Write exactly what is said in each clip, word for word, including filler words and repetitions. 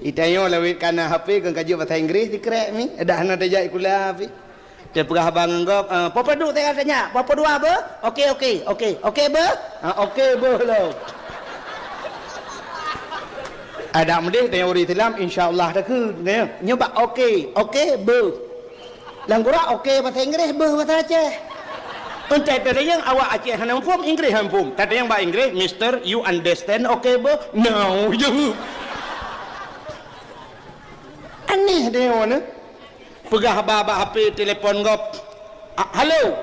Itanyoe lawét kana H P kon ka jeuet basa Inggréh sikrek mi, dak hana tajak sikula pih. Teupeugah haba ngon gob, eh, "Peue padub teuka tanya? Peue padua beuh?" "Oke, oke, oke. Oke beuh?" "Ah, oke beuh lom." Adak meudeh tanyoe ureueng Islam, insya Allah takheun. Nyoe bak oke, oke beuh. Lam gura oke basa Inggréh, beuh basa Aceh. Entah tatanyong awak Aceh hana muphom, Inggréh hana muphom. Tatanyong bak Inggréh, "Mister, you understand oke beuh?" "No," jaweueb. Aneh tanyoe nyoe. Peugah haba bak H P, telepon gob. "Ah, halo.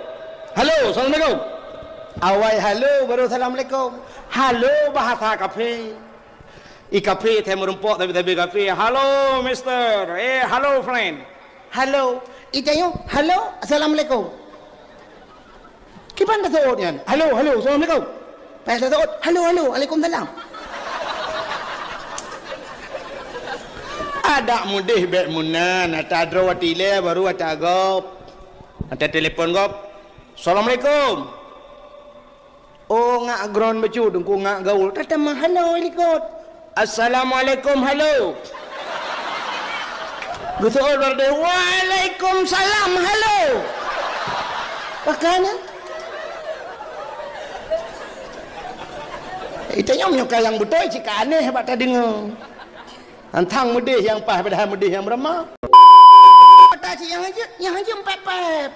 Halo, assalamualaikum." Awai halo, baru assalamualaikum. Halo bahasa kafe. I kafe, teuh meurumpok, tapi-tapi kafe. "Halo, mister. Eh, halo, friend." "Halo." Itanyoe, "Halo, assalamualaikum." Kiban taseuôt nyan? "Halo, halo, assalamualaikum." Pas taseuôt, "Halo, halo, waalaikumsalam." Adak meudeh bék meunan, ata droe ata ilée baru ata gob. Ata telepon gob. "Assalamualaikum." Oh, ngak gron bacut, Teungku ngak gaul. Tatamah halo likot. "Assalamualaikum, halo." Geuseuôt bak deh, "Waalaikumsalam, halo." Pakana? Itanyoe meunyoe ka nyang beutôi cit ka aneh bak tadeungoe. Hantang meudeh nyang paih padahai meudeh nyang beurama. Mata cit nyang hanjeuet, nyang hanjeuet pép-pép.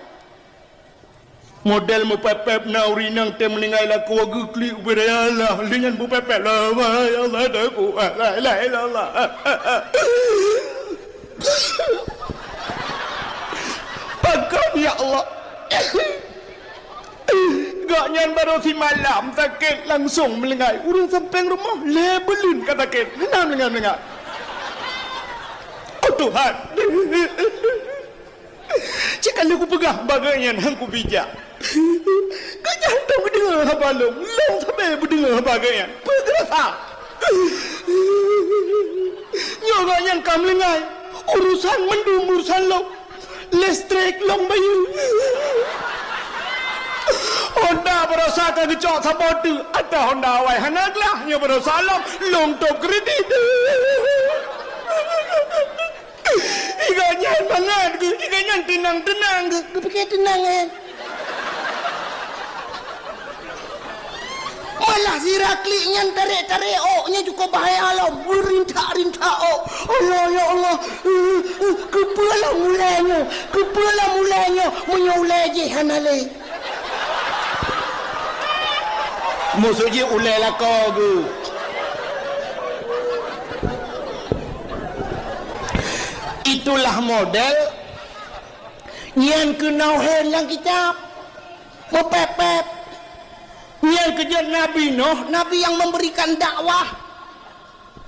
Model meupép-pép na ureueng inong teuh meuninggai lakoe geuklik ubé raya Allah, lheueh nyan meupép-pép, "La ilaha illallah, la ilaha illallah." Pakon ya Allah. Gobnyan barô simalam sakét langsong meulinggai. Ureueng sampéng rumoh lhée buleuen ka sakét. Hana meulinggai-meulinggai. Oh Tuhan. Cit ka lheueh kupeugah bak gobnyan han kubijak. Gobnyan hantom geudeungoe haba lôn, lôn sabe beudeungoe haba gobnyan. Peue geurasa? Nyoe gobnyan ka meulinggai, urosan mandum urosan lôn. Listrik lôn bayeue. Honda baroesa ka geucok saboh teuk, ata Honda awai hana glah, nyoe baroesa lôn, lôn tôb kredit. Iga nyan mangat geuh, iga nyan teunang-teunang geuh, geupike teunang nyan. Malah sira klik nyan tarek-tarek ôk nyan cukup bahaya lom, rintak-rintak ôk. Allah ya Allah, keupeue lom ulée nyoe, keupeue lom ulée nyoe, meunyoe ulée jih hana lé. Musoh jih ulée lakoe geuh. Itulah model nyan keunoe hén nyang kicab, meupép-pép. Nyan keujeuet Nabi Nuh, Nabi nyang memberikan dakwah.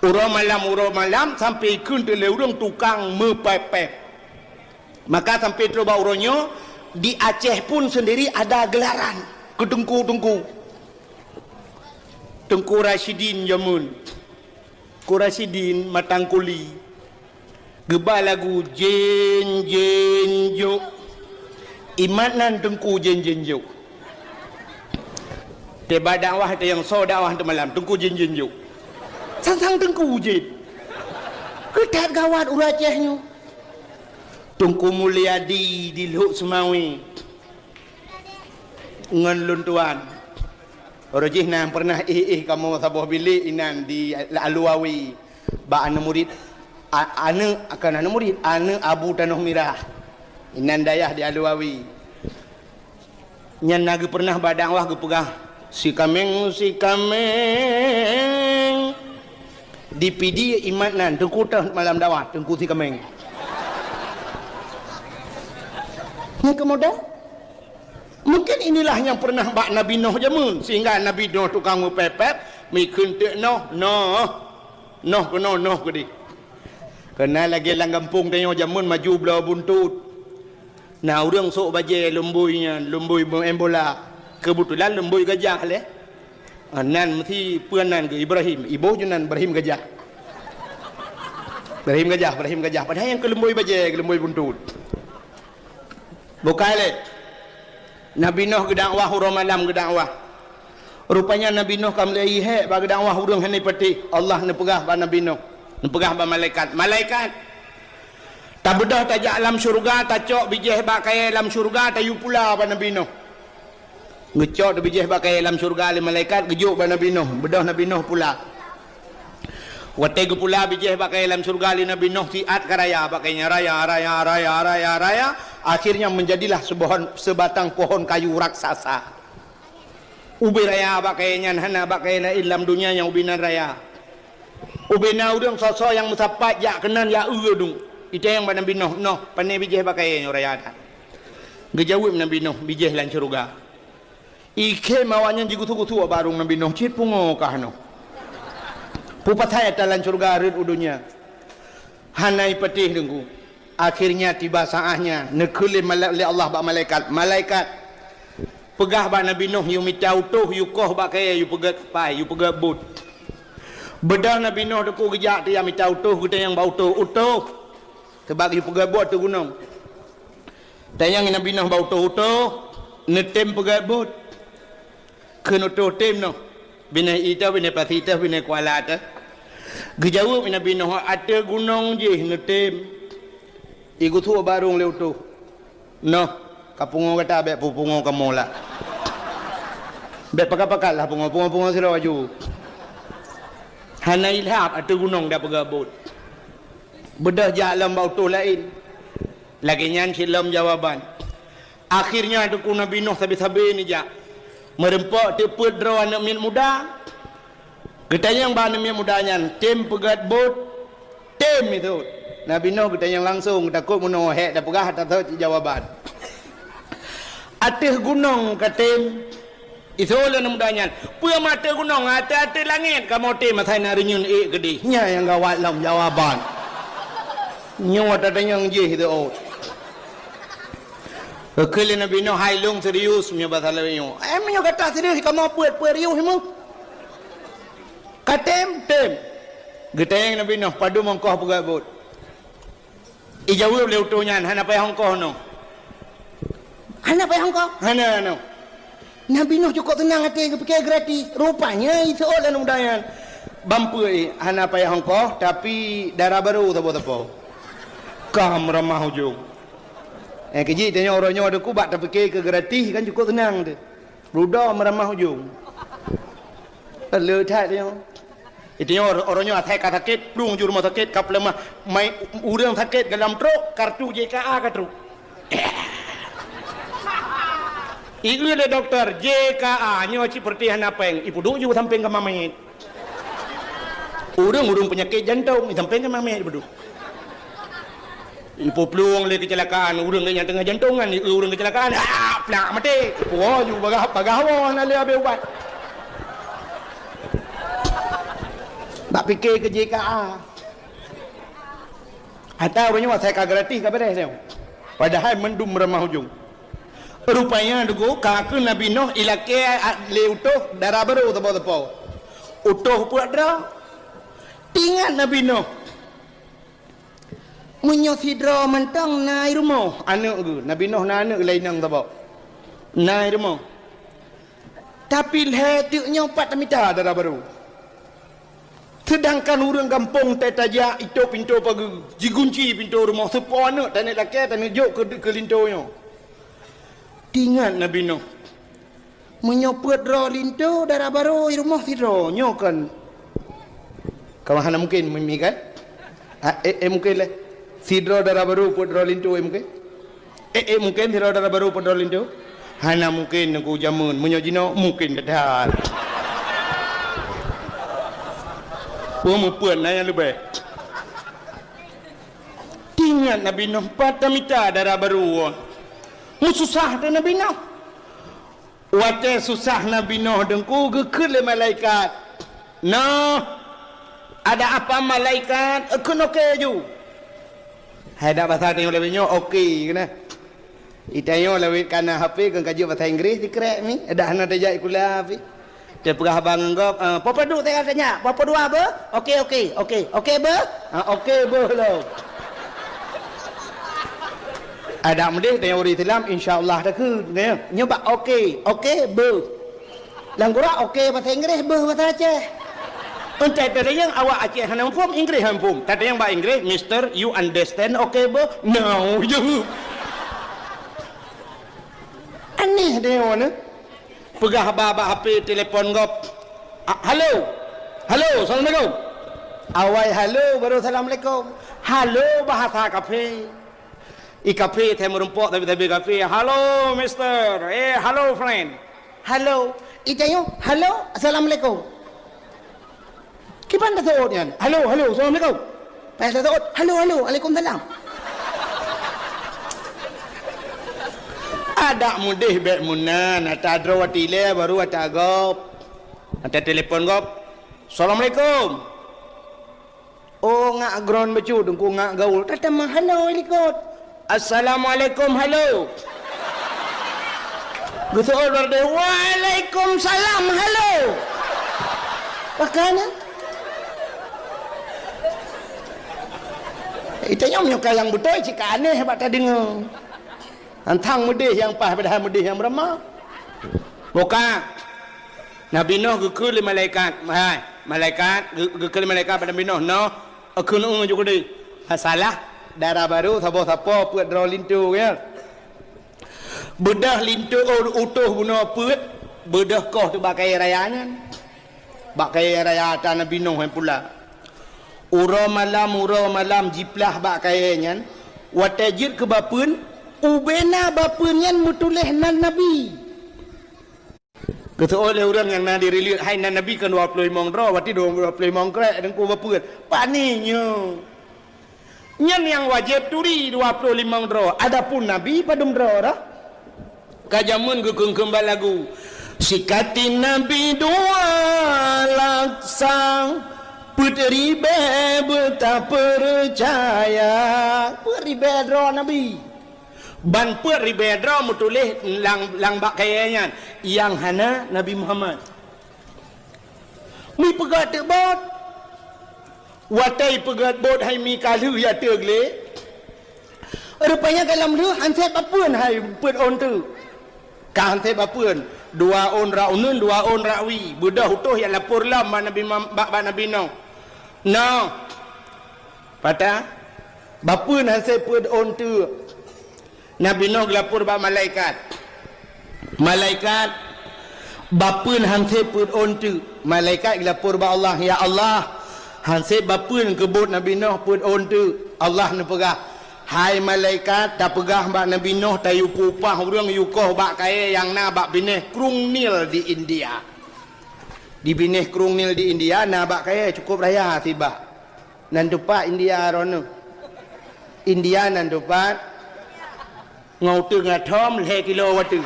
Uroe malam, uroe malam, sampai kheun teulée ureuëng tukang meupép-pép. Maka sampai troh bak uroe nyoe, di Aceh pun sendiri ada gelaran keu teungku-teungku. Teungku Rasyidin jameun. Teungku Rasyidin Matang Kuli. Geuba lagu Jén Jén Jok. Imat nan Teungku Jén Jén Jok. Teuba dakwah teuh nyang soe dakwah teuh malam, Teungku Jén Jén Jok. Sang-sang Teungku jén. Keutat gawat ureuëng Aceh nyoe. Teungku Mulyadi di Lhok Seumawe ngon lôn tuan. Roh jih na pernah éh-éh kamoe saboh bilék inan di Aluwawi bak aneuk murit, a-, aneuk, kon aneuk murit, aneuk Abu Tanoh Mirah. Inan dayah di Aluwawi. Nyan na geupeunah bak dakwah geupeugah, "Si kaméng, si kaméng." Di Pidie imat nan, teungku teuh malam dakwah, teungku si kaméng. Nyang keumudian, mungkin inilah nyang pernah bak Nabi Nuh jameun, sehingga Nabi Nuh tukang meupép-pép, mikheun teuk noh, noh, noh keunoe, noh keudeh. Keunan lagée lam gampông tanyoe jameun maju bloe buntut. Na ureuëng sôk bajée lumboi nyan, lumboi meu'en bola. Keubeutulan lumboi gajah lé. Ah, nan meusi peue nan geuh Ibrahim, iboh ju nan Ibrahim Gajah. Ibrahim Gajah, Ibrahim Gajah. Padahai nyang keu lumboi bajée, keu lumboi buntut. Bukai lé. Nabi Nuh geudakwah, uroe malam geudakwah. Rupanya Nabi Nuh ka mulai hék bak geudakwah ureuëng hana patéh. Allah neupeugah bak Nabi Nuh, Neupeugah bak malaikat, "Malaikat, tabeudôh tajak lam syeuruga, tacok bijéh bak kayée lam syeuruga, tayue pula bak Nabi Nuh." Geucok teuh bijéh bak kayée lam syeuruga lé malaikat, geujok bak Nabi Nuh, beudôh Nabi Nuh pula. Watée geupula bijéh bak kayée lam syeuruga lé Nabi Nuh, siat ka raya bak kayée nyan, raya, raya, raya, raya, raya. Akhirnya menjadilah sebuah, sebatang pohon kayu raksasa. Ubé raya bak kayée nyan, hana bak kayée laén lam donya nyang ubé nan raya. Ubé na ureuëng soe-soe nyang meusapat jak keunan jak eu dum. Itanyong bak Nabi Nuh, "Noh, pane bijéh bak kayée nyoe raya that?" Geujaweueb Nabi Nuh, "Bijéh lam syeuruga." Ikhém awaknyan jigusuk-gusuk bak barong Nabi Nuh, cit pungo kah noh. Peue pasai ata lam syeuruga rhot u donya. Hana ipatéh Teungku. Akhirnya tiba saatnya, neukheun lé mala-, lé Allah bak malaikat, "Malaikat, peugah bak Nabi Nuh yue mita utôh, yue koh bak kayée, yue peugét pai, yue peugét bot." Beudôh Nabi Nuh Teungku geujak teuh jak mita utôh, geutanyong bak utôh, "Utôh, seubab yue peugét bot ateueh gunong." Tanyong Nabi Nuh bak utôh, "Utôh, neutem peugét bot?" Kheun utôh, "Tem noh. Binéh ié teuh, binéh pasi teuh, binéh kuala teuh." Geujaweueb Nabi Nuh, "Ateueh gunong jih neutem." Igusuk barong lé utôh. "Noh, ka pungo gata, bék peupungo kamoe lah. Bék pakat-pakat lah pungo, pungo-pungo sidroe aju." Hana ilhab ateueh gunong dak peugét bot. Beudôh jak lom bak utôh laén. Lagée nyan cit lom jawaban. Akhirnya Teungku Nabi Nuh sabe-sabe neujak. Meureumpok teupeuet droe aneuëk miet muda. Geutanyong bak aneuëk miet muda nyan, "Tem peugét bot?" "Tem," isut. Nabi Nuh geutanyong langsong, takot meunoe hék tapeugah, tatot cit jawaban. "Ateueh gunong ka tem." Isut lé aneuëk muda nyan, "Peue meuateueh gunong, ateueh-ateueh langét kamoe tem asai na reunyeun ék keudeh." Nyan nyang gawat lom jawaban. Nyoe tatanyong jih teuôt. Geukheun lé Nabi Nuh, "Hai lôn serius meunyoe basa lagée nyoe." "Eh, meunyoe gata serius kamoe peuet-peuet riuh meuh." "Ka tem?" "Tem." Geutanyong Nabi Nuh, "Padum ongkoh peugét bot?" Ijaweueb lé utôh nyan, "Hana payah ongkoh noh." "Hana payah ongkoh?" "Hana noh." Nabi Nuh cukôp teunang até geupike gratis. Rupanya iseuôt lé aneuëk muda nyan, "Ban peue, hana payah ongkoh, tapi dara barô saboh-saboh." Ka meuramah ujong. Eh, keujih tanyoe uroe nyoe Teungku bak tapike keu gratis kan cukôp teunang teuh. Bludo meuramah ujong. Le that nyoe. Itu nyoe uroe nyoe asai ka sakét, plueng ju rumoh sakét, ka peuleumah. Mai ureuëng sakét dalam trok, kartu J K A ka trok. Ieu lé dokto, J K A nyoe cit peureutih hana péng, ipeuduek ju sampéng kama miet. Ureuëng-ureuëng peunyakét jantong, sampéng kama miet ipeuduek. Ipuplueng lé keucilakaan, ureuëng nyang teungoh jantongan, ureuëng keucilakaan, ah, plak maté. Ipuwoe ju bagah, bagah woe hana lé abéh ubat. Bak pike keu J K A. Ata ureuëng nyoe asai ka gratis ka beres nyoe. Padahai mandum meuramah ujong. Rupanya Teungku, ka kheun Nabi Nuh ilakée lé utôh dara barô saboh-saboh. Utôh peuet droe. Teuingat Nabi Nuh. Meunyoe sidroe mantong na i rumoh, aneuëk geuh, Nabi Nuh na aneuëk laén nyang saboh. Na i rumoh. Tapi lhée teuk nyoe pat tamita dara barô. Seudangkan ureuëng gampông teuh tajak itôp pintoe pageue, jigunci pintoe rumoh, seupôt aneuëk taneuk lakée taneuk jok keu, keu linto nyoe. Teuingat Nabi Nuh. Meunyoe peuet droe linto dara barô i rumoh sidroe, nyoe kon. Ka hana mungken mimi kan? Ha, eh, eh, mungken lé. Sidroe dara barô peuet droe linto, eh, mungken? Eh, eh, mungken sidroe dara barô peuet droe linto? Hana mungken Teungku jameun. Meunyoe jinoe mungken that. Peue meupeuet na nyang leubeh. Teuingat Nabi Nuh pat tamita dara barô woe. Meususah teuh Nabi Nuh. Watée susah Nabi Nuh Teungku geukheun lé malaikat. Noh, ada apa malaikat? Kheun oke ju. Hai dak basa tanyoe lawét nyoe oke keunan. Itanyoe lawét kana H P keu ka jeuet basa Inggris sikrek mi, dak hana tajak sikula pih. Teupeugah haba ngon gob, eh, "Peue padub teuka tanya? Peue padua beuh?" "Oke, oke, oke. Oke beuh?" "Ah, oke beuh lom." Adak meudeh tanyoe ureuëng Islam, insya Allah takheun. Nyoe bak oke, oke beuh. Lam gura oke basa Inggris, beuh basa Aceh. Entah tatanyong awak Aceh hana muphom, Inggréh hana muphom. Tatanyong bak Inggréh, "Mister, you understand okay, bro?" "No," jaweueb. Aneh deh nyoe. Peugah haba bak H P, telepon gob. "A, halo. Halo, assalamualaikum." Awai halo, baru assalamualaikum. Halo bahasa kafé. I kafé, thèe meurumpok, tapi-tapi kafé. "Halo, mister." "Eh, halo, friend." "Halo." I tanyoe, "Halo, assalamualaikum." Kiban taseuôt nyan? "Halo, halo, assalamualaikum." Pas taseuôt, "Halo, halo, waalaikumsalam." Adak mudeh bèk meunan, ata droe watèe ilèe baru ata gob. Ata telepon gob. "Assalamualaikum." Oh, ngak gron bacut, Teungku, ngak gaul. Tatamah halo i likot. "Assalamualaikum, halo." Geuseuôt bak deh, "Waalaikumsalam, halo." Pakana? Itanyong nyoe ka nyang beutôi cit ka aneh bak tadeungoe. Hantang meudeh nyang paih padahai meudeh nyang meurama. Buka. Nabi Nuh geukheun lé malaikat. Hai, malaikat, geu-, geukheun lé malaikat bak Nabi Nuh, "Noh, kheun eu ju keudeh." Ha, salah, dara barô saboh sapo peuet droe linto, ya. Beudôh linto, oh, utôh bunoe peuet, beudôh koh teuh bak kayèe raya nyan. Bak kayèe raya ata Nabi Nuh nyan pula. Uroe malam, uroe malam jiplah bak kayèe nyan, watèe jeuet keu bapeuen, ubena bapeuen nyan meutuléh nan Nabi. Geuseuôt lé ureueng nyang na di Riliet, hai nan Nabi kan dua ploh limong droe, watèe dua ploh limong krek Teungku bapeuen. Pane nyoe. Nyan nyang wajéb turi dua ploh limong droe. Adapun Nabi padum droe dah? Ka jameun geukheun-kheun bak lagu. Sikatin Nabi dua laksa, peuet ribèe beutapeucaya. Peuet ribèe droe Nabi. Ban peuet ribèe droe meutuléh lam, lam bak kayèe nyan, nyang hana Nabi Muhammad. Mipeugöt teuk bot. Watèe ipeugöt bot hai mi ka lheueh ateueh glé. Rupanya ka lom lheueh han sép bapeuen hai peuet ôn teuk. Ka han sép bapeuen. Dua ôn rot uneuen, dua ôn rot wie. Beudôh utôh jak lapor lom bak Nabi Muham-, bak, bak Nabi Nuh. Noh. Pata? Bapeuen han sép peuet ôn teuk. Nabi Nuh geulapor bak malaikat. "Malaikat, bapeuen han sép peuet ôn teuk." Malaikat geulapor bak Allah, "Ya Allah, han sép bapeuen keu bot Nabi Nuh peuet ôn teuk." Allah neupeugah, "Hai malaikat, tapeugah bak Nabi Nuh tayue peuupah ureueng yue koh bak kayèe nyang na bak binéh Krueng Nil di India." Di binéh Krueng Nil di India na bak kayèe cukôp raya sibak. Nan teupat India droeneuh. India nan teupat ngon uteuen atom lhèe kilo watèe.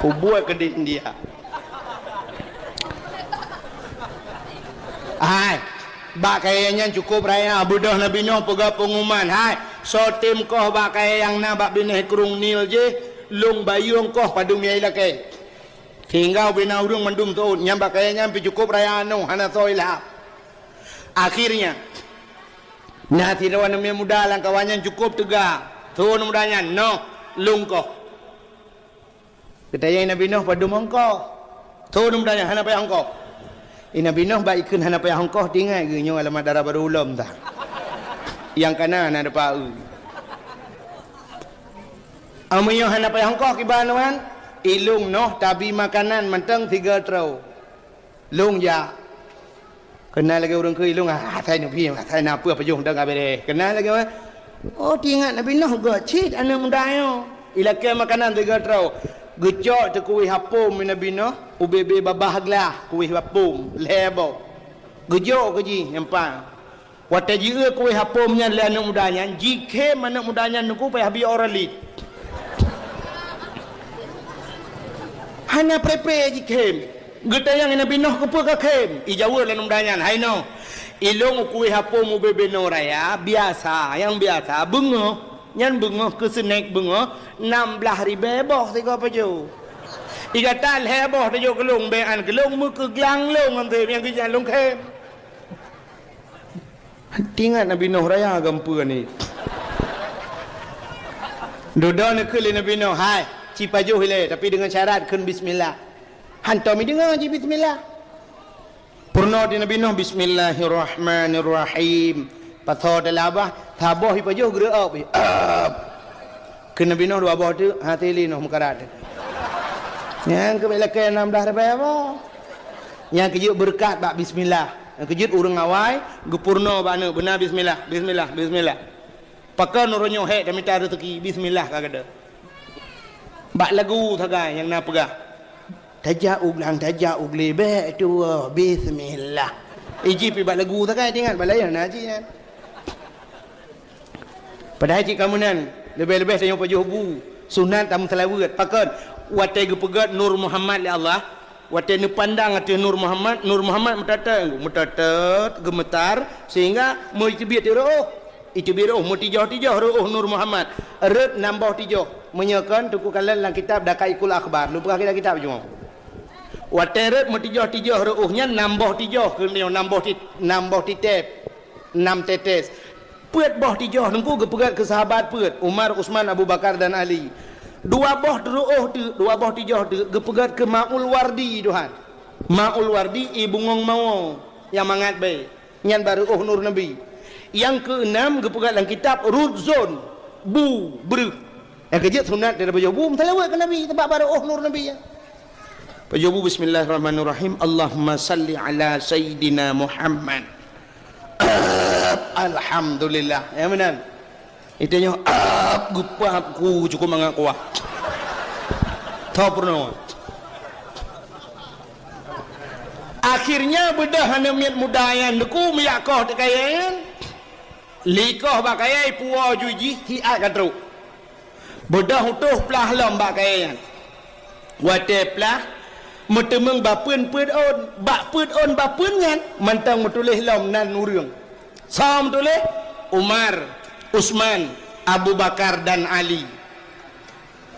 Peubuet keu di India. Hai, bak kayèe nyan cukôp raya, beudôh Nabi Nuh peugah peunguman, "Hai, soe tem koh bak kayèe nyang na bak binéh Krueng Nil jih, lôn bayueng koh padum nyang ilakèe." Sehingga ubena ureueng mandum seuôt, nyan bak kayèe nyan pih cukôp raya aneuk hana soe ilham. Akhirnya, na sidroe aneuk muda lam kawan nyan cukôp teuga. Soe aneuk muda nyan, "Noh, lôn koh." Geutanyong Nabi Nuh padum ongkoh. Soe aneuk muda nyan hana payah ongkoh. Eh, Nabi Nuh bak ikheun hana payah ongkoh, teuingat geuh nyoe alamat dara barô ulôn ta. Nyang kana na deupa eu. Ameunyoe hana payah ongkoh kiban nyan, ilôn Nuh tabi makanan mantong sigoe troe. Lôn jak. Keunan lagèe ureueng keu ilôn, ah, asai neubi, asai na peue pajoh dang ka beureh. Keunan lagèe, oh, teuingat Nabi Nuh gèt cit aneuk muda nyoe. Ilakèe makanan sigoe troe. Geucok teuh kuweh apôm Nabi Nuh, ubé-bé babah glah kuweh apôm, lhèe boh. Geujok keu jih nyang pan. Watèe jieu kuweh apôm nyan lé aneuk muda nyan, jikhém aneuk muda nyan nungku payah bie orolit. Hana pré-pré jikhém. Geutanyong Nabi Nuh keupeue kakhém? Ijaweueb lé aneuk muda nyan, "Hai Nuh, ilôn kuweh apôm ubé-bé noe raya, biasa, nyang biasa, beungoh, nyan beungoh keu snèk beungoh, nam blaih ribèe boh sigoe pajoh. Igata lhèe boh tajok keu lôn, bèe an keu lôn, meukeuglang lôn ngon sép nyang keu nyan lôn khém." Teuingat Nabi Nuh raya gampeu ni. Dudoe neukheun lé Nabi Nuh, "Hai, ci pajoh ilèe, tapi deungon syarat kheun bismillah." Hantom i deungoe jih bismillah. Peurunoe di Nabi Nuh, "Bismillahirrahmanirrahim." Pasoe dalam babah, saboh ipajoh geureu'ob. Ab. Keu Nabi Nuh dua boh teuk, hase lé Nuh meukarat. Nyang keu lakée nam blah ribée boh. Nyang keujeuet beureukat bak bismillah. Nyang keujeuet ureuëng awai geupeurunoe bak aneuëk beuna bismillah, bismillah, bismillah. Pakon uroe nyoe hék tamita reuzeuki, bismillah ka geuda. Bak lagu sagai nyang na peugah, "Tajak u glang, tajak u glé, bék tuwoe, bismillah." Iji pi bak lagu sagai, ingat bak laén na cit nyan. Padahai cit kamoe nyan, leubeh-leubeh tanyoe pajoh bu, sunat tameuseulaweuet. Pakon? Watée geupeugét Nur Muhammad lé Allah, watée neupandang ateueh Nur Muhammad, Nur Muhammad meuteutét, meuteutét, geumeutar, sehingga meuteubiet reuôh. Iteubiet reuôh, meutijoh-tijoh reuôh Nur Muhammad. Rot nam boh tijoh. Meunyoe kon, Teungku kalon lam kitab Daqaiqul Akhbar. Lôn peugah kitab-kitab jumoe. Watée rot meutijoh-tijoh reuôh nyan nam boh tijoh, keuneuk nam boh ti-, nam boh titép, nam tetes. Peuet boh tijoh Teungku geupeugét keu sahabat peuet, Umar, Utsman, Abu Bakar dan Ali. Dua boh reuôh teuk, dua boh tijoh teuk geupeugét keu Maul Wardi, Tuhan. Maul Wardi, ie bungöng mawö nyang mangat bée. Nyan bak reuôh nur Nabi. Nyang keueunam geupeugah lam kitab Rudzon, bu, breuh. Nyang keujeuet sunat daripada pajoh bu meuseulaweuet keu Nabi, sabab bak reuôh nur Nabi nyan. Pajoh bu, "Bismillahirrahmanirrahim. Allahumma salli ala Sayyidina Muhammad." Alhamdulillah. Ya, meunan. Itée nyoe, ap, geupap ku cukôp mangat kuah. Tho peurunoe. Akhirnya beudôh aneuëk miet muda nyan Teungku meuyak koh teuh kayée nyan. Likoh bak kayée puwoe ju jih hiat ka trok. Beudôh utôh plah lom bak kayée nyan. Watée plah, meuteumeung bapeuen peuet ôn, bak peuet ôn bapeuen nyan mantong meutuléh lom nan ureuëng. Soe meutuléh? Umar, Utsman, Abu Bakar dan Ali.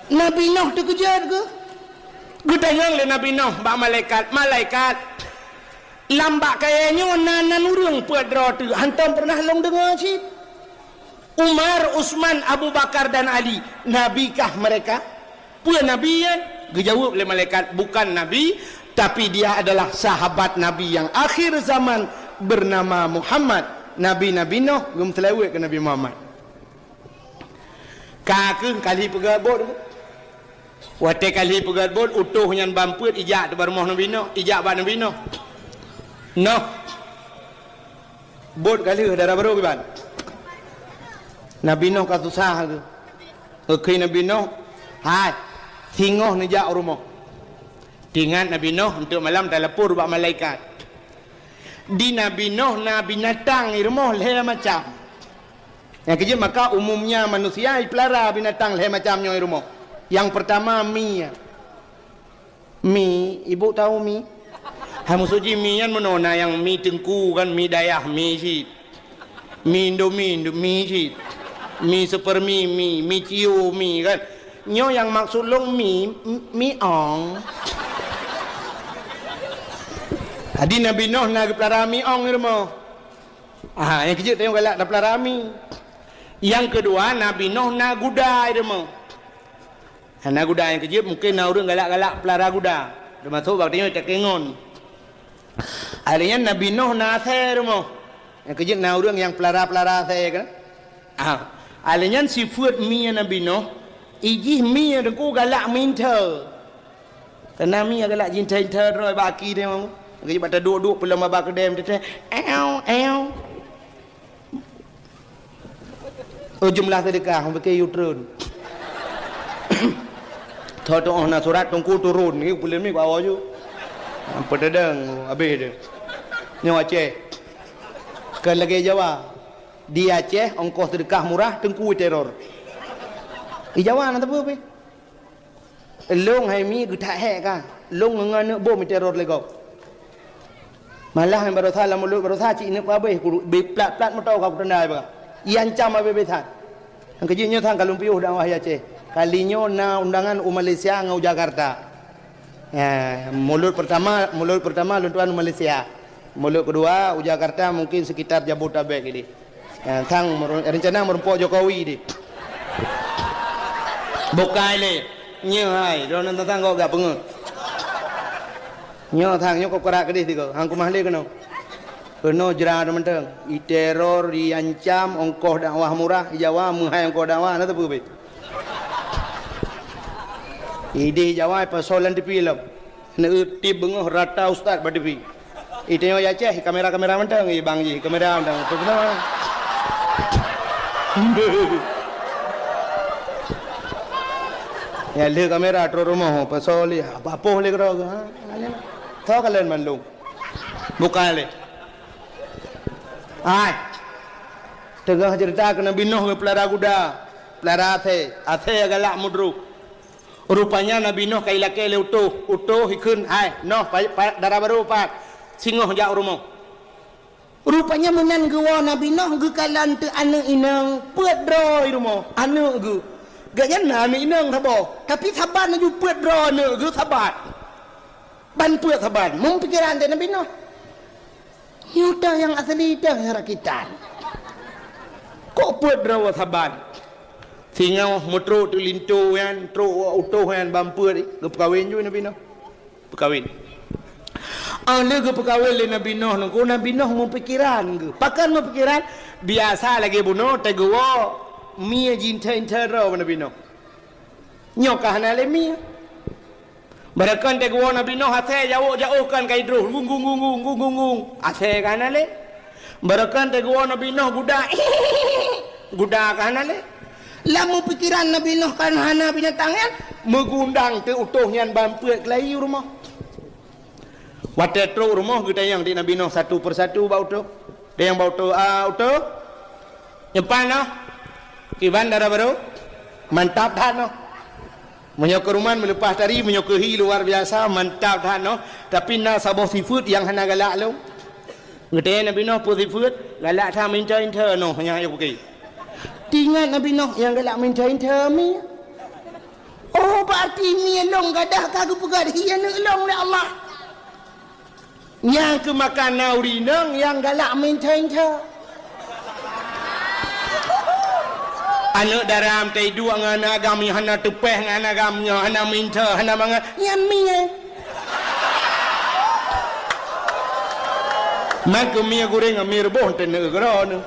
Nabi Nuh teukeujot geuh. Geutanyong lé Nabi Nuh bak malaikat, "Malaikat, lam bak kayée nyoe na nan ureuëng peuet droe teuk, hantom peureunah lôn deungoe cit." Umar, Utsman, Abu Bakar dan Ali, nabi kah mereka? Peue nabi nyan? Geujaweueb lé malaikat, "Bukan nabi, tapi dia adalah sahabat Nabi yang akhir zaman bernama Muhammad." Nabi, Nabi Nuh, geumeuseulaweuet keu Nabi Muhammad. Ka kheueh kali peugah bot. Watée kali peugét bot, utôh nyan ban peuet ijak teubak rumoh Nabi Nuh, ijak bak Nabi Nuh. Noh, bot ka lheueh dara barô kiban. Nabi Nuh ka susah geuh. Geukheun Nabi Nuh, "Hai, singoh neujak u rumoh." Teuingat Nabi Nuh, eunteuk malam talapor bak malaikat. Di Nabi Nuh na binatang i rumoh lhée macam. Nyang keujeuet maka umumnya manusia jipeulara binatang lhée macam nyoe i rumoh. Nyang peurtama mi. Mi, ibu tahu mi? Hai musoji mi nyan meunoe na nyang mi teungku kan, mi dayah mi cit. Mi Indomie, Indo-, mi cit. Mi Supermi, mi, mi Cio, mi kan. Nyoe nyang maksud lôn mi, m-, mi ong. Jadi Nabi Nuh na geupeulara mi ong i rumoh. Ah, nyang keujeuet tanyoe galak tapeulara mi. Nyang keudua, Nabi Nuh na guda i rumoh. Na guda nyang keujeuet mungken na ureuëng galak-galak peulara guda. Teumasok bak tanyoe takengon. Alèh nyan Nabi Nuh na asèe i rumoh. Nyang keujeuet na ureuëng nyang peulara-peulara asèe kan. Ah, alèh nyan sifeuet mi Nabi Nuh, ijih mi teungku galak minta. Teunami galak jinta-jinta droe bak aki teuh. Geujak bak taduek-duek peulom bak keudè teuh. Ew, ew. Oh, jumlah seudeukah, bukon yutron. Tho tuoh na surat teungku turun, ni peuleueh mi bak awak ju. Peudedeng, habéh deh. Nyoe Aceh. Kon lagèe Jawa. Di Aceh, ongkoh seudeukah murah, teungku teror. Di Jawa na teupeu pih. Lôn hai mi geutak hék ka. Lôn ngon aneuk bom teror lé gob. Malah nyang barosa lam mulot barosa cit ineuk peuhabéh, biplat-plat moto ka kutandai bak. Iancam habéh-habéh that. Nyang keujeuet nyoe sang ka lôn piôh dakwah di Aceh. Kali nyoe na undangan u Malaysia ngon u Jakarta. Ya, mulot pertama, mulot pertama lôn tuan u Malaysia. Mulot kedua u Jakarta mungkin sekitar Jabodetabek ini. Ya, sang meureu-, rencana meurumpok Jokowi di. Bukai lé. Nyoe hai, droeneuh teuntang kok gak peungeuh. Nyoe sang, nyoe kok karak keudeh tiga. Hang kumah lé keunoe. Keunoe jra mantong. Iteror, iancam, ongkoh dakwah murah, ijawa, meuhai ongkoh dakwah, na teupeu beh. Ideh ijawa, ipasoe lam T V lom. Neueu tip beungoh rata ustaz bak T V. Itanyoe i Aceh, kamera-kamera mantong, i bang jih, kamera mantong. Betul, betul. Ya, lheueh kamera trok rumoh, pasoe lé, apa-apa lé keudroe, ha? Tho kalon mandum. Buka lé. Hai. Teungoh ceurita keu Nabi Nuh geupeulara guda, peulara asèe, asèe galak meudroe. Rupanya Nabi Nuh ka ilakèe lé utôh, utôh ikheun, "Hai, noh, pa-, pa-, dara barô pat, singoh jak u rumoh." Rupanya meunan geuwoe Nabi Nuh geukalon teuk aneuk inong peuet droe i rumoh, aneuk geuh. Gobnyan na aneuk inong saboh, tapi saban laju peuet droe aneuk geuh saban. Ban peuet saban, meupikeran teuh Nabi Nuh. Nyoe toh nyang asli, toh nyang rakitan. Kok peuet droe saban? Singoh meutrok teuk linto nyan, trok u utôh nyan ban peuet, geupeukawen ju Nabi Nuh. Peukawen. Óh lheueh geupeukawen lé Nabi Nuh nyoe, Nabi Nuh meupikeran geuh. Pakon meupikeran? Biasa lagèe bunoe teuh geuwoe mie jintèe-intèe droe bak Nabi Nuh. Nyoe ka hana lé mie. Barokon teuh geuwoe Nabi Nuh asèe jawôk-jawôk kon ka idroh, gung, gung, gung. Asèe ka hana lé. Barokon teuh geuwoe Nabi Nuh guda, guda ka hana lé. Lam pikeran Nabi Nuh kan hana binatang nyan, meugundang teuk utôh nyan ban peuet keulayi u rumoh. Watèe trok u rumoh geutanyong di Nabi Nuh satu persatu bak utôh. Tanyong bak utôh, "Ah, utôh, nyoe pat noh, kiban dara barô?" "Mantap that noh. Meunyoe keuruman meuleupah tari, meunyoe keuhi luar biasa, mantap that noh. Tapi na saboh sifeuet nyang hana galak lôn." Geutanyong Nabi Nuh, "Peue sifeuet?" "Galak that meuintèe-intèe noh nyang ayo kuki." Teuingat Nabi Nuh nyang galak meuintèe-intèe mie. Oh, berarti mie lôn gadôh ka geupeugah hi aneuk lôn lé Allah. Nyang keumakan na ureueng inong nyang galak meuintèe-intèe. Aneuk dara meutai duek ngon aneuk agam nyang hana teupèh ngon aneuk agam nyoe, hana meuintèe, hana mangat, nyan mie. Man keu mie gurèng ngon mie reuboh teuneuk keudroe nyoe.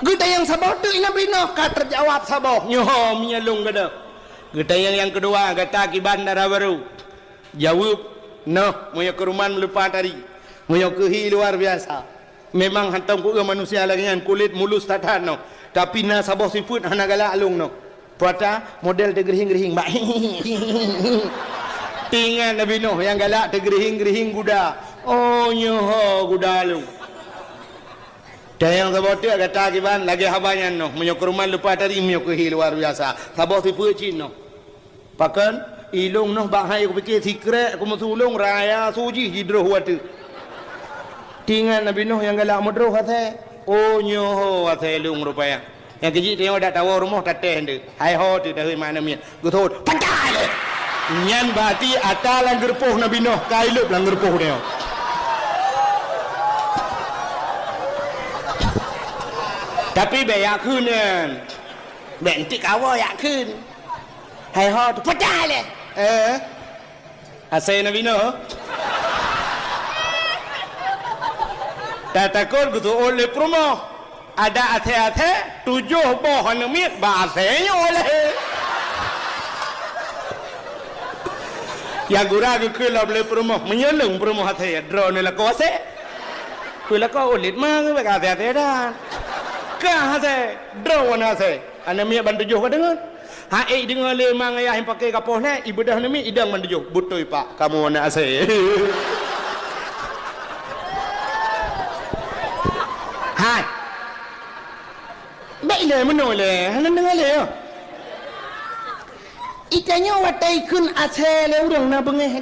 Geutanyong saboh teuk Nabi Nuh ka teujawab saboh, "Nyoe ho mie lôn gadôh." Geutanyong nyang keudua, "Gata kiban dara barô?" Jaweueb, "Noh, meunyoe keuruman meuleupah tari, meunyoe keuhi luar biasa. Memang hantom kueu manusia lagèe nyan, kulét mulus that-that noh, tapi na saboh sifeuet hana galak lôn noh. Peue ata? Model teugeurihing-geurihing bak." Teuingat Nabi Nuh nyang galak teugeurihing-geurihing guda. "Oh, nyoe ho guda lôn." Tanyong saboh teuk, "Gata kiban?" "Lagèe haba nyan noh, meunyoe keuruman leupah tari, meunyoe keuhi luar biasa. Saboh sifeuet cit noh." "Pakon?" "Ilôn noh bak hai kupike sikrek kumeusulông raya su jih jidroh watèe." Teuingat Nabi Nuh nyang galak meudroh asèe. "Oh, nyoe ho asèe lôn rupaya." Nyang keujih tanyoe dak tawoe rumoh tatéh nteuk. Hai ho teuh tahôi mak aneuk miet. Geuthôt, "Patai lé!" Nyan berarti ata lam geureupoh Nabi Nuh, ka ilôb lam geureupoh tanyoe. Tapi bèk yak kheun nyan. Bèk enteuk kawoe yak kheun. Hai ho teuh, "Patai lé!" Eh? Asèe Nabi Nuh. Tatakot geuseuôt lé peurumoh. Ada asèe-asèe, tujoh boh aneuk miet bak asèe nyoe lé. Ya gura geukheun lom lé peurumoh, meunyoe lôn peurumoh asèe, droeneuh lakoe asèe. Peue lakoe ulét ma geubek asèe-asèe dan. Kah asèe, droeneuh asèe. Aneuk miet ban tujoh ka deungon. Ha ék deungoe lé mang ayah nyang paké gapoh lé, ibeudôh aneuk miet idong ban tujoh. Beutôi pak, kamoe aneuk asèe. Hai. Bèk ilèe meunoe lé, hana deungoe lé, yo. Itanyoe watèe ikheun asèe lé ureueng na beungèh.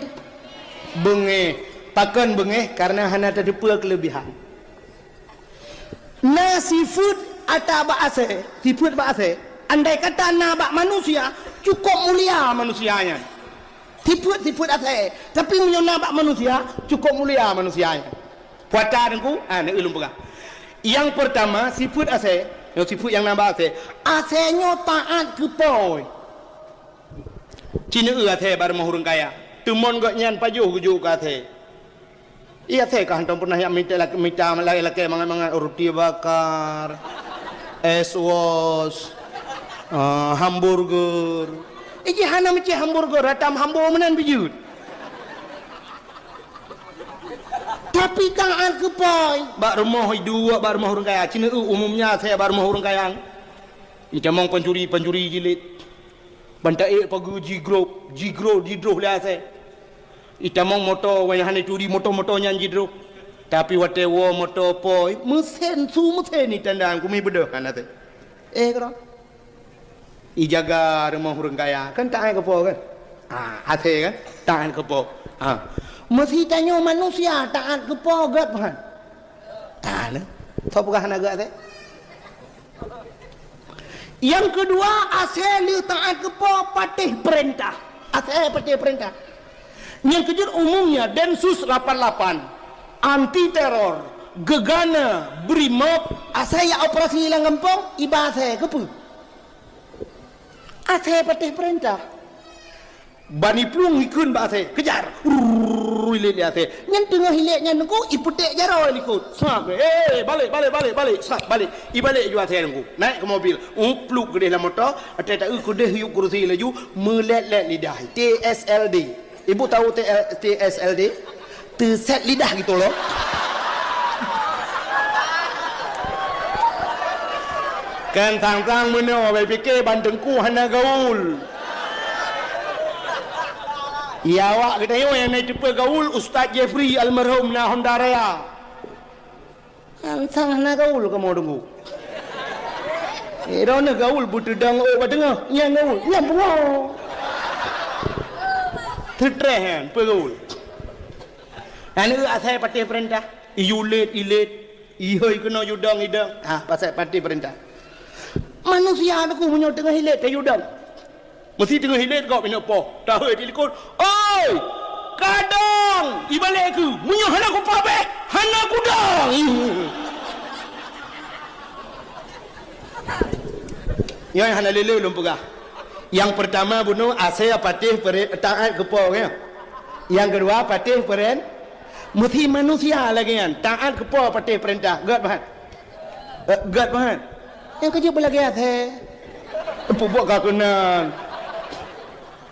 Beungèh. Pakon beungèh? Karena hana tateupeue keuleubihan. Na sifeuet ata bak asèe, sifeuet bak asèe. Andai kata na bak manusia, cukôp mulia manusia nyan. Sifeuet-sifeuet asèe, tapi meunyoe na bak manusia, cukôp mulia manusia nyan. Peue ata Teungku? Ah, na ulôn peugah. Nyang peurtama, sifeuet asèe, nyoe sifeuet nyang na bak asèe. Asèe nyoe taát keu po. Ci neueu asèe bak rumoh ureueng kaya. Teumon gobnyan pajoh geujok keu asèe. Iya, asèe ka hantom pernah jak mita, mita lakèe mangat-mangat, roti bakar, es wos, ah, hamburger. Eh, jih hana meucéh hamburger, ratam hambo meunan pih jeuet. Tapi taát keu Po, bak rumoh iduek, bak rumoh ureueng kaya. Ci neu umumnya asèe bak rumoh ureueng kaya. Itamong pancuri-pancuri jilid. Ban taék pageue jigrob, jigrob, jidroh lé asèe. Itamong moto, wayah nyan ituri moto-moto nyan jidroh. Tapi watèe woe moto Po, meusén su meusén itanda kumi beudôh hana asèe. Eh, keudroe. Ijaga rumoh ureueng kaya, kan taát keu Po kan? Ah, asèe kan? Taát keu Po. Ah. Meusi tanyoe manusia taát keu Po gèt meuhan. Taát, eh? Soe peugah hana gèt asèe? Nyang keudua, asèe lheueh taát keu Po patéh peurintah. Asèe patéh peurintah. Nyang keujeuet umumnya Densus lapan lapan, anti teror, gegana, Brimob, asèe jak operasi lam gampông, iba asèe keupeue? Asèe patéh peurintah. Ban iplueng ikheun bak asèe, kejar. Rrrr, ilét lé asèe. Nyan teungoh ilét nyan teungku, ipeuték jaroe likot. Srap, eh, balek, balek, balek, balek. Srap, balek. Ibalek ju asèe teungku. Naik keu mobil. Upluk keudeh lam moto, watèe taeu keudeh yub kurusi laju, meulét-lét lidah. T S L D. Ibu tahu T L, T S L D? Teusét lidah gitu loh. Kan sang-sang meunoe, bai pike ban teungku hana gaul. Ya, awak geutanyoe nyang na teupeue gaul, Ustaz Jeffrey almarhum na Honda Raya. Sang-sang hana gaul kamoe teungku. Eh, droeneuh gaul beuteudong ôk bak teungoh, nyang gaul, nyang pungo. Teutreh nyan, peue gaul. Aneuk asèe patéh peurintah, iyue lét, ilét, ihôi keunoe yue dong, idong. Ah, pasai patéh peurintah. Manusia teungku meunyoe teungoh ilét, ka yue dong. Meusi teungoh ilét gob inong Po. Tahôi di likot. "Oi! Kadang!" Ibalek keu, "Meunyoe hana kupo beh, hana kudong!" Nyoe hana lé-lé lôn peugah. Nyang peurtama bunoe asèe patéh peuret taát keu Po, ya. Nyang keudua patéh peuren-, meusi manusia lagèe nyan, taát keu Po patéh peurintah. Gèt meuhan. Eh, gèt meuhan. Nyang keujeuet beulagèe asèe. Peubuet ka keunan.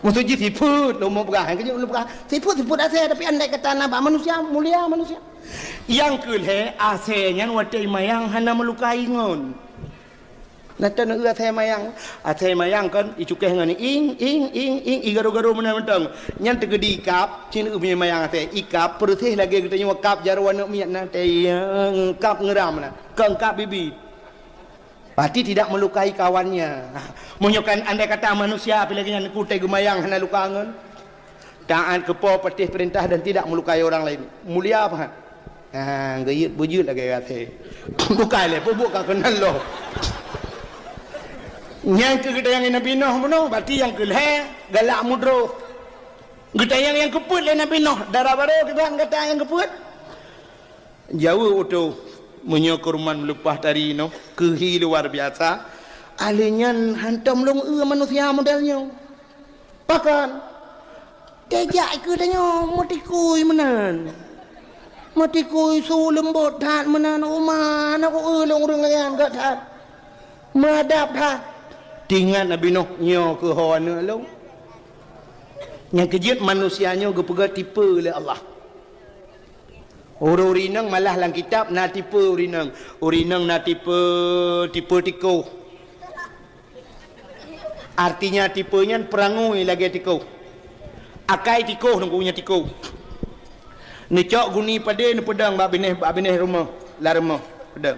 Maksud jih sifeuet, lôn peugah. Nyang keujeuet lôn peugah. Sifeuet, sifeuet asèe, tapi andai kata na bak manusia, mulia manusia. Nyang keu lhèe, asèe nyan watèe imayang hana meulukai ngon. Nah, tan eu asèe mayang. Asèe mayang kan, icukéh ngon ing, ing, ing, ing, igaro-garo meunan mantong. Nyan teukeudi ikab, cit eu mayang asèe. Ikab, peureuséh lagèe geutanyoe kab jaroe aneuk miet na, tayang, kab ngeuram na. Kong kab bibi. Berarti tidak melukai kawannya. Meunyoe kan andai kata manusia apalagi nyan kutai geumayang hana luka ngon. Taat keu Po patéh peurintah dan tidak melukai orang lain. Mulia pahat. Ha, geuyeuet beujeuet lagèe gaséh. Bukai lé, peubuet ka keunan lom. Nyang keu geutanyong Nabi Nuh bunoe, berarti nyang keu lhèe galak mudroh. Geutanyong nyang keupeuet lé Nabi Nuh, dara barô kiban gata nyang keupeuet. Jaweueb utoh, meunyoe keu ruman meuleupah tari nyoe keuhi luar biasa, ahli nyan hantom lôn eu manusia model nyoe. Pakon? Teuh jak keu tanyoe meutikui meunan. Meutikui su leumbot that meunan, uma na ku eu lôn ureueng nyan gèt that. Meuadab that. Teuingat Nabi Nuh nyoe keu ho aneuk lôn. Nyang keujeuet manusia nyoe geupeugah tipe lé Allah. Ureueng-ureueng inong malah lam kitab na tipe ureueng inong. Ureueng inong na tipe, tipe tikoh. Artinya tipe nyan peurangui lagèe tikoh. Akai tikoh nungku nyan tikoh. Neucok guni padé neupeudong bak binéh, bak binéh rumoh, lam rumoh. Peudong.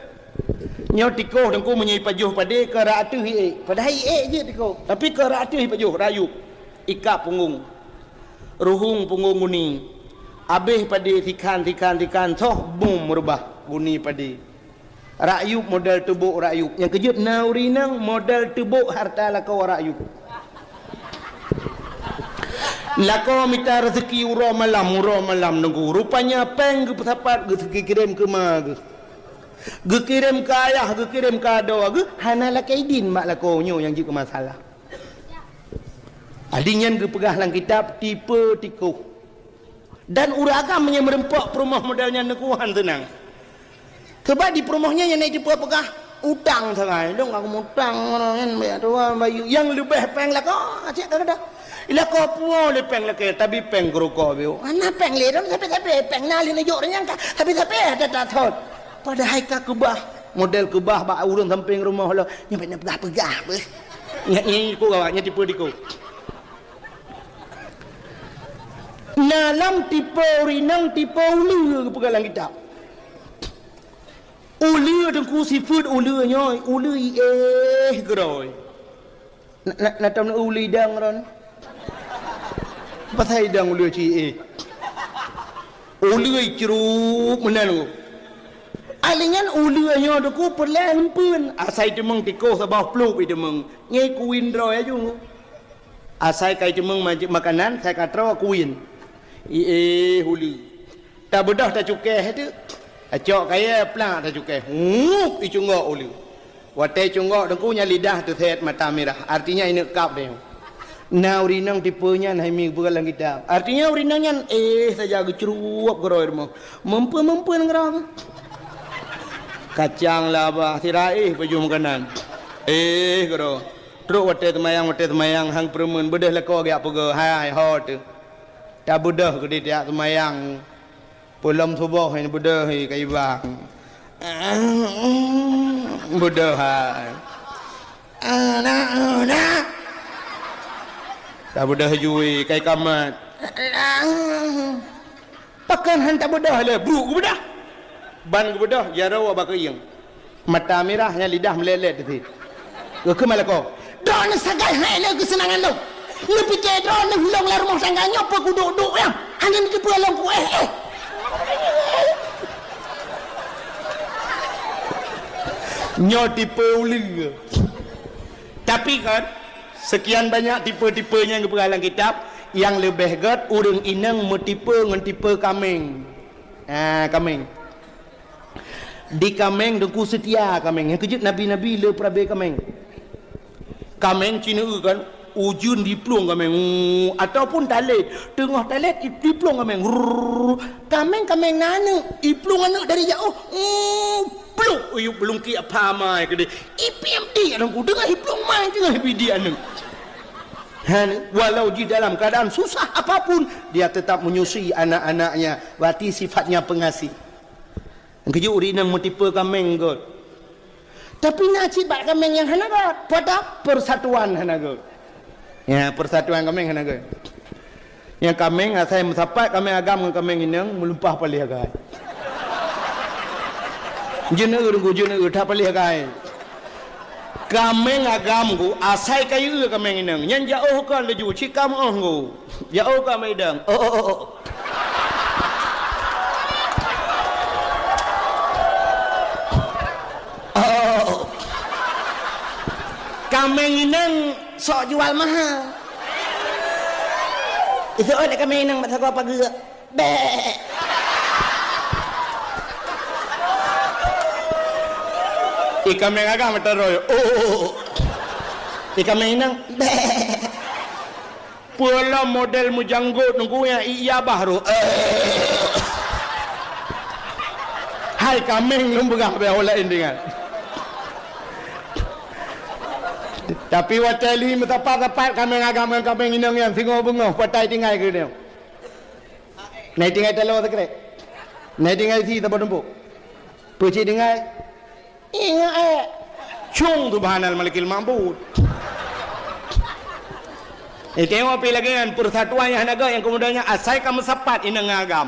Nyoe tikoh nungku meunyoe ipajoh padé keu rot ateueh iék. Padahai iék jeuet tikoh. Tapi keu rot ateueh ipajoh, rot yup. Ikab punggong. Ruhueng punggong guni. Abéh padé sikhan, sikhan, sikhan, soh bum reubah guni padé. Rot yup model teubok rot yup. Nyang keujeuet na ureueng inong model teubok harta lakoe rot yup. Lakoe mita raseuki uroe malam, uroe malam nunggu. Rupanya péng geupeusapat geukirém keu ma geuh. Geukirém keu ayah, geukirém keu adoe geuh. Hana lakèe idin bak lakoe nyoe nyang jeuet keu masalah. Adi nyan geupeugah lam kitab tipe tikoh. Dan ureuëng agam nyang meureumpok peurumoh model nyan neukuhan teunang. Sebab di peurumoh nyan nyang na tipe peugah utang sagai. Dong aku mutang orang nyan banyak tuan bayu. Yang leubeh péng lakoe, cek ka keudeh. Lakoe puwoe lé péng lakée, tapi péng geurukoe biu. Hana péng lé dong, tapi-tapi péng na lé neujok nyang ka, tapi-tapi ada tathon. Padahai ka keubah. Model keubah bak ureuëng sampéng rumoh lo, nyan bèk neupeugah-peugah beuh. Nyan, nyan iko gawat, nyan tipe diko. Na lam tipe ureuëng inong, tipe uleue geupeugah lam kitab. Uleue teungku sifeuet uleue nyoe, uleue iéh keudroe. Na, na, na tom uleue idang ron. Pasai idang uleue ci iéh. Uleue icrup meunan. Alinyan uleue nyoe teungku peureulée eumpeuen. Asai teumeung tikoh saboh pluek iteumeung. Ngieng kuwin droe aju. Asai ka iteumeung makanan, sai ka troe kuwin. Iéh uleue. Tabeudôh tacukée teuk. Tacok kayée plak tacukée. Hup, icunggok uleue. Watée cunggok teungku nyan lidah teusét mata mirah. Artinya ineuk kab deh. Na ureuëng inong tipe nyan hai mi geupeugah lam kitab. Artinya ureuëng inong nyan éh saja geucruwop keudroe rumoh. Meumpeuen-meumpeuen keudroe. Kacang labah sira éh pajoh makanan. Éh keudroe. Trok watée teumayang, watée teumayang hang peureumeuen beudôh lakoe geujak peugah hai ho teuh. Tabeudôh keudeh tiak teumayang. Peulom suboh nyan beudôh hai ka iba. Beudôh hai. Anak, anak. Tabeudôh jui kai kamat. Pakon han tabeudôh lé, bruk geubeudôh. Ban geubeudôh jaroe bak keuieng. Mata mirah nyan lidah meulelét teuh. Geukheun lakoe, "Droeneuh sagai hai lé keuseunangan lôn. Neupike droeneuh lôn lam rumoh tangga nyoe peue kuduek-duek nyan. Hana neuteupeue lôn kuéh-éh." Nyoe tipe uleue. Tapi kan, sekian banyak tipe-tipe nyang geupeugah lam kitab, nyang leubeh gét ureuëng inong meutipe ngon tipe kaméng. Ah, kaméng. Di kaméng teungku seutia kaméng. Nyang keujeuet nabi-nabi le peurabe kaméng. Kaméng ci neueu kan, ujeuen diplueng kaméng. Ataupun talét, teungoh talét diplueng kaméng. Rrrr. Kaméng-kaméng na aneuk, iplueng aneuk dari jaoh. Pluk, uyuek beulungki apa mai keudeh. Ipiem di aneuëk ku, teungoh iplueng mai, teungoh ipi di aneuk. Han, walau di dalam keadaan susah apapun, dia tetap menyusui anak-anaknya. Berarti sifatnya pengasih. Keujeuet ureuëng inong meutipe kaméng gét. Tapi na cit bak kaméng nyang hana gét. Pada persatuan hana gét. Ya, persatuan kaméng hana gét. Nyang kaméng asai meusapat kaméng agam ngon kaméng inong meulumpah paléh agai. Jeuneu teungku jeuneu that paléh agai. Kaméng agam ku asai kayue kaméng inong. Nyan jaoh kon laju cikam oh ku. Jaoh kaméng idang. Oh, oh, oh, oh. Oh, oh, oh. Kaméng inong sok jual mahal. Iseuôt lé kaméng inong masa goe pageue. Bek. Ikaméng agam meuteuroi. Oh, oh, oh, oh. Ikaméng inong. Bek. Peue lom model meujanggot nunggu nyang iya bah roh. Hai kaméng lôn peugah beh laén deungon. Tapi watée lhi meusapat-sapat kaméng agam ngon kaméng inong nyan singoh beungoh patai tinggai keu nyoe. Nai tinggai taloe sikrek. Nai tinggai si saboh tumpuk. Peucit tinggai. Ingat eh. Cung subhanal malikil ma'bud. Eh, tengok pi lagée nyan persatuan nyang hana gét nyang keumudian nyan asai ka meusapat inong ngon agam.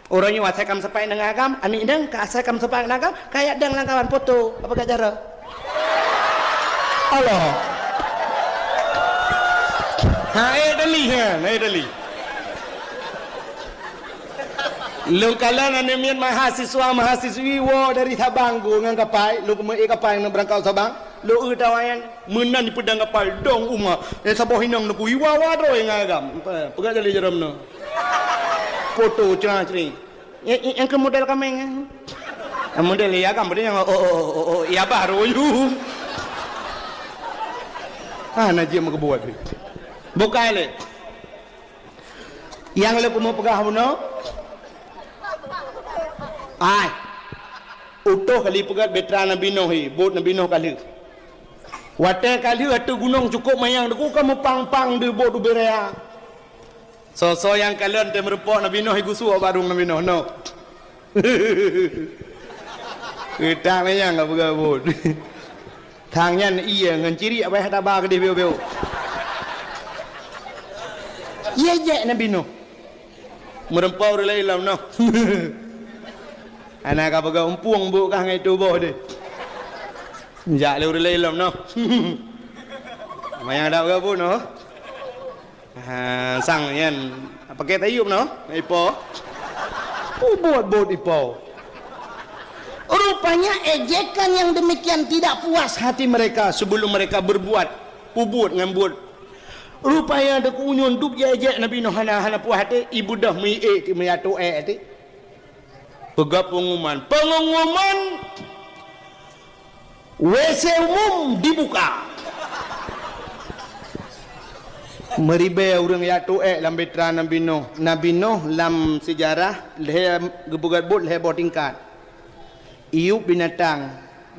Uroe nyoe asai ka meusapat inong ngon agam, aneuk inong ka asai ka meusapat inong ngon agam, kajak dang lam kawan foto, apa gak cara? Allah. Ha, eh, dali, ha, eh, dali. Lôn kalon aneuk miet mahasiswa, mahasiswi woe dari Sabang ku ngon kapai, lôn keumeue kapai ngon beurangkat Sabang, lôn eu tawa nyan meunan dipeudang kapai dong uma, nyang saboh inong neukui wawa droe ngon agam. Peugah jali jaroe meunoe. Foto cra-cri. Nyang, nyang, nyang keu model kaméng nyan. Nyang model iya agam, model nyang, oh, oh, oh, oh, oh, iya bah royueng. Ah, na jeuet meukeubut. Bukai lé. Nyang lé kumu peugah bunoe. Ai. Utoh kali peugah batra Nabi Nuh hi, bot Nabi Nuh ka lheueh. Watée ka lheueh ateueh gunong cukôp manyang, deuk ka meupang-pang di bot ubé raya. Soe-soe nyang kalon teumeureumpok Nabi Nuh, gusue bak rueng Nabi Nuh, noh. Geutak manyang ka peugah bot. Thang nyan ié ngon ciriek, abéh taba keudeh biôh-biôh. Ié jek Nabi Nuh. Meureumpok ureuëng laén lom noh. Hana ka peugah umpueng bot kah ngon tuboh deh. Jak lé ureuëng laén lom noh. Manyang dak peugah bot noh. Ha, sang nyan. Pakai tayub noh, ipo. Ubot-bot ipo. Rupanya ejekan yang demikian tidak puas hati mereka sebelum mereka berbuat. Ubot ngon bot. Rupanya deuk unyun dup jek-jek Nabi Nuh hana, hana puas até, ibeudôh meuiék keu meuyatoe até. Peugah pengumuman. Pengumuman W C umum dibuka. Meuribée ureuëng jak toe lam batra Nabi Nuh. Nabi Nuh lam seujarah lhée geupeugét buet lhée boh tingkat. Iyup binatang,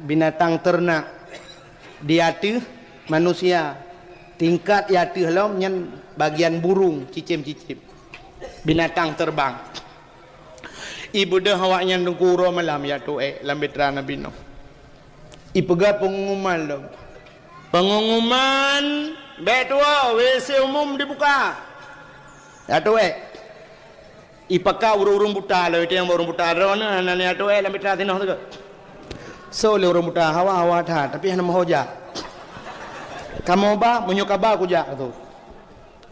binatang teurenak, di ateueh manusia, tingkat di ateueh lom nyan bagian burung, cicém-cicém, binatang terbang. Ibeudôh awaknyan teungku uroe malam jak toe lam batra Nabi Nuh. Ipeugah pengumuman lom. Pengumuman, bék tuwoe, W C umum dibuka. Jak toe. Ipakat ureuëng-ureuëng buta lom, iteueng ureuëng buta droeneuh hana jak toe lam batra sinoe teuka. Soe lé ureuëng buta, hawa-hawa that, tapi hana meuho jak. Kamoe ba, meunyoe ka ba kujak tu.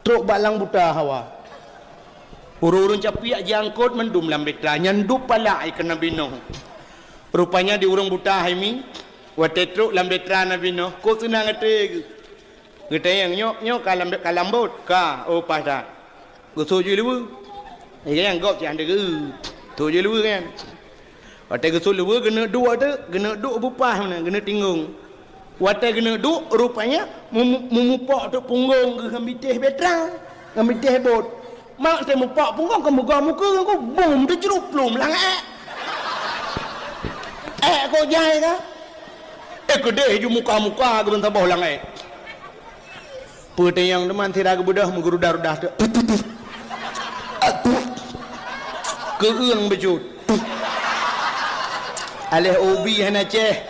Trok bak lam buta hawa. Ureuëng-ureuëng capiak jiangkot mandum lam batra, nyan dup palak keu Nabi Nuh. Rupanya di ureuëng buta hai mi, watée trok lam batra Nabi Nuh, kok seunang até geuh. Geutanyong, "Nyoe, nyoe ka lam, ka lam bot?" "Ka." "Oh, paih that." Geusut jih luweue. Nyang gob cit hana geu-, sut jih luweue nyan. Watée geusut luweue, geuneuk duek teuk, geuneuk duek beupaih meunan, geuneuk tinggong. Watée geuneuk duek, rupanya mu-, mu-, mupok teuk punggong geuh ngon bitéh batra, ngon bitéh bot. Mak teuh mupok punggong, keu meugoe mukeue ngon bom teucrup pluem lam ék. Ék kok jai ka? Éh, keudeh ju muka-muka geubansaboh lam ék. Peutanyong teuma sira geubeudôh meugeureudah-reudah teuk. Keueung beujeuet. Aléh ubi hana céh.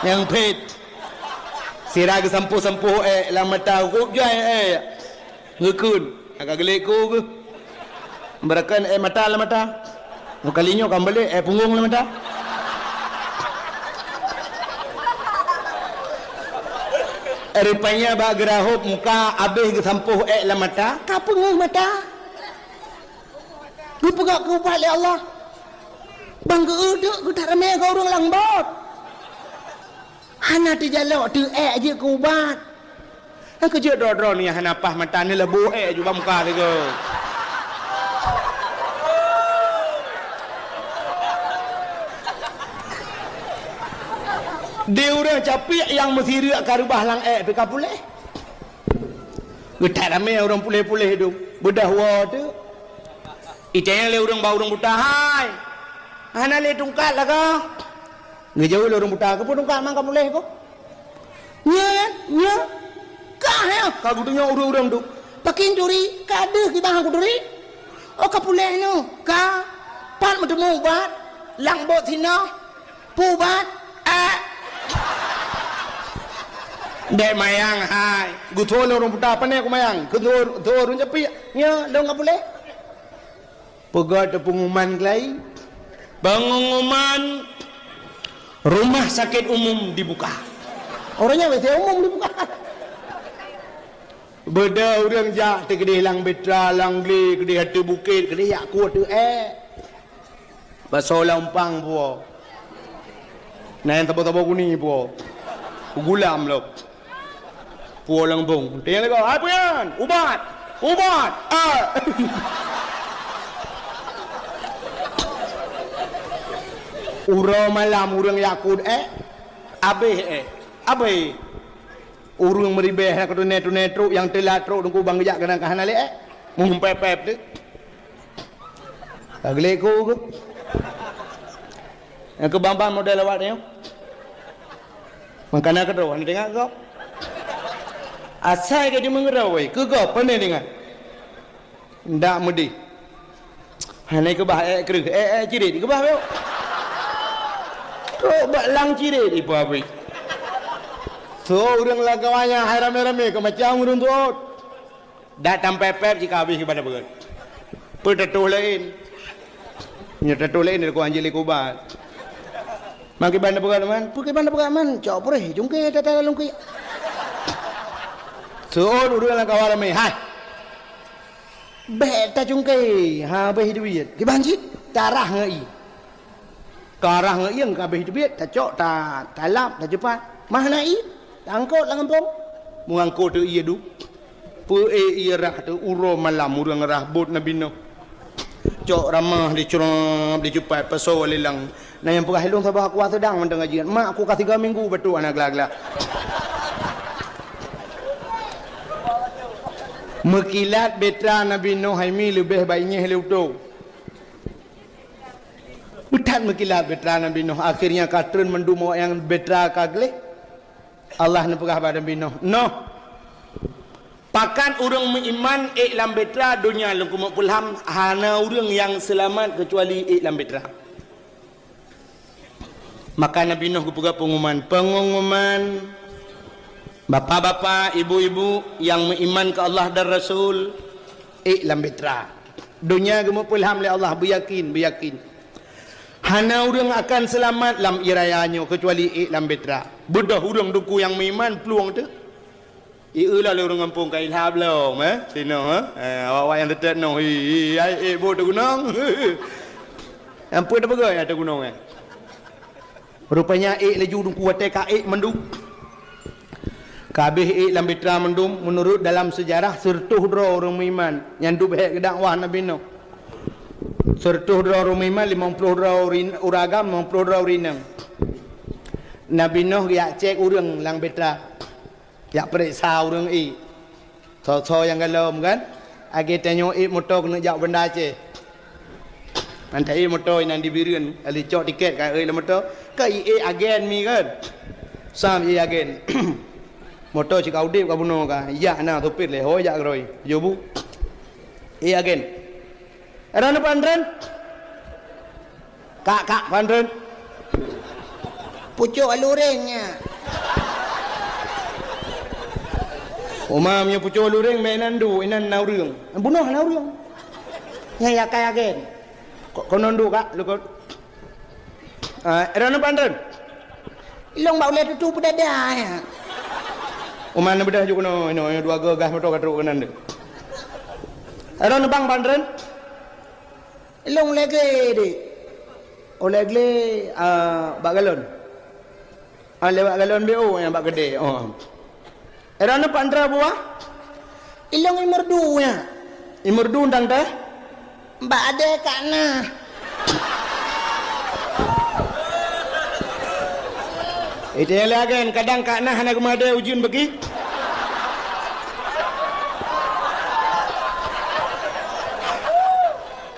Nyang phét. Sira geusampôh-sampôh ék lam mata, kok jai ék. Ngeukheun. Agak geulék ku geuh. Beurakan ék mata lam mata. Kali nyoe ka meubalék ék punggong lam mata. Rupanya bak geurahop muka abéh geusampôh ék lam mata, ka peungeuh mata. Geupeugah keu ubat lé Allah. Bang geu-eu teuk geutak ramé keu ureuëng lam bot. Hana teujalok teuk ék jeuet keu ubat. Nyang keujeuet droe-droe nyan hana paih mata neuleubôh ék ju bak muka sigoe. Di ureuëng capiek nyang meusireuk ka reubah lam ék pih ka puléh. Geutak ramé ureuëng puléh-puléh dum. Beudôh woe teuk. Itanyong lé ureuëng bak ureuëng buta, "Hai, hana lé tungkat lagoe?" Geujaweueb lé ureuëng buta, "Keupeue tungkat mang ka puléh ko?" "Nyan, nyan." "Kah nyan?" Ka geutunyok ureuëng-ureuëng tu. "Pakén turi, ka deuh kiban kuturi." "Oh, ka puléh nyoe." "Ka." "Pat meuteumé ubat?" "Lam bot sinoe." "Peue ubat?" "Ék." "Bék mayang hai." Geutho lé ureuëng buta, "Pane kumayang?" Geutho, geutho ureuëng capiek, "Nyoe lôn ka puléh." Peugah teuk pengumuman keulai. Pengumuman rumah sakit umum dibuka. Uroe nyan W C umum dibuka. Beudôh ureuëng jak teukeudeh lam batra, lam glé, keudeh ateueh bukét, keudeh jak kueh ateueh ék. Basoe lam umpang puwoe. Na nyang saboh-saboh guni puwoe. Gulam lom. Puwoe lam bong. Tanyong lagoe, "Hai peue nyan?" "Ubat." "Ubat." "Ah." Uroe malam ureuëng jak kueh ék. Abéh ék. Abéh. Ureuëng meuribée hana keutuné-tuné trok, nyang teulat trok teungku bang geujak keunan ka hana lé ék. Mumpép-pép teuh. Ka geulék ku geuh. Nyang keu bang-bang model awak nyoe. Mangkana keudroe hana teuingat gob. Asai ka jimeungeurôi, keu gob pane teuingat. Ndak meudeh. Hana keubah ék kreueh, ék, ék cirit keubah bacut. Trok bak lang cirit ipa abéh. So ureuëng lam kawan nyan hai ramé-ramé keu macam ureuëng tuôt. Dak tampé pép jika habéh kiban beureukat. Peue tatuh laén. Nyoe tatuh laén dari kuah anjing lé kubat. Mang kiban beureukat man, peue kiban beureukat man, cok purih, jungke tata lungki. Seuôt ureuëng lam kawan ramé, hai. Bék tacungke, habéh duit. Kiban cit, tarah ngon ié. Karah ngon ié ka habéh duit, tacok, ta-, talap, tacupat. Mah na ié, tangkot lam gampông. Meungangkot teu ié du. Peu-ék ié rah teu uroe malam ureuëng rah bot Nabi Nuh. Cok ramah dicurab, dicupat, pasoe lé lang. Na nyang peugah ilong saboh aku sedang mantong ngaji. Mak aku ka tiga minggu beutôi aneuk gla-gla. Meukilat beutra Nabi Nuh hai mi leubeh baik nyeh lé utoe. Beutat meukilat beutra Nabi Nuh, akhirnya ka treun mandum awak nyang beutra ka gleh. Allah neupeugah bak Nabi Nuh, "Noh, pakat ureuëng meuiman ék lam beutra donya lôn keumeuk peulham, hana ureuëng nyang seulamat keucuali ék lam beutra." Maka Nabi Nuh geupeugah peunguman, peunguman, bapak-bapak, ibu-ibu nyang meuiman keu Allah dan Rasul, ék lam beutra. Donya geumeupeulham lé Allah, beuyakin, beuyakin. Hana ureuëng akan seulamat lam ié raya nyoe keucuali ék lam beutra. Beudôh ureuëng teungku nyang meuiman plueng teuh. Ié lôn lé ureuëng gampông ka ilhab lom, eh, sinoe, eh. Eh, awak-awak nyang teutét noh, hi, hi, hai, ék bot teugunong. Ampôn teupeugah nyang teugunong, eh. Rupanya ék laju teungku watée ka ék mandum. Ka habéh ék lam beutra mandum, meunurot dalam seujarah seureutôh droe ureuëng meuiman nyang dub hék geudakwah Nabi Nuh. Seureutôh droe ureuëng meuiman, limong ploh droe ureuëng agam, limong ploh droe ureuëng inong. Nabi Nuh geujak cék ureuëng lam beutra. Jak peuriksa ureuëng ék. Soe-soe nyang galom kan? Lagée tanyoe ék moto keuneuk jak u Banda Aceh. Mantong ék moto inan di Bireuen, lalu cok tiket ka ék lam moto. Ka ék agen mi kan? Sam ék agen. Moto cit ka udeb ka bunoe ka. Jak na sopir lé, hôi jak keudroe. Jobu. Ék agen. Droeneuh pan treun? Kak, kak, pan treun? Pucok lureng nyan. Uma meunyoe pucok lureng, meunan du, inan na ureuëng. Bunoe na ureuëng. Nyang yakai agen. Ko-, konon du, kak, lukot. Ah, droeneuh pan treun? Ilong bak ulée tutu peudada, ya. Uma neubeudah ju keunoe, inoe, dua geuh gah moto ka trok keunan deuh. Droeneuh bang pan treun? Ilong lagée deh. Oh, lagée, ah, bak galon. Ah, lewat galon B O nyang bak keudée. Oh. Droeneuh pan treun buah? Ilong imeurdu nyan. Imeurdu tang teh? Bak adée kak na. Itu yang lagi, kadang kak na hana geumeuadée ujeuen bagi.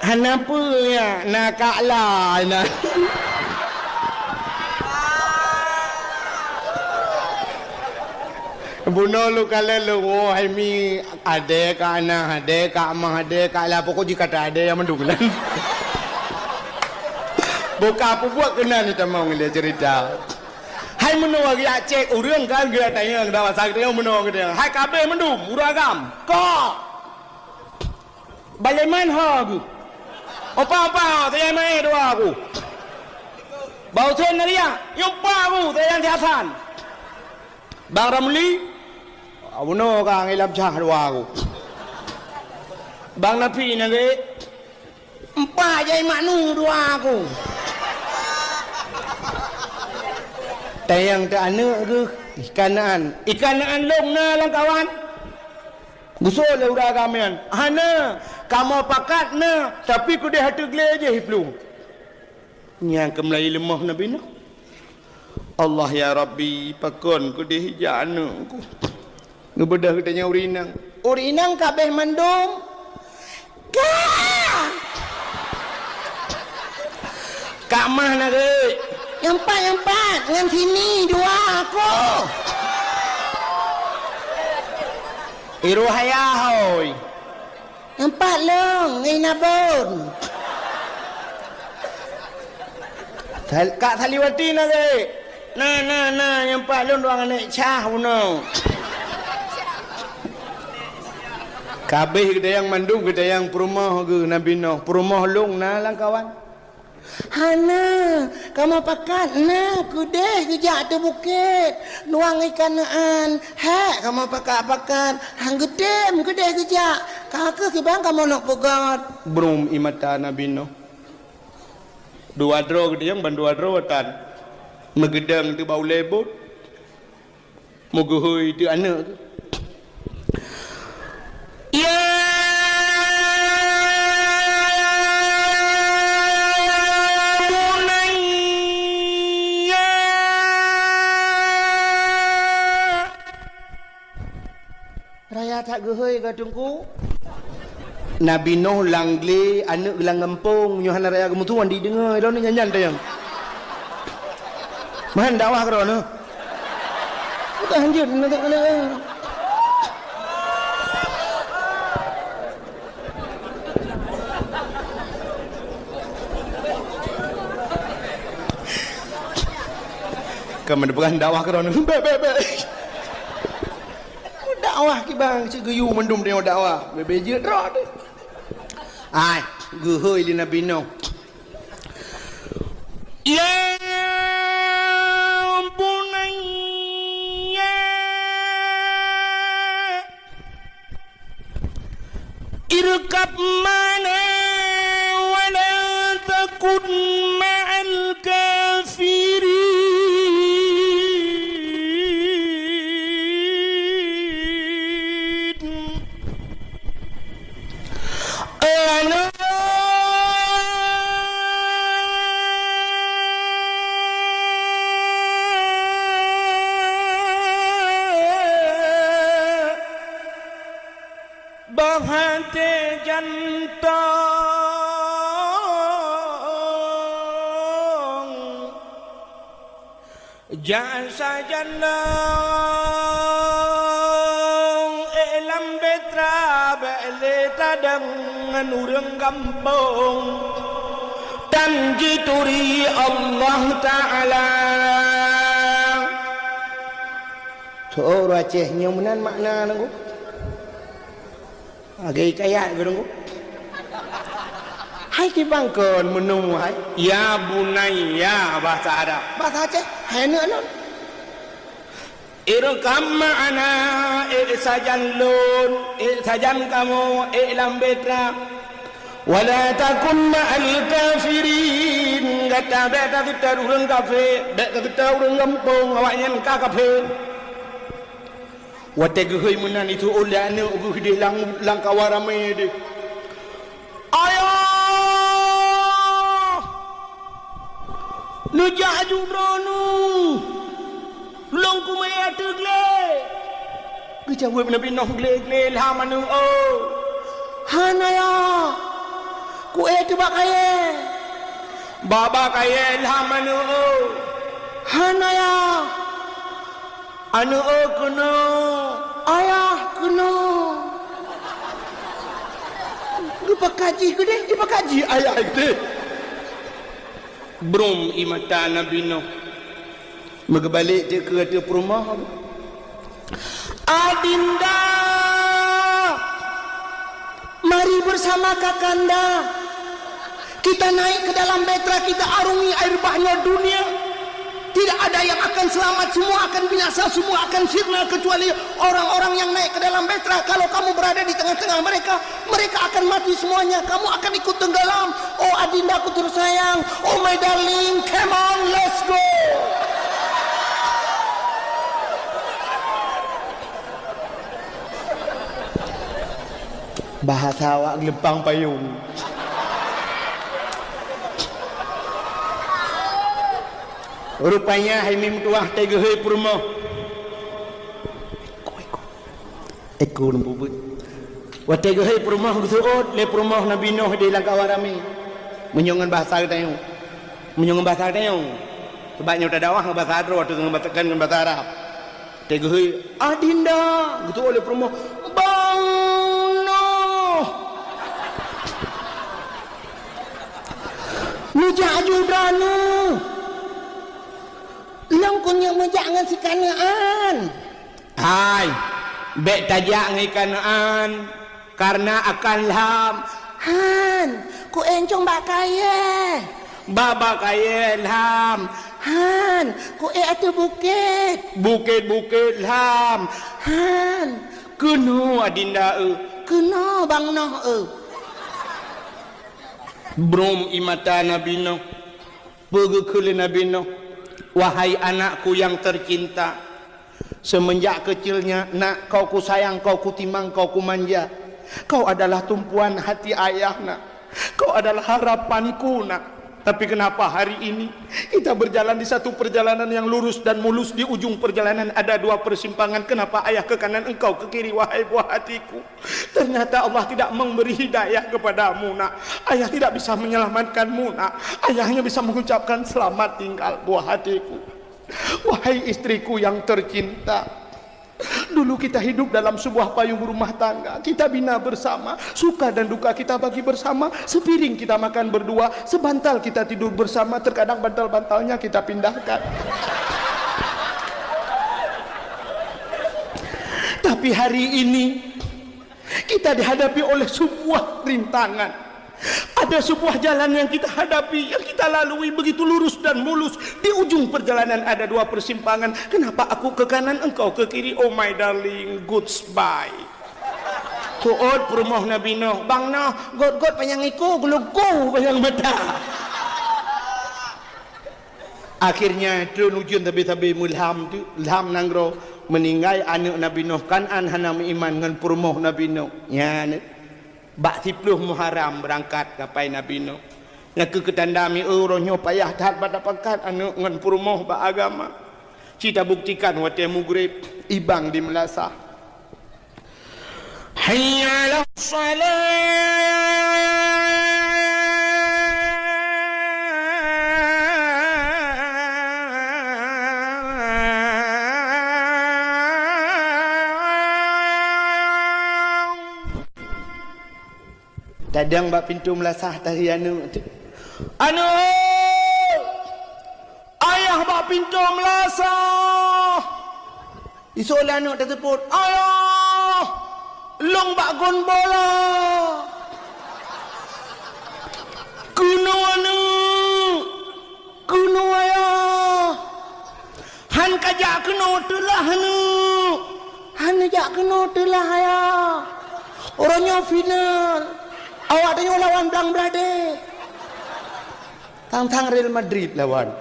Hana peue nyan, na kak la na. Bunoe lôn kalon lôn, woe hai mi, adée kak na, adée kak ma, adée kak la, pokok jih kata adée nyang mandum nan. Boh ka peubuet keunan ni tamong lé cerita. Hai meunoe geujak cék ureuëng kan, geutanyong, dak masa geutanyong meunoe geutanyong. Hai ka abéh mandum, ureuëng agam. Kok! Baleman ho geuh. Opa-opa, saya main dua aku. Bau sen nariak, nyupa aku, saya yang siasan. Bang Ramli, abuno ka ngilam cah dua aku. Bang Nafi nage, empat jai maknu dua aku. Tayang teu aneuk geuh ikanaan. Ikanaan lom na lam kawan. Geusoe lé ureuëng agam nyan, "Hana, kamoe pakat na, tapi keudeh ateueh glé jih iplueng." Nyang keumeulai leumoh Nabi Nuh, "Allah ya Rabbi, pakon keudeh ijak aneuk ku?" Geubeudôh geutanyoe ureueng inong. Ureueng inong ka abéh mandum. Ka! Ka mah na geuh. Nyang pat, nyang pat, ngon sini dua aku. Iroh ayah, hôi. Nyang pat lôn, ngon Inabon. Sal-, Kak Saliwati na geuh. Na, na, na, nyang pat lôn dua aneuk cah bunoe. Ka abéh geutanyong mandum, geutanyong peurumoh geuh Nabi Nuh. Peurumoh lôn na lamkawan? Hana, kamoe pakat na keudeh geujak ateueh bukét, nuang ikan neuan. Hék, kamoe pakat-pakat, han geutem keudeh geujak. Ka keuh kiban kamoe neuk peugöt. Brum ie mata Nabi Nuh. Dua droe geutanyong ban dua droe tan. Meugeudong teuh bak ulèe bot. Meugeuhôi teuh aneuk geuh. Ya bunayya. Raya that geuhôi ka Teungku. Nabi Nuh lam glé, aneuk lam gampông, nyoe hana raya geumeutuan dideungoe, droeneuh nyan-nyan teuh nyang. Meuhan dakwah keudroe neuh. Bukan hanjeuet, nanti kena. Ka meudeungoe dakwah keudroe neuh. Bèk, bèk, bèk. Dakwah kiban cit geuyue mandum tanyoe dakwah. Bèk-bèk jeuet droe teuh. Ai, geuhôi lé Nabi Nuh. Ya bunayya irkab ma'ana wa la takun ma'al kafirin. Bah até jantong. Jak sajan lôn, ék lam beutra, bèk lé tadong ngon ureueng gampông, tan jituri Allah Taala. Tho, ureueng Aceh, nyoe meunan makna nangku. Lagèe hikayat geuh nangku. Hai kiban kon meuneu hai. Ya bunayya, bahasa Arab. Bahasa Aceh, hai aneuk lôn. Irkab ma'ana, ék sajan lôn, ék sajan kamoe, ék lam beutra. Wa la takun ma'al kafirin, gata bèk taseutôt ureueng kafé, bèk taseutôt ureueng gampông, awaknyan ka kafé. Watèe geuhôi meunan, jiteuôt lé aneuk geuh deh lam, lam kawan ramé deh. Ayah! Neujak aju droeneuh! Lôn kumè ateueh glé! Geujaweueb Nabi Nuh, glé-glé lham aneuk, oh! Hana, ya! Kuék teuh bak kayèe! Bak, bak kayèe lham aneuk, oh! Hana, ya! Aneuk, oh, keunoe! Ayah, keunoe! Geupakat jih keudeh, geupakat jih ayah keudeh. Brum ie mata Nabi Nuh. Meugeubalek teuk keu ateueh peurumoh. Adinda! Mari bersama kakanda, kita naik ke dalam bahtera, kita arungi air bahnya dunia. Tidak ada yang akan selamat, semua akan binasa, semua akan sirna, kecuali orang-orang yang naik ke dalam bahtera. Kalau kamu berada di tengah-tengah mereka, mereka akan mati semuanya. Kamu akan ikut tenggelam. Oh adindaku tersayang, oh my darling, come on, let's go. Bahasa awak geuleupang payong. Rupanya hai meutuah teuh geuhôi peurumoh. Eku lom peubuet. Watée geuhôi peurumoh geuseuôt lé peurumoh Nabi Nuh di lam kawan ramé. Meunyoe ngon bahasa geutanyoe. Meunyoe ngon bahasa geutanyoe. Sabab nyoe tadakwah ngon bahasa droe, teuka ngon bahasa, kan ngon bahasa Arab. Watée geuhôi, "Adinda," geuseuôt lé peurumoh, "Bang Nuh." "Neujak aju droeneuh. Lôn keuneuk meujak ngon si Kanaan." "Hai, bék tajak ngon Kanaan, kareuna akan lham." "Han, keuék cong bak kayée." "Bak, bak kayée lham." "Han, keuék ateueh bukét." "Bukét-bukét lham." "Han." "Keunoe, Adinda, eu." "Keunoe, Bang Noh, eu." Brom ie mata Nabi Nuh. Peue geukheun lé Nabi Nuh, "Wahai anakku yang tercinta, semenjak kecilnya, nak, kau kusayang, kau kutimang, kau kumanja. Kau adalah tumpuan hati ayah, nak. Kau adalah harapanku, nak. Tapi kenapa hari ini kita berjalan di satu perjalanan yang lurus dan mulus, di ujung perjalanan ada dua persimpangan. Kenapa ayah ke kanan, engkau ke kiri, wahai buah hatiku?" Ternyata Allah tidak memberi hidayah kepadamu, nak. Ayah tidak bisa menyelamatkanmu, nak. Ayah hanya bisa mengucapkan, "Selamat tinggal, buah hatiku." Wahai istriku yang tercinta, dulu kita hidup dalam sebuah payung rumah tangga. Kita bina bersama, suka dan duka kita bagi bersama. Sepiring kita makan berdua, sebantal kita tidur bersama. Terkadang bantal-bantalnya kita pindahkan. Tapi hari ini, kita dihadapi oleh sebuah rintangan. Ada sebuah jalan yang kita hadapi, yang kita lalui begitu lurus dan mulus. Di ujung perjalanan ada dua persimpangan. Kenapa aku ke kanan, engkau ke kiri? Oh my darling, goodbye. Tuot peurumoh Nabi Nuh, "Bang Noh, got-got panyang iko, geuluku panyang mata." Akhirnya, treun ujeuen sabe-sabe meulham teuk, lham nanggroe, meuninggai aneuëk Nabi Nuh Kan'an hana meuiman ngon peurumoh Nabi Nuh. Nyan, bak siplôh Muharram beurangkat kapai Nabi Nuh. Nyan keuh keutanda mieu uroe nyoe payah that bak tapangkat aneuëk ngon peurumoh bak agama. Ci tabuktikan watée mugreb, ibang di meulasah. Hayya 'alas shalah. Tadong bak pintoe meulasah tari aneuëk. Aneuëk! Ayah bak pintoe meulasah! Isok lé aneuëk teuseupôt, "Ayah, lôn bak gon bola." "Keunoe aneuëk, keunoe ayah." "Han kajak keunoe teulah aneuëk." "Han neujak keunoe teulah ayah. Uroe nyoe final. Awak tanyoe lawan Blang Blahdeh." Tang-tang Real Madrid lawan.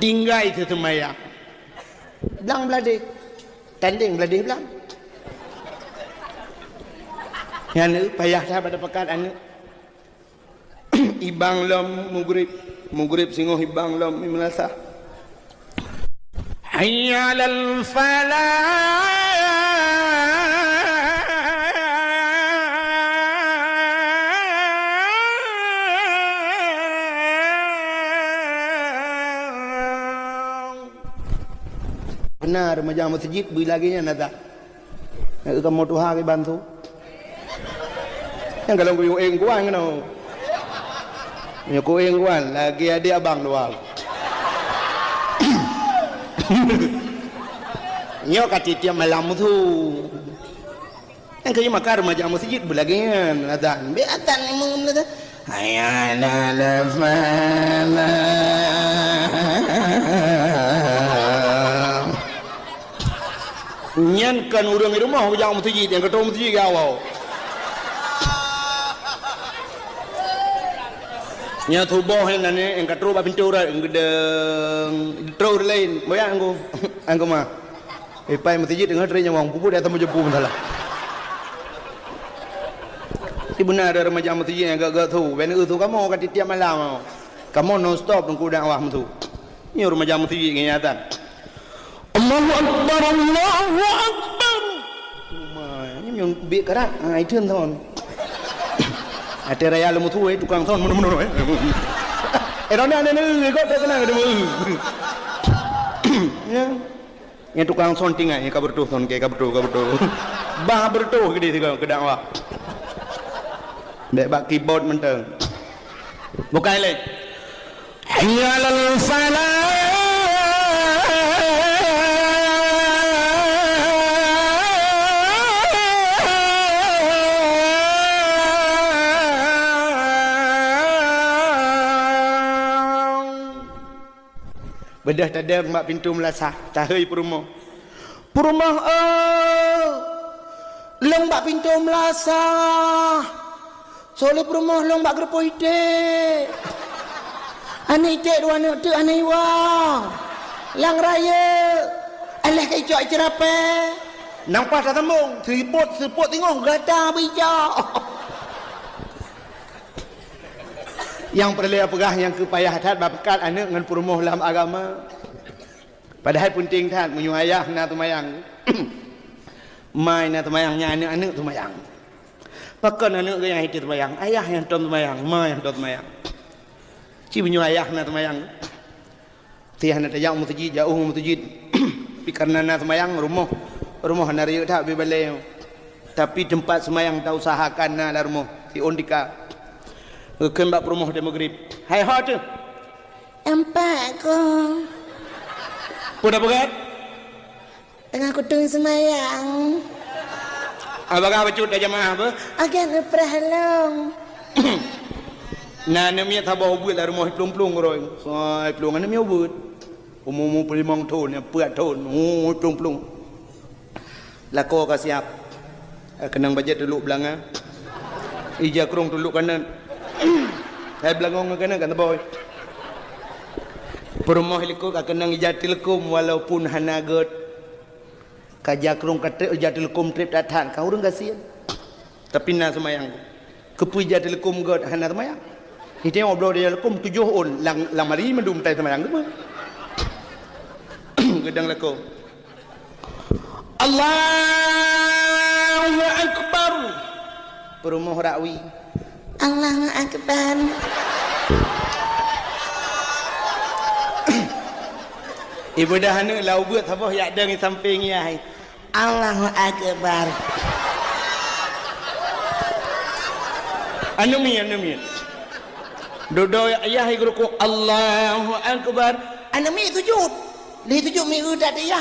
Tinggai teuseumayang. Blang Blahdeh. Tandeng Blahdeh Blang. Nyan payah that bak tapangkat aneuëk. Ibang lom mugreb. Mugreb singoh ibang lom meulasah. Hayya 'alal falah. Beuna remaja meuseujid beu lagée nyan ata. Kamoe tuha kiban su. Nyang kalon kuyueng kuan keunoe. Nyoe kueng kuan lagée adék abang dua. Nyoe ka tiep-tiep malam su. Nyang kayue maka remaja meuseujid beu lagée nyan azan. Bék azan imum lagée. Hayya 'alal falah. Nyan kon ureuëng di rumoh jak meuseujid, nyang ka troh meuseujid gawao. Nyan tuboh nyan nani nyang ka troh bak pintoe urat, geudeng, troh ureuëng laén, boyak angku, angku ma. Ipai meuseujid deungon tré nyawong, puput di atas meujepu masalah. Di beuna ada remaja meuseujid nyang gak-gak su, ben eu su kamoe ka tiep-tiep malam. Kamoe non stop teungku dakwah meusu. Nyoe remaja meuseujid ngiatan. Allahu Akbar, Allahu Akbar. Uma, nyoe, nyoe bit karat, ha, itheun thon. Até raya leumu tu, eh, tukang thon, meunoe-meunoe, eh. Eh, dah na, na, na, eh, kau tak kenal, kata, eh. Ya. Nyan tukang thon tinggai, ka beureutoh thon, ke, ka beureutoh, ka beureutoh. Bah beureutoh geude sigoe keu dakwah. Bèk bak keyboard mantong. Bukai lé. Hayya 'alal falah. Beudôh tadong bak pintoe meulasah, tahôi peurumoh. "Peurumoh, oh, lôn bak pintoe meulasah. Soe lé peurumoh lôn bak geureupoh iték. Aneuk iték dua aneuk teuk hana iwoe. Lam rayeuk, alah ka icok iceurapée." Nang paih tasambong, seupôt-seupôt teungoh gata beuicok. Nyang peureulée peugah nyang keu payah that bak peukat aneuk ngon peurumoh lam agama. Padahai peunteng that meunyoe ayah na seumayang, ma na seumayang, nyan aneuk-aneuk seumayang. Pakon aneuk geuh nyang hana seumayang, ayah nyang tom seumayang, ma nyang tom seumayang. Ci meunyoe ayah na seumayang, si hana tajak u meuseujid, jauh u meuseujid. Tapi kareuna na seumayang, rumoh, rumoh hana rayeuk that bak balée. Tapi teumpat seumayang tausahakan na lam rumoh, siôn tika. Geukheun bak peurumoh di Maghrib, "Hai ho teuh?" "Nampak kong." "Peue na peugah?" "Teungoh kuteung seumayang." "Ah, bagah bacut dah jamaah apa?" "Akan neuprah lom." Na aneuk miet saboh ubeuet lam rumoh, plueng-plueng uroe. Sai plueng aneuk miet ubeuet. Umu-umu peulimong thon, peuet thon, umu plueng-plueng. Lakoe ka siab. Keunong bajèe tulok beulanga. Ija krong tulok kanan. Hai beulangong kanan kan teuboh. Peurumoh likot ka keunong ija teuleukom walaupun hana gèt. Ka ija krong ka trép, ija teuleukom trép that-that, ka ureueng gasien. Tapi na seumayang. Keupeue ija teuleukom gèt hana seumayang? Iteueng bloe ija teuleukom tujoh ôn, lam, lam hari mandum tai seumayang teuma. Geudong lakoe. Allahu Akbar. Peurumoh rakwi. Allahu Akbar. Ibu dah aneuk lau beuet saboh yak deng di sampéng yah. Allahu Akbar. Aneuk miet, aneuk miet. Dudoe ayah i geurukuk, Allahu Akbar. Aneuk miet sujud. Lheuh sujud miet that ayah.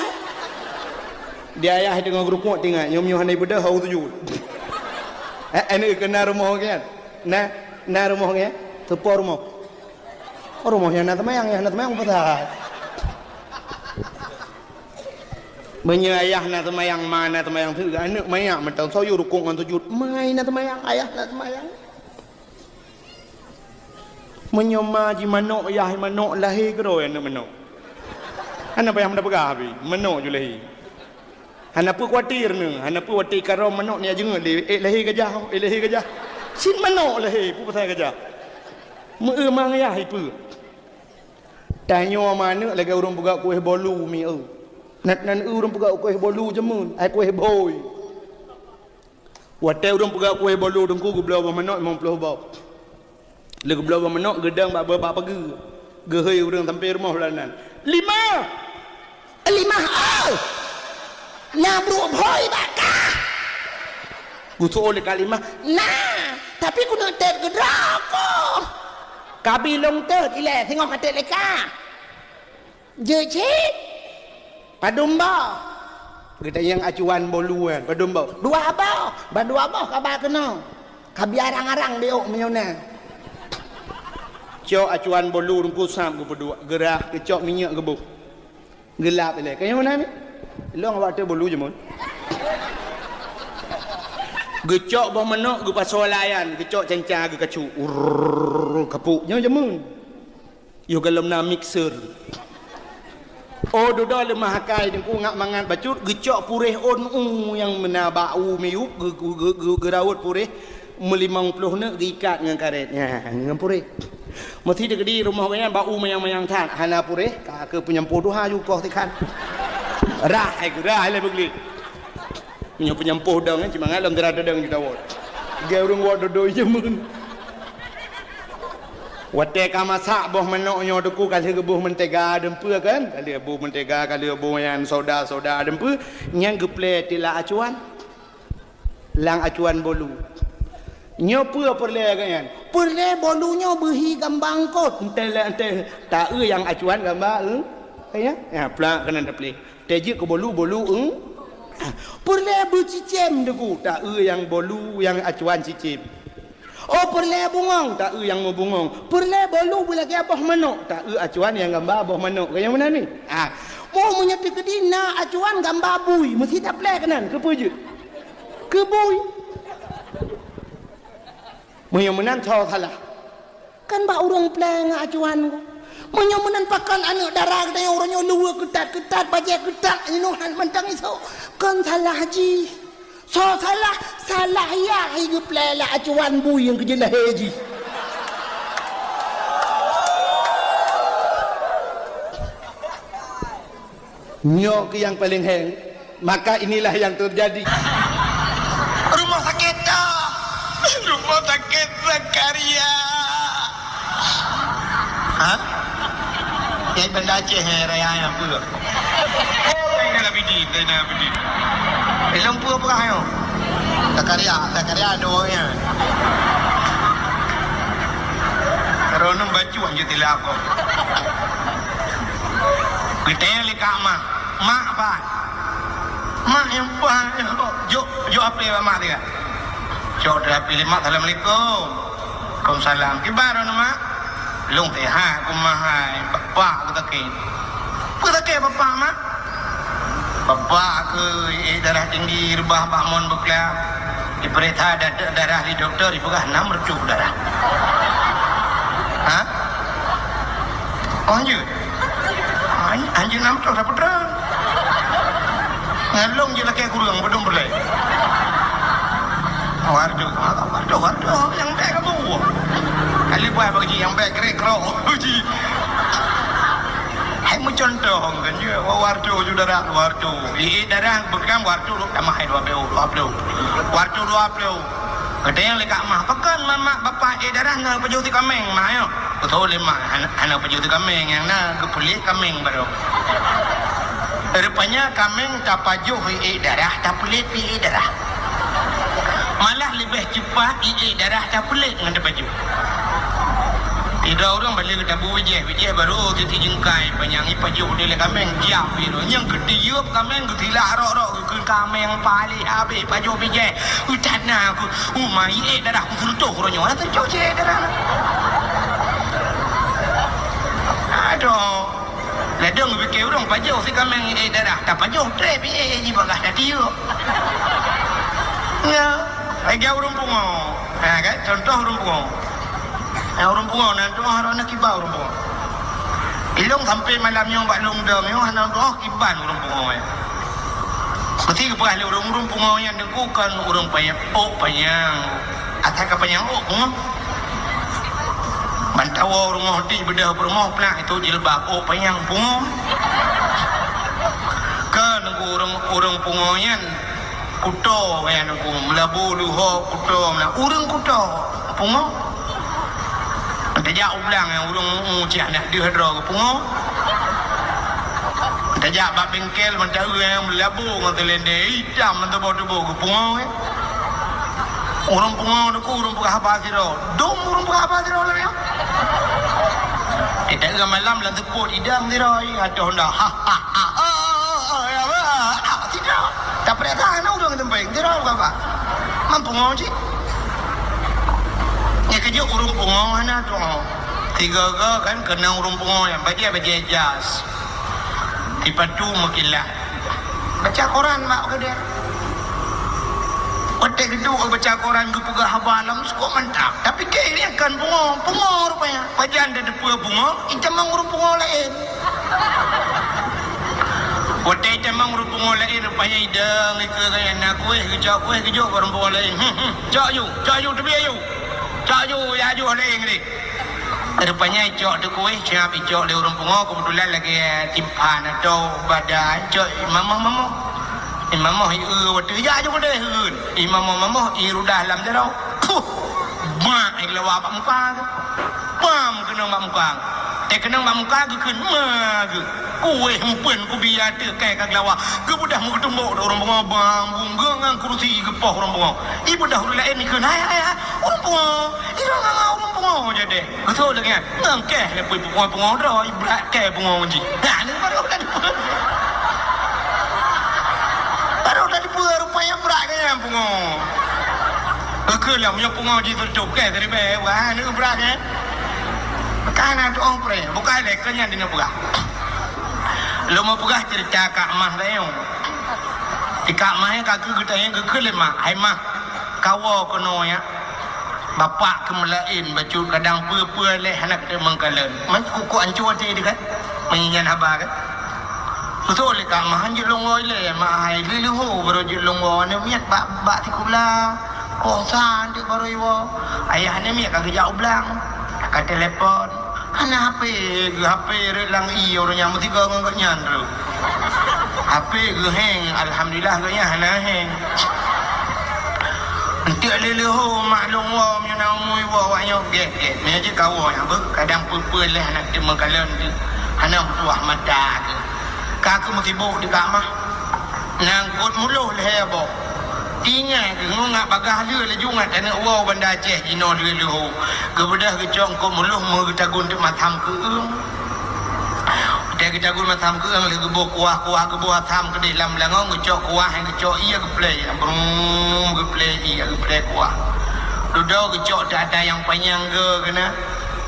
Di ayah teungoh geurukuk tinggai, nyoe meunyoe hana ibeudôh, hana sujud. Eh, aneuk keu na rumoh kan? Na, na rumoh kan? Soe po rumoh? Rumoh nyang na seumayang, nyang na seumayang peue that. Meunyoe ayah na seumayang, ma na seumayang, aneuk manyak mantong soe yue rukuk ngon sujud. Ma na seumayang, ayah na seumayang. Meunyoe ma jimanok, yah manok, lahé keudroe aneuk manok. Hana payah meupeugah pih, manok ju lahé. Hana peue khawatir neu, hana peue watèe karôm manok neujak jeungeut lé, eh, lahé gajah, eh, lahé gajah. Cit manok lahé, peue pasai gajah. Meu-eu ma ngon yah ipeue. Tanyoe ma aneuk lagèe ureueng peugah kueh bolu mieu. Nan, nan ureueng peugah kueh bolu jameun, ai kueh bhôi. Watèe ureueng peugah kueh bolu teungku geubloe boh manok limong ploh boh. Lheuh geubloe boh manok geudong bak, bak pageue. Geuhôi ureueng sampoe rumoh lam nan. Limah! Limah, oh! Na brôk bhôi bak kah? Geuseuôt lé Kak Limah. Na, tapi keuneuk tét keudroe ku. Kabi lôn tét ilèe singoh ka tét lé kah. Jeuet cit? Padum boh? Geutanyong acuan bolu nyan, padum boh? Dua boh. Ban dua boh kaba keunoe. Ka biarang-arang biôk meunyoe na. Cok acuan bolu teungku sab geupeuduek, geurah, geucok minyeuk geuboh. Geulap ilèe. Kayèe meunan ni. Lôn awak teuh bolu jameun. Geucok boh manok, geupasoe lam ayan, geucok canca, geukacu. Urrrr, kapok. Nyoe jameun. Yoh gohlom na mixer. Oh, dudoe leumah akai teungku ngat mangat bacut, geucok puréh ôn u nyang meunan bak u miyueb, geu-, geu-, geu-, geu-, geuraôt puréh meulimong ploh neuk geuikat ngon karét. Nyan, ngon puréh. Meusi teukeudi rumoh gobnyan bak u manyang-manyang that, hana puréh, ka keu peunyampo tuha ju koh sikhan. Rah, hai gura, hai lé beugli. Nyoe peunyampôh dong, eh, cuma ngalom dara dong juta watt. Gaya ureuëng watt dodo jameun. Watée ka masak boh manok nyoe Teungku, ka lheueh geuboh mentega deumpeu kan? Ka lheueh boh mentega, ka lheueh boh nyan soda-soda deumpeu, nyan geuplé tila acuan. Lam acuan bolu. Nyoe peue peureulée geuh nyan? Peureulée bolu nyoe beuhi gamba eungkôt. Entée lé entée taeu nyang acuan gamba eu. Ya, ya, plak keunan taplih. Teuh jeuet keu bolu, bolu eu. Peureulée beucicém Teungku, taeu nyang bolu nyang acuan cicém. Oh, peureulée bungong, taeu nyang meubungong. Peureulée bolu beulagée boh manok, taeu acuan nyang gamba boh manok. Keu nyang meunan ni. Ah, oh, meunyoe teukeudi na acuan gamba bui, meusti taplé keunan, keupeue jeuet? Keu bui. Meunyoe meunan soe salah? Kan bak ureuëng plé ngon acuan ko. Meunyoe meunan pakon aneuëk dara geutanyoe uroe nyoe luweue keutat-keutat, bajée keutat, inong han mantong isok. Kon salah jih. Soe salah? Salah yah i geuplé lam acuan bui nyang keu jeulahé jih. Nyoe keuh nyang paleng héng, maka inilah yang terjadi. Rumah sakit dah. Rumah sakit Zakaria. Ha? Nyang Banda Aceh, eh, raya nyang peue? Zainal Abidin, Zainal Abidin. Ilong peue peugah nyoe? Zakaria, Zakaria ada orangnya. Kalau nem bacut je tilap kau. Geutanyong lé kak mak, "Mak, pat?" "Mak nyang pat, jok, jok ape bak mak teuka." Cok teuka ape lé mak, "Assalamualaikum." "Waalaikumsalam." "Kiban droeneuh mak?" "Lôn sehat, kuman hai, bapak ku sakét." "Peue sakét bapak mak?" "Bapak keuh iék darah tinggi reubah bak mon beuklab. Dipeuriksa da-, darah di dokto, dipeugah nam reutôh darah." "Ha? Oh, hanjeuet? Hanjeuet nam reutôh sapeue treun?" "Ngon lôn jeuet lakée kureueng, padum peureulée." "Waduh, waduh, waduh, nyang bèk kamoe." Kali buah bak jih, nyang bèk krek krok. Jih. Hai meucuntoh kan je, "Waduh, syedara, waduh." Iék darah beuklam, waduh, tamah hai dua ploh, dua ploh. Waduh, dua ploh. Geutanyong lé kak mah, "Pakon man mak bapak iék darah ngon pajoh si kaméng, mak, nyoe?" Geutanyong lé mak, "Hana, hana pajoh si kaméng, nyang na geupeulét kaméng baroe." Rupanya kaméng tapajoh iék darah, tapeulét pih iék darah. Malah leubeh cepat iék darah tapeulét ngon tapajoh. Sidroe ureuëng bak lheueh geutabu bijéh, bijéh baroe teuti jeungkai panyang ipajoh lé kaméng, jiap pih nyoe. Nyang geutiyeub kaméng geutilak rok-rok, geukheun kaméng paléh habéh pajoh bijéh. Utat na ku, uma iék darah ku seureutôh uroe nyoe, na teucok cit darah. Aduh. Ladôm geupike ureuëng pajoh si kaméng iék darah, tapajoh trép iék jih bagah tatiyeuk. Ya, lagée ureuëng pungo. Ha, kan? Contoh ureuëng pungo. Ya, ureuëng pungo, na tuoh droeneuh kiban ureuëng pungo. Ilong sampai malam nyoe bak lôn dong nyoe, hana tuoh kiban ureuëng pungo, ya. Meusti geupeugah lé ureuëng, ureuëng pungo nyan Teungku kon ureuëng panyang, ôk panyang. Asai ka panyang ôk pungo. Ban tawoe rumoh dih beudôh peurumoh, peunak itu jilbab, ôk panyang pungo. Kon Teungku ureuëng, ureuëng pungo nyan kuto nyan Teungku, meulabu luho kuto, meunan ureuëng kuto pungo. Tajak u blang nyang ureuëng u-, u cit hana deuh droe geupungo. Tajak bak bengkel mantong ureuëng meulabu ngon seulendé itam mantong tuboh-tuboh geupungo, eh. Ureuëng pungo Teungku ureuëng peugah haba sidroe. Dum ureuëng peugah haba sidroe lagée nyan. Di tengah malam lam seupôt idang sidroe, eh, ateueh honda. Ha, ha, ha, ha, ha, ha, ha, ha, sidroe. Tapeuriksa hana ureuëng teumpéng, sidroe peugah haba. Man pungo cit. Nyang keujeuet ureuëng pungo hana tuho. Tiga-tiga kan keunong ureuëng pungo nyan, bajée-bajée jas. Sipatu meukilat. Baca koran bak keudée. Watée geuduek baca koran geupeugah haba lam sukok mantap. Tapi keu nyan kon pungo, pungo rupanya. Pajan tateupeue pungo, itamong ureuëng pungo laén. Watée itamong ureuëng pungo laén, rupanya idong ikeue keu na kueh, geucok kueh, geujok bak ureuëng pungo laén. Hmm, hmm. Cok aju, cok aju, teubiet aju. Cok aju, ya aju laén deh. Rupanya icok teuh kueh, siap icok lé ureuëng pungo, keubeutulan lagée timphan atau bada, icok i mamoh-mamoh. I mamoh i eu watée jak ju keudeh eun. I mamoh-mamoh i rudah lam jaroe. Puh! Mak i lawa bak muka geuh. Pam keunong bak muka geuh. Teukeunong bak muka geuh kheun ma geuh. Kueh empeuen kubia teukai ka geulawa. Geubeudôh meugeutumbok di ureuëng pungo bang bungga ngon kurusi geupoh ureuëng pungo. Ibeudôh ureuëng laén ikheun, "Hai, hai, hai, ureuëng pungo. Irong ngon ureuëng pungo jadeh." Geuthok lagée nyan. Ngon keh lé pui pungo-pungo droe, ibrat keh pungo jih. Nah, ni baru tadi. Baru tadi pue rupanya brat keh nyan pungo. Keu lah meunyoe pungo jih tutup keh tadi beh, wah, ni brat keh. Kana tu ong pre, bukan lé keu nyan dina peugah. Lôn meupeugah ceurita Kak Mah tayong. Di Kak Mah nyan ka keu geutanyong geukheun lé mak, "Hai Mah, kawoe keunoe ya. Bapak keumeulaén bacut kadang peue-peue lé hana keuteumong kalon." Man kukuk ancô até di kan? Meunyan haba kan? Beutôi lé Kak Mah jeuet lôn woe ilée, mak hai lheuh-lheuh ho baru jeuet lôn woe aneuk miet bak, bak sikula. Koh sa anteuk baru iwoe. Ayah aneuk miet ka geujak u blang. Ka telepon. Hana H P, H P rot lam ie ureuëng nyang meusigoe ngon gobnyan rot. H P geuheng, alhamdulillah gobnyan hana heng. Enteuk lé leuho mak lôn woe meunyoe na umu iwoe awak nyoe gét-gét. Meunyoe jeuet kawoe nyang beuh, kadang peue-peue lé hana teumeung kalon teuh. Hana meutuwah mata teuh. Ka keuh meusibok di Kak Mah. Nangkot muloh lhée boh. Tinggai keuh ngon ngat bagaih lheueh laju ngat taneuk woe Banda Aceh jinoe lheueh leuho. Geubeudôh geucok eungkôt muloh meugeutagun teuk masam keueung. Watée geutagun masam keueung lheueh geuboh kuah-kuah geuboh asam keudeh lam beulangong geucok kuah nyang geucok ié geuplei. Brum geuplei ié geuplei kuah. Dudoe geucok teuk ata nyang panyang geu keunan.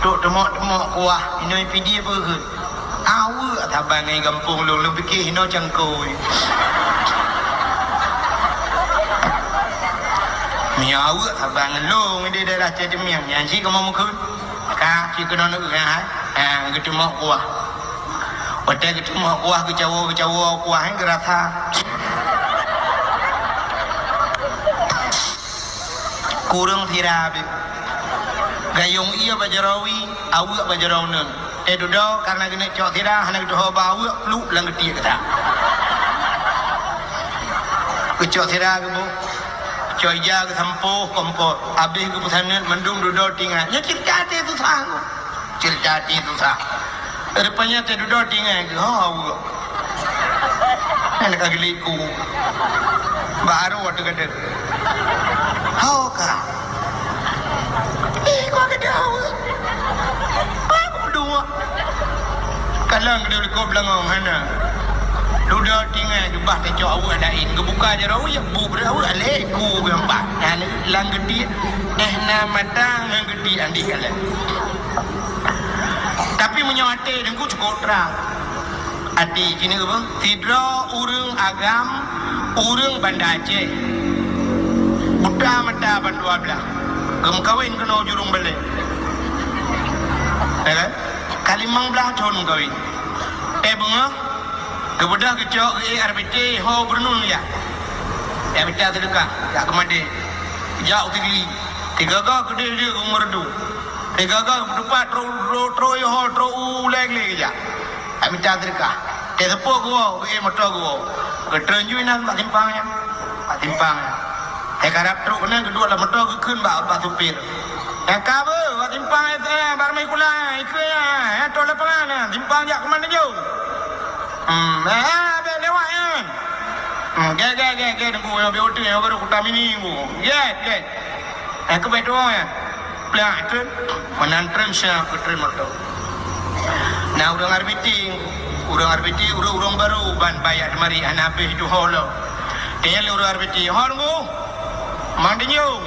Trok teumok-teumok kuah inoe pidie beuheut. Aweuek saban ngon gampông lôn, lôn pike hinoe cangkôi. Meunyoe aweuek saban ngon lôn di daerah Cai Teumiang, nyan cit kamoe meukeuen. Ka cit keunoe neueu hai. Ha, geuteumok kuah. Watée geuteumok kuah geucawoe-geucawoe kuah nyan geurasa. Kureueng sira bit. Gayong ié bak jaroe wie, aweuek bak jaroe uneuen. Eh dudoe karena geuneuk cok sira hana geutuho ba aweuek pluek lam geutiek gata. Geucok sira geuboh. Cok ija geusampôh kompot. Abéh geupeusaneut mandum dudoe tinggai. Nyan ceurita até susah. Ceurita até susah. Rupanya teududoe tinggai geuh ho aweuek. Hana ka geuliku. Baru watée geudeue. Ho ka. Ih, kok geudeue aweuek. Aku dua. Kadang geudeue likot beulangong hana. Dudoe tinggai geubah tacok aweuek laén. Geubuka jaroe aweuek, bu beureueh aweuek lé ku geuempat. Hana lam geutiek. Eh na mata ngon geutiek andi kalon. Tapi meunyoe até Teungku cukôp trang. Até jih nyoe apa? Sidroe ureuëng agam, ureuëng Banda Aceh. Buta mata ban dua blaih. Geumeukawen keunoe jurông balée. Ya kan? Ka limong blaih thon meukawen. Eh beungoh, geubeudôh geucok geuék R B T ho beureuneun ya. Ya mita seudeukah, jak keumadé. Jak u Sigli. Tiga-ga keudeh lé u Meureudu. Tiga-ga beuteupat tro, tro, tro yoho, tro u leng lé geujak. Ka mita seudeukah. Teuseupôt geuwoe, geuék moto geuwoe. Geutreun ju inan bak simpang nyan. Bak simpang nyan. Teukarab trok keunan geuduek lam moto geukheun bak, bak supir. Nyang ka beuh, bak simpang S M, bak Ramai Kulai, ikheun nyan, nyan trok lapangan nyan, simpang jak keuman neujong. Hmm, eh, ah, bèk lewat nyan. Hmm, gèt, gèt, gèt, gèt, Teungku, nyoe B O T, nyoe baru Kuta Mini, Teungku. Gèt, gèt. Eh, keubeue tuwoe nyan. Plak treun, meunan treun siap keu treun moto. Na ureueng R B T, ureueng R B T, ureueng-ureueng barô ban bak jak teumari hana habéh tuho lom. Tanyong lé ureueng R B T, "Ho, Teungku? Man tanyong?"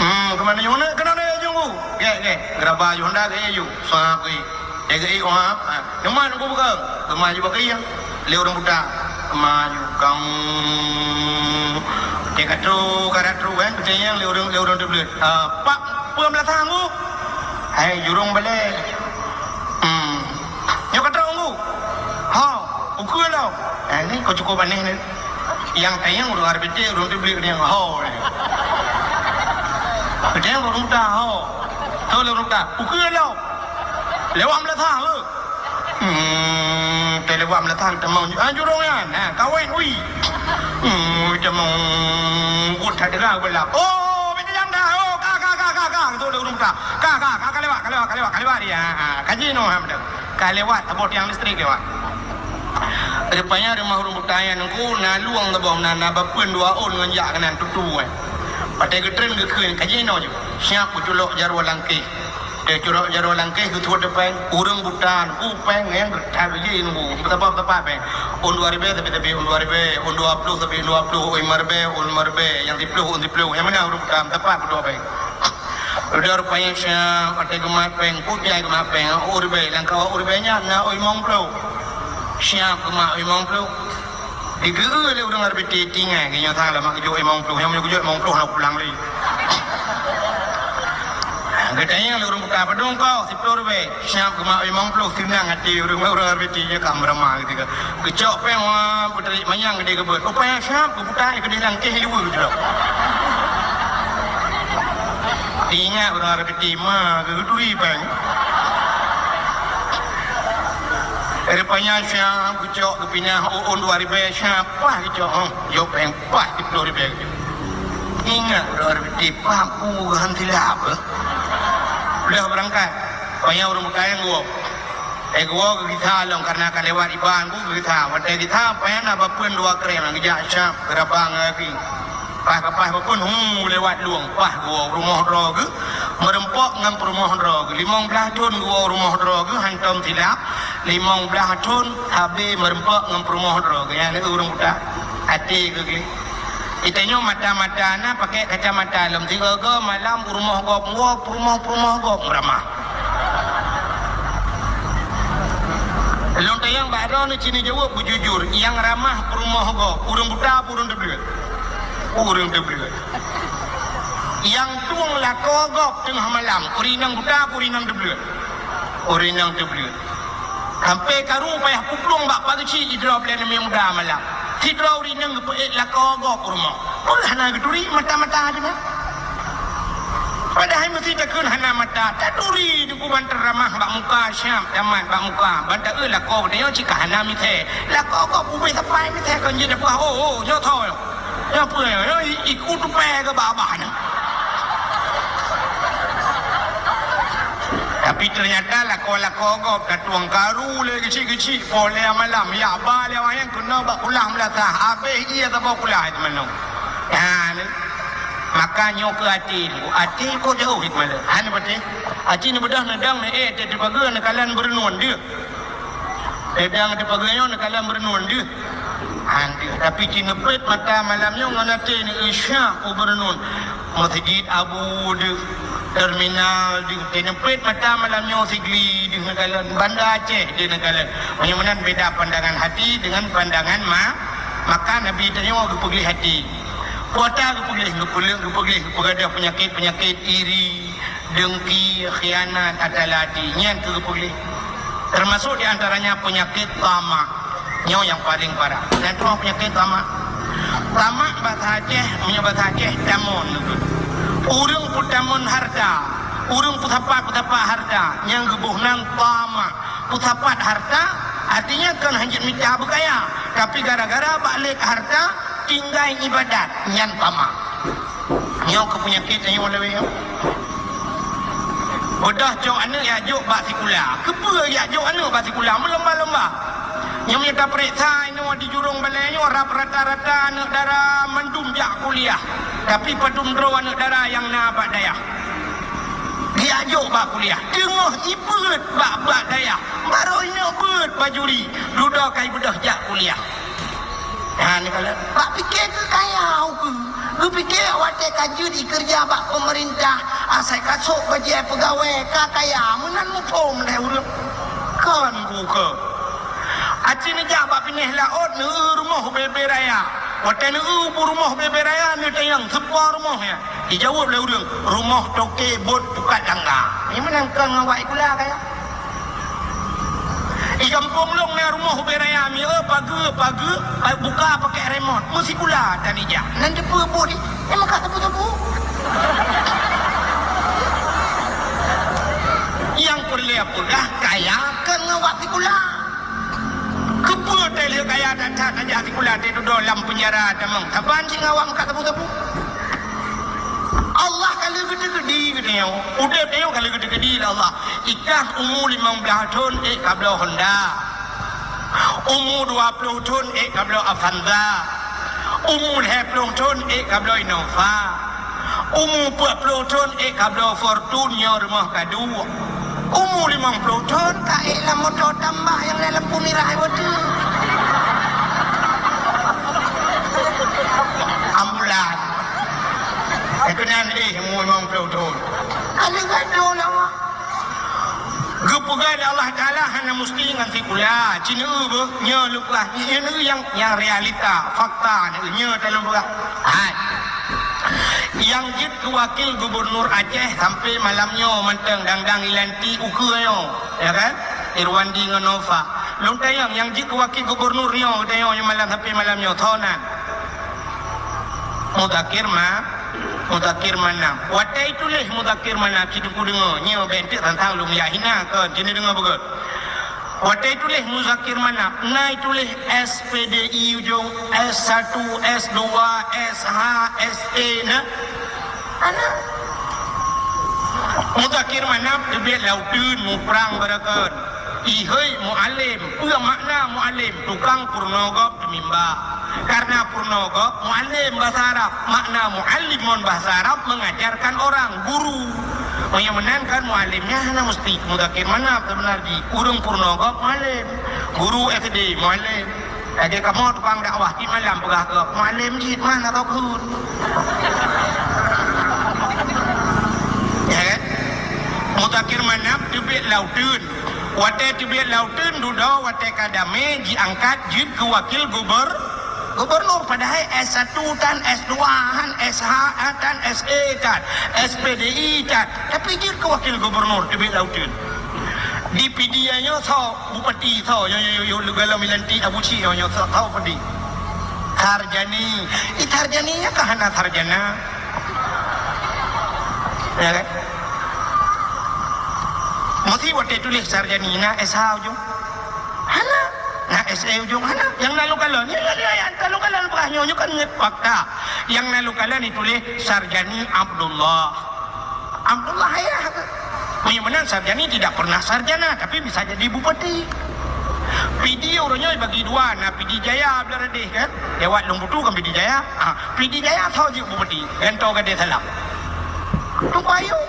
"Hmm, keuman tanyong?" "Keunoe, keunoe, Teungku." "Gèt, gèt." Geuraba aju Honda geuék aju. Sap geuék. Geuék, "Oh, ha." "Nyoe man Teungku bukon?" Geumaju bak kayèe. Lé ureueng buta. Maju kang. Teuka trok, ka trok, kan, geutanyong lé ureueng, lé ureueng teubleuet. "Ah, pat peue meulasang, Teungku?" "Hai, jurông balèe." "Hmm. Nyoe ka trok, Teungku?" "Ho, ukeue lom." Nah, nyoe ka cukôp aneh nyoe. Nyang tanyong ureueng R B T, ureueng teubleuet, geutanyong ho. Geutanyong ureueng buta, ho. Tho lé ureueng buta, "Ukeue lom." Lewat meulasah le. Hmm, teuh lewat meulasah tamong, ah, jurông nyan. Ha, kawét ui. Hmm, tamong buet that deuga beulap. Oh, beda jam dah. Oh, ka, ka, ka, ka, ka. Betul, ureueng buta. Ka, ka, ka, ka lewat, ka lewat, ka lewat, ka lewat dia. Ha, ha. Ka jinoe, ha, betul. Ka lewat, saboh tiang listrik lewat. Rupanya rumoh ureueng buta nyan ngon na lueng saboh, na, na bapeuen dua ôn ngon jak keunan tutu, eh. Watèe geutreun geukheun, ka jinoe ju. Siap geuculok jaroe langkeh. Teuh culok jaroe langkeh geusuet di péng, ureueng buta nunggu péng nyang geutat biji nunggu, beutapa-beutapa péng. Ôn dua ribèe sabe-sabe ôn dua ribèe, ôn dua ploh sabe ôn dua ploh, ôn limong ribèe ôn limong ribèe, nyang siploh ôn siploh. Nyang meunan ureueng buta, beutapa geuduek péng. Udah rupanya siap, watèe geumat péng, peue jai geumat péng, ôn ribèe, lam kawan ôn ribèe nyan na ôn limong ploh. Siap geumat ôn limong ploh. Digeu lé ureueng R B T, tinggai geuh nyoe sang lama geujok limong ploh, nyang meunyoe geujok limong ploh na pulang lé. Geutanyong lé ureueng buta, "Padum kah?" "Siploh ribèe." Siap geumat limong ploh, seunang até ureueng, ureueng R B T nyoe ka meuramah geuh. Geucok péng, wah, beutarék manyang geude geubeuet. Rupanya siap geubuta, geudeh langkeh luweue geuh. Ingat ureueng R B T ma geuturi péng. Rupanya siap geucok geupinah ôn dua ribèe siap, pah geucok, hong, jok péng pah siploh ribèe. Ingat ureueng R B T, pah ku han silap, eh. Udah beurangkat, payah ureueng buta nyan geuwoe. Eh, geuwoe geugisa lom karena ka lewat iban ku geugisa. Watèe gisa, payah na bapeuen dua krém geujak siap geuraba ngon gaki. Pah ka pah bapeuen, hu, lewat lueng, pah geuwoe rumoh droe geuh, meurumpok ngon peurumoh droe geuh. Limong blaih thon geuwoe rumoh droe geuh, hantom silap. Limong blaih thon sabe meurumpok ngon peurumoh droe geuh. Nyan ureueng buta. Até geuh gleh. Geutanyoe mata-mata na pakai kacamata lom. Sigoe-goe malam u rumoh gob, woe peurumoh-peurumoh gob meuramah. Lôn tanyong bak droeneuh, ci neujaweueb beujujur, nyang ramah peurumoh gob, ureueng buta peue ureueng teubleuet? Ureueng teubleuet. Nyang tueng lakoe gob teungoh malam, ureueng inong buta peue ureueng inong teubleuet? Ureueng inong teubleuet. Sampai karu payah puplueng bak pageue cit jidrob lé aneuk muda malam. Sidroe ureueng inong geupeuék lakoe gob u rumoh. Peue hana geuturi mata-mata teuh? Padahai meuseuti takheun hana mata, taturi teungku ban teuramah bak muka siap, tamat bak muka. Ban taeu lakoe geutanyoe cit ka hana misé. Lakoe gob ubé sapai misé kon jeuet peugah, "Oh, oh, nyoe tho." Nyoe peue nyoe? Nyoe i-, iku tupée keu babah nyoe. Tapi teunyata lakoe-lakoe gob ka tueng karu lé geuchik-geuchik, poh lhèe malam, jak ba lé awak nyan keunoe bak kulah meulasah, habéh ie saboh kulah teumanoe. Nyan, maka nyoe keu até, até kok jauh hikmah lé. Hana patéh. Até neubeudôh neudong neuék, teupageue neukalon beureunuen deuh. Neudong teupageue nyoe neukalon beureunuen deuh. Han deuh. Tapi ci neupeuet mata malam nyoe ngon até neu-eu syah u beureunuen. Meuseujid Abu deuh, terminal deuh. Ci neupeuet mata malam nyoe Sigli deuh neukalon, Banda Aceh deuh neukalon. Meunyoe meunan beda pandangan hati dengan pandangan ma-, maka Nabi tanyoe geupeugleh até. Kuata geupeugleh, geupeuleuk, geupeugleh, geupeugah peunyakét-peunyakét iri, dengki, khianat, ata lati, nyan keuh geupeugléh. Termasuk di antaranya penyakit tamak. Nyoe nyang paléng parah. Dan troh penyakit tamak. Tamak bahasa Aceh, meunyoe bahasa Aceh, tamon. Ureuëng peutamon harta, ureuëng peusapat-peusapat harta, nyang geuboh nan tamak. Peusapat harta, artinya kon hanjeuet mita beukaya, tapi gara-gara bak lé harta, tinggai ibadat, nyan tamak. Nyoe keuh peunyakét tanyoe lawét nyoe. Beudôh cok aneuëk jak jok bak sikula. Keupeue jak jok aneuëk bak sikula? Meulomba-lomba. Nyoe meunyoe tapeuriksa inoe di jurông balée nyoe rab rata-rata aneuëk dara mandum jak kuliah. Tapi padum droe aneuëk dara nyang na bak dayah. Geujak jok bak kuliah. Teungoh jibeuet bak, bak dayah. Barô inoe beuet bajuri. Dudoe ka jibeudôh jak kuliah. Nyan, bak pike keu kaya ukeue. Geupike watée ka jeuet jikeureuja bak peumeurintah, asai ka sôk bajée peugawée, ka kaya, meunan muphom lé ureuëng. Kon bukeue. Aci neujak bak pinéh laôt, neu-eu rumoh bebe raya. Watée neu-eu bu rumoh bebe raya, neutanyong, "Soe po rumoh nyan?" Jijaweueb lé ureuëng, "Rumoh toke bot pukat tangga." Nyan meunan kon ngon wak sikula kaya. Di gampông lôn na rumoh ubé raya, miseue pageue, pageue, pa-, buka pakèk remote. Meusikula tan ijak. Nan teupeue boh di, eh, maka teupeu-teupeu. Nyang peureulée peugah kaya kon ngon wak sikula. Keupeue teuh lheueh kaya that-that tajak sikula teuh dudoe lam peunjara tamong saban cit ngon wak meukat sabu-sabu? Allah ka lheueh geuteukeudi geutanyoe. Udeb tanyoe ka lheueh geuteukeudi lé Allah. Ikah umu limong blaih thon ék kabloe Honda. Umu dua ploh thon ék kabloe Avanza. Umu lhée ploh thon ék kabloe Innova. Umu peuet ploh thon ék kabloe Fortuner nyoe rumoh kaduek. Umu limong ploh thon ka ék lam moto tambah nyang na lampu mirah watée. Ambulan. Keunan éh umu limong ploh thon. Ka lheueh gadoh lawak. Geupeugah lé Allah Taala hana musti ngon sikula. Ci neueu beuh, nyoe lôn peugah, nyoe neueu nyang, nyang realita, fakta neueu, nyoe ta lôn peugah. Hai. Nyang jeuet keu wakil gubernur Aceh sampai malam nyoe mantong dang-dang ilantik ukeue nyoe, ya kan? Irwandi ngon Nova. Lôn tanyong, nyang jeuet keu wakil gubernur nyoe, tanyong nyoe malam sampai malam nyoe, soe nan? Muzakir Ma-, Muzakir Manaf. Watée tuléh Muzakir Manaf, ci Teungku deungoe, nyoe bék teuk tantang lôn jak hina kon, ci neudeungoe beugét. Watée tuléh Muzakir Manaf, na tuléh S P D I ujong, S satu, S dua, S H, S E na. Ana. Muzakir Manaf teubiet lam uteuen muprang barokon. Ihôi mualem, peue makna mualem? Tukang peurunoe gob. Mimba. Karena peurunoe gob mualem bahasa Arab, makna muallimun bahasa Arab mengajarkan orang, guru. Meunyoe meunan kan mualem nyan hana musti Muzakir Manaf, seubeuna jih ureuëng peurunoe gob mualem, guru S D mualem. Lagée kamoe tukang dakwah, tiep malam peugah keu mualem jih, mana roh kheun. Ya kan? Muzakir Manaf teubiet lam uteuen. Watée teubiet lam uteuen dudoe, watée ka damé jiangkat jeuet keu wakil guber-, gubernur, padahai S satu tan, S dua han, S H tan, S E tan, S P D I tan, tapi jeuet keu wakil gubernur teubiet lam uteuen. Di Pidie nyoe soe bupati, soe nyoe, nyoe, nyoe, nyoe, golom ilantik Abu Cik nyoe, nyoe soe, soe bupati? Sarjani. Ih, Sarjani nyan ka hana sarjana. Ya kan? Mesti watée tuléh Sarjani na S H ujong? Hana. Na S E ujong? Hana. Nyang na lôn kalon, nyang na lôn kalon, peugah nyoe, nyoe kan ngon fakta. Nyang na lôn kalon dituléh Sarjani Abdullah. Abdullah ayah. Meunyoe meunan Sarjani tidak pernah sarjana, tapi bisa jadi bupati. Pidie uroe nyoe bagi dua, na Pidie Jaya blah radeh kan? Lewat Lung Putu kan Pidie Jaya. Ha, Pidie Jaya soe jeuet bupati? Gantoe Gadée Salam. Teungku Ayub.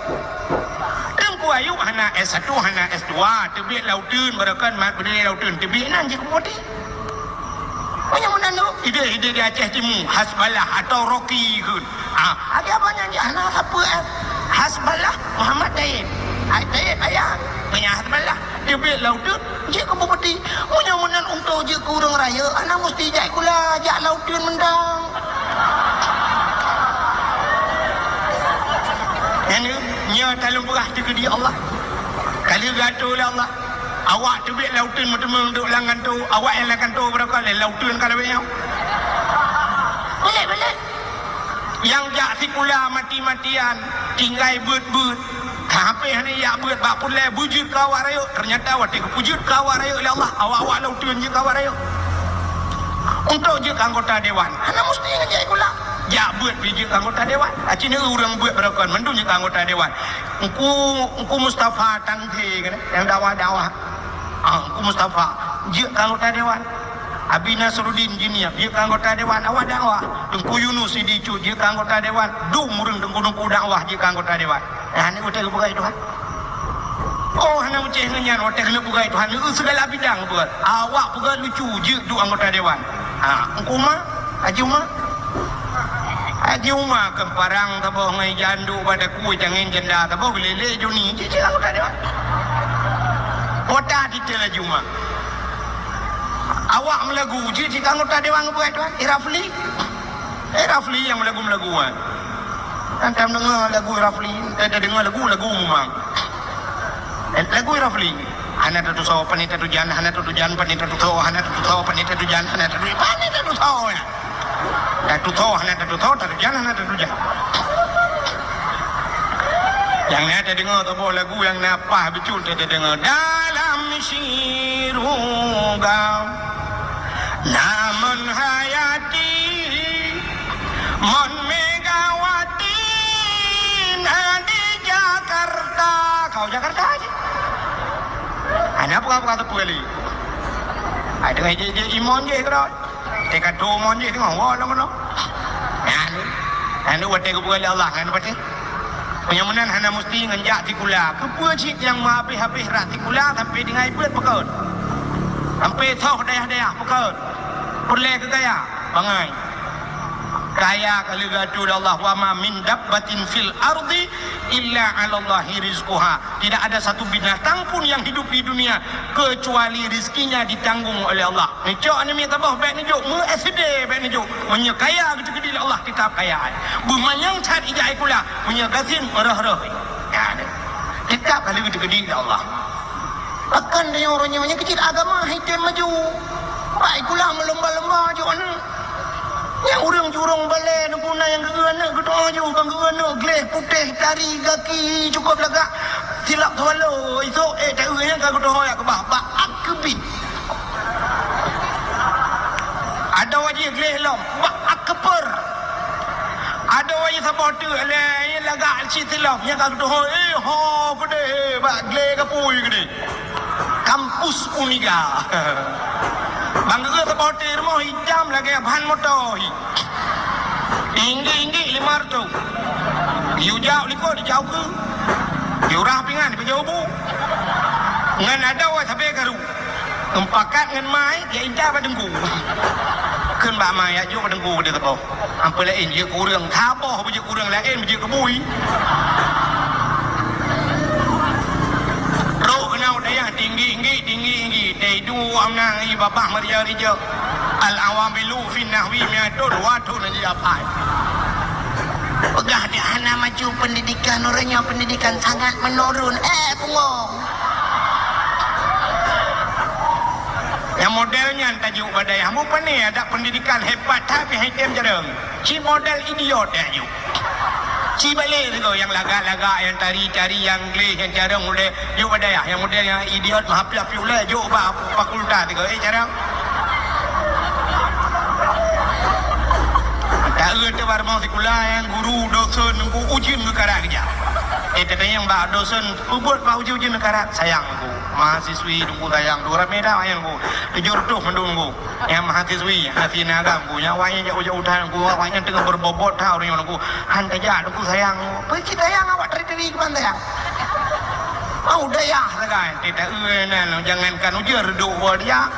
Teungku Ayub hana S satu, hana S dua, teubiet lam uteuen, barokon mat beudée lam uteuen, teubiet nan jeuet bupati. Meunyoe meunan tu, ideh-ideh di Aceh Timu, Hasballah atau Rocky kheun. Ah, akhé abang nyan jih hana sapeue, eh. Hasballah Muhammad Taib. Ai Taib ayah, meunyoe Hasballah teubiet lam uteuen, jeuet keu bupati. Meunyoe meunan untoe jeuet keu ureuëng rayeuk, hana musti jak sikula, jak lam uteuen mantong. Nyan, nyoe talon peugah teukeudi Allah. Ka lheueh geuatoe lé Allah. Awak teubiet lam uteuen meuteumé duek lam kantô, awak nyang lam kantô barokon lé lam uteuen ka lawét nyoe. Beulek-beulek. Nyang jak sikula mati-matian, tinggai beuet-beuet. Tapi hana jak beuet bak peureulée beujeuet keu awak rayeuk. Teunyata watée geupeujeuet keu awak rayeuk lé Allah, awak-awak lam uteuen jeuet keu awak rayeuk. Untok jeuet keu anggota dewan, hana musti ngon jak sikula. Jak beuet pih jeuet keu anggota dewan. Aci neu ureuëng beuet barokon mandum jeuet keu anggota dewan. Engku, Engku Mustafa Tangte kan, nyang dakwah-dakwah. Ah, Engku Mustafa jeuet keu anggota dewan. Abi Nasruddin Jiniab jeuet keu anggota dewan, awak dakwah. Teungku Yunus Sidi Cut jeuet keu anggota dewan. Dum ureuëng teungku-teungku dakwah jeuet keu anggota dewan. Nah, ni watée geupeugah Tuhan. Oh, hana uceh ngon nyan, watée keuneuk peugah Tuhan, neu segala bidang peugah. Awak peugah lucu jeuet duek anggota dewan. Ha, Engku Ma, Haji Uma. Haji Uma keu parang saboh ngon ija anduk bak daku, jangen janda saboh geulélé juni, cicik anggota dewan. Kota titel Haji Uma. Awak meulagu, cicik anggota dewan ngon peugah Tuhan, Irafli. Eh, Rafli nyang meulagu-meulagu, kan? Kan tam deungoe lagu Rafli, eh, tadeungoe lagu, lagu memang. Eh, lagu Rafli. Hana tatusoe pane tatujan, hana tatujan pane tatusoe, hana tatusoe pane tatujan, hana tatu-, pane tatusoe, ya. Tatusoe, hana tatusoe, tatujan, hana tatujan. Nyang na tadeungoe saboh lagu nyang na paih beutôi tadeungoe. Dalam syirga, namun hayati, mon Megawati na di Jakarta. Kau Jakarta aja. Hana peugah-peugah teupeu kali. Ai teungoh jih, jih imon jih keudroe. Teuka tu mon jih teungoh woe lam keunoe. Nyan, nyan watèe geupeugah lé Allah nyan patéh. Meunyoe meunan hana musti ngon jak sikula. Keupeue cit nyang meuhabéh-habéh rot sikula sampoe tinggai peuet peukon? Sampoe soh dayah-dayah peukon? Peureulèe keu kaya, bangai. Kaya ka lheueh geuatô lé Allah, "Wa ma min dabbatin fil ardi illa 'alallahi rizquha." Tidak ada satu binatang pun yang hidup di dunia kecuali rizkinya ditanggung oleh Allah. Neucok aneuk miet saboh bèk neujok, meu S D bèk neujok. Meunyoe kaya geuteukeudi lé Allah, teutab kaya. Beumanyang that ija sikula, meunyoe gasien röh-röh. Ya, teutab ka lheueh geuteukeudi lé Allah. Pakon tanyoe uroe nyoe nyang keucit agama hai tem maju. Bak sikula meulumba-lumba jok aneuk. Nyang ureueng jurông balèe neupuna nyang geu-eu aneuk geutu'oh ju, ban geu-eu aneuk gleh putéh tari gaki cukôp lagak silap swallow. Isôk ék taeu nyang ka geutu'oh jak keubah bak akeubiet. Adoe jih gleh lom bak akeupeur. Adoe jih saboh teuk lé lagak cit silop nyang ka geutu'oh, eh, ho keudéh bak gleh gapui keudéh. Kampus Uniga. Bang geuh saboh teuk rumoh itam lagèe ban moto hi. Inggik-inggik lima reutôh. Yue jak likot dijak ukeue. Yue rah pingan dipeujeuet bu. Ngon adoe sabé karu. Meupakat ngon mai, ya intat bak teungku. Kheun bak mai, ya jok bak teungku di saboh. Ampai laén jeuet keu ureueng, saboh beujeuet keu ureueng laén beujeuet keu bui. Trok keunoe dayah tinggi-tinggi, tinggi-tinggi. Teudu amna ngi babah meurijak-rijak. Al-awamilu fin nahwi mi'atun wa thun ji apai. Peugah dak hana maju pendidikan, uroe nyoe pendidikan sangat menurun. Eh, bungong. Nyang model nyan tajok bak dayah. Mu pane adak pendidikan hebat tapi hai tem jarang. Ci model idiot dak jok. Ci balek sigoe nyang lagak-lagak, nyang tari-tari, nyang gleh, nyang carông ulèe jok bak dayah. Nyang model nyang idiot meuhapi-hapi ulèe jok bak fakultas sigoe. Eh, carông. Taeu teuh bak rumoh sikula nyang guru dosen nunggu ujeuen geukarat keujak. Eh, tatanyong bak dosen, peue buet bak ujeuen-ujeuen geukarat? Sayang nunggu. Mahasiswi nunggu sayang. Dua ramè dah nyang nunggu. Tujoh reutôh mandum nunggu. Nyang mahasiswi, hana sineuk agam ku, nyang awaknyan jak ujoe utan ku, awaknyan teungoh beubobot that ureueng nyoe ku. Han tajak ku sayang ku. Peue cit sayang awak teri-teri keuban sayang. Au dayah sagai, teuta eu nan, jangankan ujeuen reudok woe dia.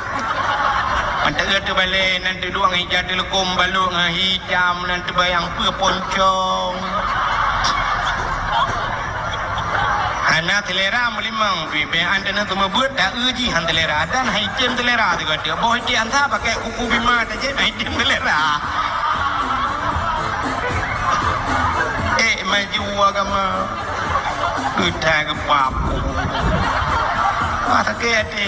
Mantap eu teubalek, nan teuduek ija teuleukom balok ngon hi Jam nan teubayang peue poncong. Hana selera meulimong, bibée an teuneuh teumeubeut, taeu jih han selera. Dan hai tem selera sigoe teuk. Boh item sa pakai kuku bima tajép, hai tem selera. Eh, maju agama. Geutai geupap. Wah, sakét até.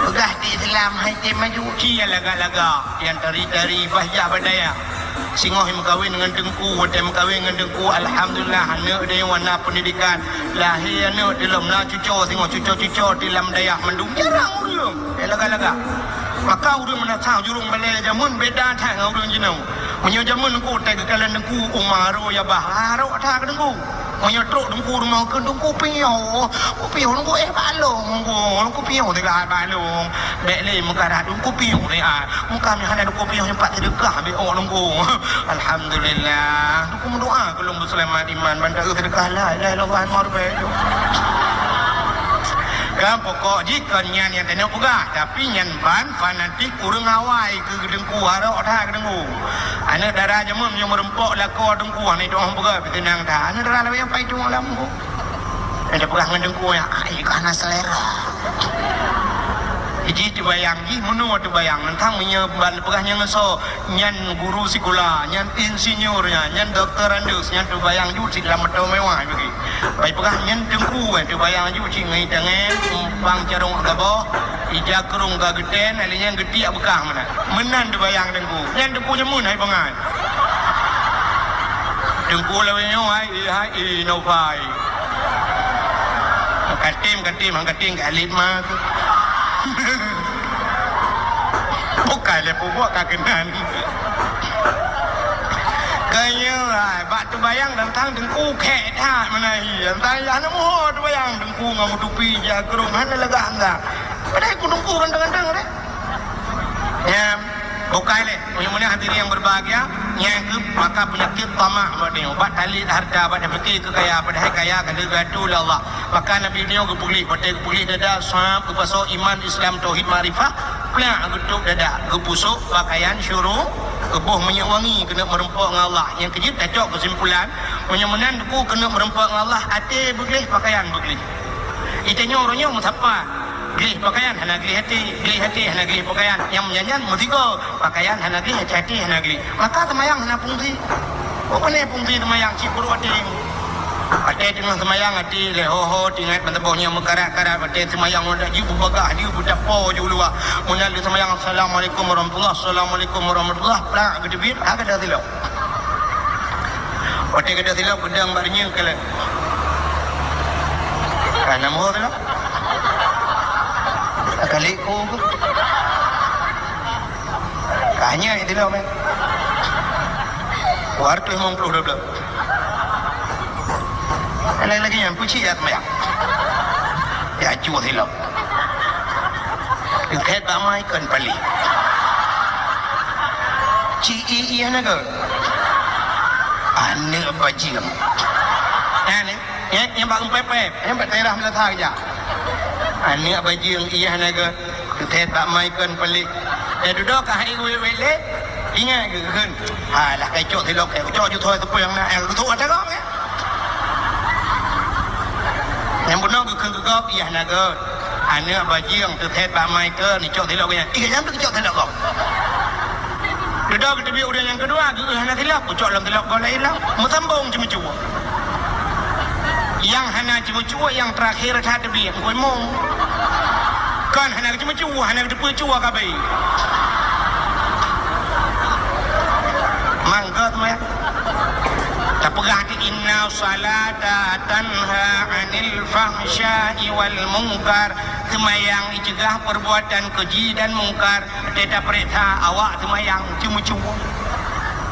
Peugah di Islam, hai tem maju. Ci nyang lagak-lagak, nyang tari-tari, bah jak bak dayah. Singoh meukawen ngon teungku, watèe meukawen ngon teungku, alhamdulillah, aneuk dayah na pendidikan. Lahé aneuk dilom na cuco, singoh cuco-cuco di lam dayah mandum. Jarang ureueng, eh, lagak-lagak. Maka ureueng meunasah jurông balèe jameun beda that ngon ureueng jinoe. Meunyoe jameun teungku, watèe geukalon teungku, uma aro ya bah, aro that keu teungku. Meunyoe trok teungku rumoh kheun teungku piôh, ku piôh teungku eh bak lông, ku piôh teuka bak lông. Bèk lé meukarat teungku piôh teuka. Muka meuhana teungku piôh nyoe pat seudeukah bèk ôk teungku. Alhamdulillah. Teungku meudoa keu lôn beuseulamat iman ban taeu seudeukah la ilaha illallah meureubèe. Kan pokok jih kon nyan nyang tanyoe peugah, tapi nyan ban fanatik ureueng awai keu teungku, arok that keu teungku. Aneuk dara jameun nyang meureumpok lakoe teungku, aneuk doh peugah pih teunang that. Aneuk dara lawét pai tueng lam ku. Aneuk peugah ngon teungku nyan, ai ka hana selera. Jih teubayang, jih meunoe teubayang. Nyan tang meunyoe ban peugah nyang ngeusok, nyan guru sikula, nyan insinyur nyan, nyan doktorandus, nyan teubayang ju cit lam moto mewah bagi. Pai peugah nyan teungku, eh, teubayang ju cit ngon itangen, umpang carông gaboh, ija keurong ka geuten, lheuh nyan geutiek beukah meunan. Meunan teubayang teungku. Nyan teungku jameun hai bangai. Teungku lawét nyoe hai, hai, hai, Nova hai. Katem, katem, hang katem ka alit ma tu. Bukai lé peubuet ka keunan. Keu nyoe hai, bak teubayang tantang teungku khek that meunan hi. Tantang yah na muho teubayang teungku ngon meutupi jak keurong hana lagak anda. Padahai ku teungku ganteng-ganteng deh. Ya, bukai lé. Meunyoe meunan hadirin yang berbahagia, nyang keu maka penyakit tamak bak tanyoe, bak talét harta, bak tapike keu kaya, padahai kaya ka geugatu lé Allah. Maka Nabi nyoe geupeugléh, watée geupeugléh dada, sab, geupasoe iman, Islam, tauhid, makrifah, plak geutôb dada, geupusok pakaian syuru, geuboh minyeuk wangi keuneuk meureumpok ngon Allah. Nyang keujeuet tacok keusimpulan, meunyoe meunan teungku keuneuk meureumpok ngon Allah, até beugléh, pakaian beugléh. Di tanyoe uroe nyoe meusapa? Gleh pakaian hana gleh até, gleh até hana gleh pakaian. Nyang meunyan-nyan meusigoe, pakaian hana gleh, até-até hana gleh. Maka seumayang hana fungsi. Kok keuneuk fungsi seumayang cit peuruek até? Watée teungoh seumayang até lé ho-ho teuingat meusaboh nyang meukarat-karat, watée seumayang dak jeuet beubagah, jeuet beudapo jeuet luwa. Meunan lé seumayang, "Assalamualaikum warahmatullah, assalamualaikum warahmatullah," plak geuteubiet, ha ka deuh silop. Watée ka deuh silop, geudong bak reunyeun kalon. Ka na muho silop. Ka kali ku. Ka nyan silop, eh. Dua ratus lima puluh dua belas. Laén lagée nyan, peucit ya seumayang. Ya, cue silop. Geukheun bak mai kon paléh. Ci i ié na geuh. Aneuk bajeueng. Nyan, nyan, nyan bak geupép-pép, nyan bak daerah Meulasa keujak. Aneuk bajeueng ié na geuh. Geukheun bak mai kon paléh. Eh, dudoe ka hai wék-wék lé. Ingat geuh kheun. Alah, kai cok silop, kai cok ju thoi teupeu nyang na, eh, geutôk ata gop, eh. Nyang bunoe geukheun keu gob, ié na geuh. Aneuk bajeueng teuthét bak mai keu neucok silop geuh nyan. Ié nyan teucok silop gob. Dudoe geuteubiet ureueng nyang keudua, geuh hana silop, geucok lom silop gob laén lom. Meusambong ceumeucue. Nyang hana ceumeucue, nyang teurakhé that teubiet, engkoi mong. Kon hana ceumeucue, hana teupeu cue ka abéh. Mangkot meh. Tapeugah di, "Inna salata tanha 'anil fahsya'i wal munkar." Seumayang iceugah perbuatan keji dan mungkar. Teuh tapeuriksa awak seumayang ceumeucue.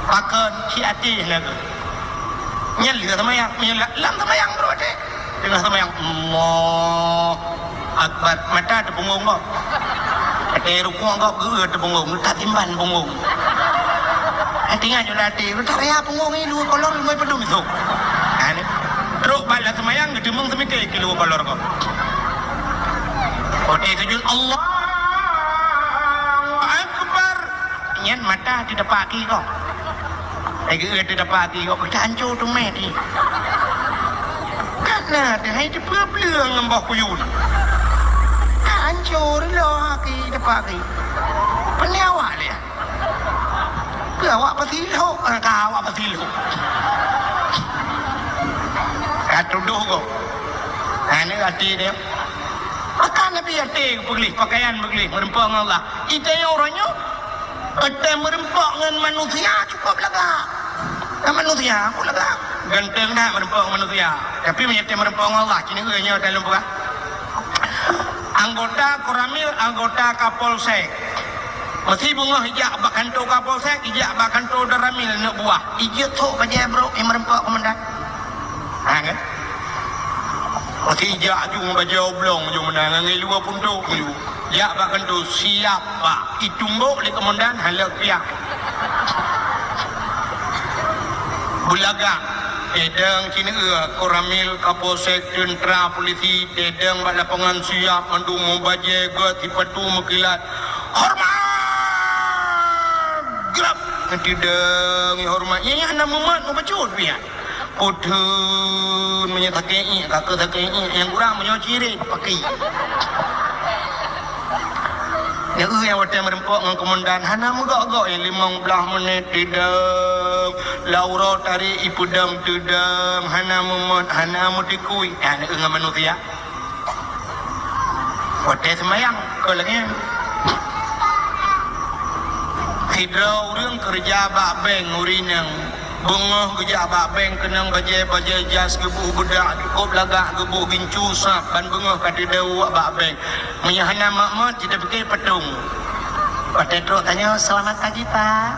Pakon, ci até na geuh. Nyan lheueh seumayang, meunyoe la-, lam seumayang brôk até. Teungoh seumayang, Allahu Akbar. Mata teupeungong gob. Até rukuk gob geuh teupeungong, tatimban peungong. Até nyan jeuet até, utak raya peungong nyoe dua kolor leumai peudum isok. Ha, ni. Trok bak lam seumayang, geuteumeung seumike keu dua kolor gob. Watée sujud, Allahu Akbar. Nyan mata di tapak aki gob. Hai geuh di tapak aki gob, ka anco teumé di. Ka na teuh hai teupeue-peue ngon boh kuyun. Ka anco lé aki tapak aki. Peue awak lé? Peue awak peusilok? Ah, ka awak peusilok. Ka tudoh gob. Ha, ni até dia. Maka Nabi até geupeugléh, pakaian beugléh, meureumpok ngon Allah. Di tanyoe uroe nyoe, watée meureumpok ngon manusia cukôp lagak. Ngon manusia, cukôp lagak. Ganteng that meureumpok ngon manusia. Tapi meunyoe watée meureumpok ngon Allah, ci neueu nyoe dalam peugah. Anggota Koramil, anggota Kapolsek. Meusi beungoh ijak bak kantô Kapolsek, ijak bak kantô Danramil aneuk buah. Ijeuet thok bajée brôk nyang meureumpok komandan. Ha, kan? Meusi ijak aju ngon bajée oblong aju meunan, ngon luwa puntok aju. Jak bak kantô, siap, Pak. Itumbok lé komandan, hana lé piah. Beulagak, tedong ci neueu, Koramil, Kapolsek, teuntra, polisi, tedong bak lapangan siap, mandum meubajée, gét, sipatu meukilat. Hormat! Grab! Tedong hormat. Nyan, nyan hana mumat, meubacut piah. Putun meunyoe sakét iék, ka keuh sakét iék, nyang kurang meunyoe cirét, paki. Nyoe nyang watée meureumpok ngon komandan, hana meugok-gok, nyang limong blaih menit teudong, lam uroe tarék ipeudong teudong, hana meumot, hana meutikui, nyan ngon manusia. Watée seumayang, kon lagée nyan. Sidroe ureuëng keureuja bak bank ureuëng inong. Beungoh geujak bak bank keunong bajèe-bajèe jas, geuboh beudak, cukôp lagak, geuboh gincu sab, ban beungoh ka teudeuh bak bank. Meunyoe hana mak-mak, jiteupiké patong. Watèe trôk tanyoe, "Selamat pagi, Pak.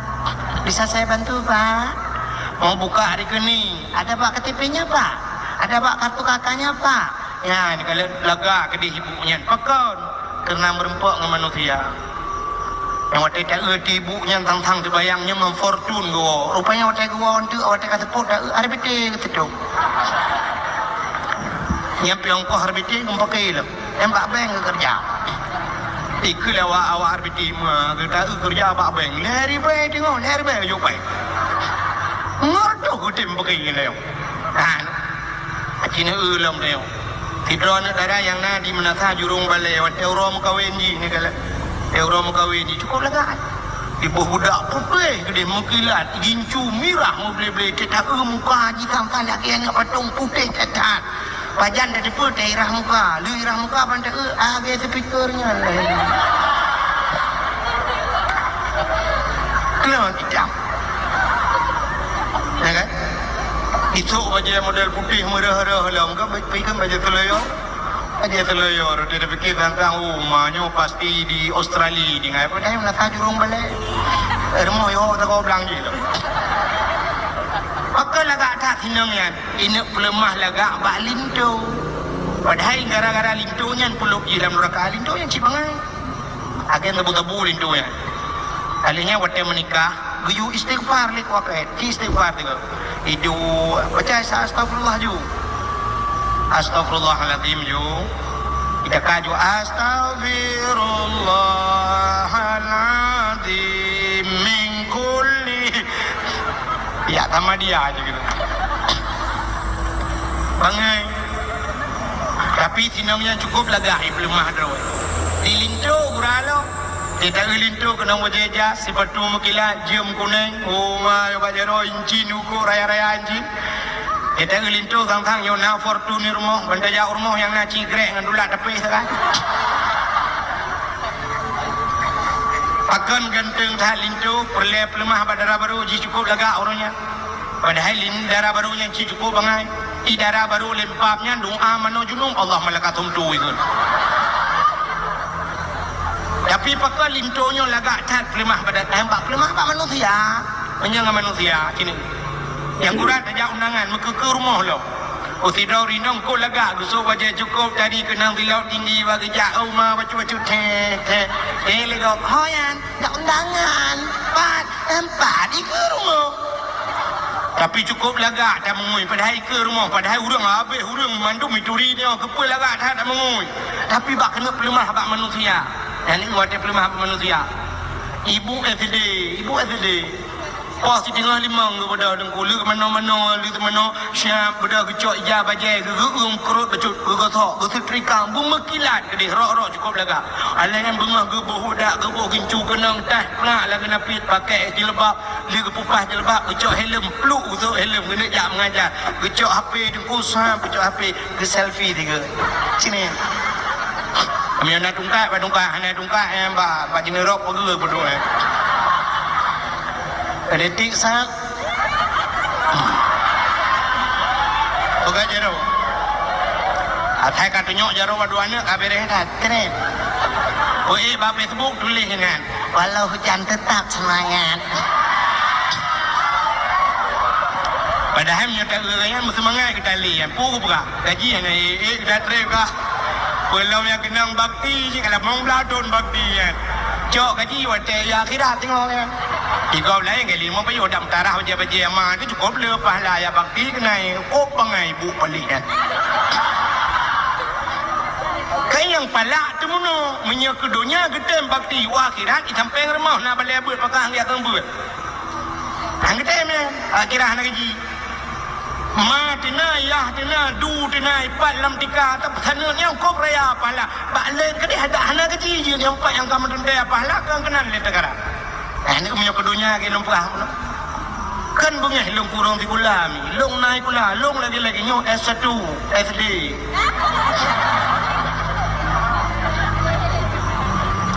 Bisa saya bantu, Pak?" Mau buka rekening. "Ada, Pak, K T P-nya, Pak? Ada, Pak, kartu K K-nya, Pak?" Nyan, ka lheueh lagak keudéh ibu nyan. Pakon? Kareuna meureumpok ngon manusia. Nyang watèe taeu ibu nyan thang-thang teubayang nyoe ngon Fortuner geuwoe. Rupanya watèe geuwoe eunteuk, watèe ka seupôt taeu, R B T geuseutôt. Nyan pih ongkoh R B T geupakè lom. Nyan bak bank geukeureuja. Ikheun lé awak-awak R B T, "Ma, geutanyoe keureuja bak bank." Lhèe ribèe teungoh, lhèe ribèe jok pai. Ngon reutôh geutem pakè nyan. Nah, Aci neueu lom tanyoe. Sidroe aneuk dara nyang na di Meunasah Jurông Balè, watèe uroe meukawen jih neukalon. Watèe uroe meukawen jih cukôp lagak. Iboh beudak putéh keudéh meukilat, gincu mirah meuble-ble, teuh taeu muka jih sang-sang lagèe aneuk patong putéh that-that. Pajan tateupeue teuh irah muka, lheueh irah muka ban taeu, lagèe speaker nyan lagèe nyan. Keulon idang. Ya kan? Isok bajèe model putéh meurah-rah lom kan, pi kan bajèe seuleuyo. Bajèe seuleuyo, roti tapiké sang-sang, "Oh, ma nyoe pasti di Australia tinggai." Padahai Meunasah Jurông Balè. Rumoh yo teuka blang jih lom. Pakon lagak that sinong nyan? Ineuk peuleumah lagak bak linto. Padahai gara-gara linto nyan peulop jih lam nuraka, linto nyan cit bangai. Akhé tabu-tabu linto nyan. Akhirnya watèe meunikah, geuyue istighfar lé kuakèe, ci istighfar tiga. Iduek, baca sa-, astagfirullah ju. Astagfirullahalazim ju. Ita ka ju, "Astagfirullahalazim min kulli." Ya, sama dia aja gitu. Bangai. Tapi sinong nyan cukôp lagak, ipeuleumah droe. Di linto gura lom. Teuh taeu linto keunong bajèe jas, sipatu meukilat, jeuem kunéng, oh ma, bak jaroe incin, uko raya-raya incin. Teuh taeu linto sang-sang nyoe na Fortuner rumoh, ban tajak u rumoh nyang na cigrek ngon dulak tapéh sagai. Pakon ganteng that linto, peureulèe peuleumah bak dara barô jih cukôp lagak uroe nyan. Padahai lin-, dara barô nyan cit cukôp bangai. Di dara barô lempap nyan doa manoe junub, Allah malakatum tu ikheun. Tapi pakon linto nyoe lagak that peuleumah bak da-, eh, bak peuleumah bak manusia. Meunyoe ngon manusia kini. Nyang gura tajak undangan, meukeukeu rumoh lom. Oh, sidroe rinong kok lagak, geusok bajèe cukôp tadi keunong silop tinggi bak geujak, oh ma, bacut-bacut, theh, theh. Eh, lé gob, "Ho nyan, jak undangan, pat, empat, di keu rumoh." Tapi cukôp lagak that meungui, padahai ikeue rumoh, padahai ureueng habéh, ureueng mandum ituri nyoe, keupeue lagak that meungui. Tapi bak keuneuk peuleumah bak manusia. Nyan watèe peuleumah bak manusia. Ibu S D, ibu S D. Poh siteungoh limong geubeudôh teungku, leuek manoe-manoe, leuek manoe, siap beudôh geucok ija bajèe, geugeueum keurot bacut, geugosok, geuseutrika, beumeukilat keudéh, rok-rok cukôp lagak. Aléh nyan beungoh geuboh udak, geuboh gincu keunong, tah plak lam geunapit, pakai jilbab, Lheueh geupeupah jilbab, geucok helm, pluk geucok helm, geuneuk jak mengajar. Geucok H P teungku, sab geucok H P, geuselfie tiga. Sini. Meunyoe na tungkat, bak tungkat, hana tungkat, eh, bak, bak jeuneurob peugah peuduek, eh. Politik sab. Peugah jaroe. Asai ka tunyok jaroe bak dua aneuk, ka beres that. Keren. Oh, eh, bak Facebook tuléh nyan. Walau hujan tetap semangat. Padahai meunyoe taeu nyan meuseumangat geutalé nyan, peue geupeugah? Gaji hana ék-ék geuda trép kah? Peulom nyang keunong bakti jih, ka lamong blaih thon bakti nyan. Cok gaji watèe ya akhirat teungoh nyan. Di gob laén kali limong payah dak meutarah bajèe-bajèe ama tu cukôp le pahala ya bakti keunai kôp bangai bu palih nyan. Ka nyang palak teumeunoe, meunyoe keu donya geutem bakti, u akhirat di sampéng rumoh na balèe beuet pakah geujak keu beuet. Han geutem nyan, akhirat hana gaji. Ma teuna, yah teuna, du teuna, ipat lam tika, tapi saneut nyan kôp raya pahala. Bak lé keudéh dak hana gaji, jeuet nyang pat nyang ka meuteuntèe pahala keu keunan lé teukara. Eh, ni meunyoe keu donya lagèe lôn peugah. Kan beungèh lôn kureueng sikula mi. Lôn na sikula, lôn lagèe-lagèe nyoe S satu, S D.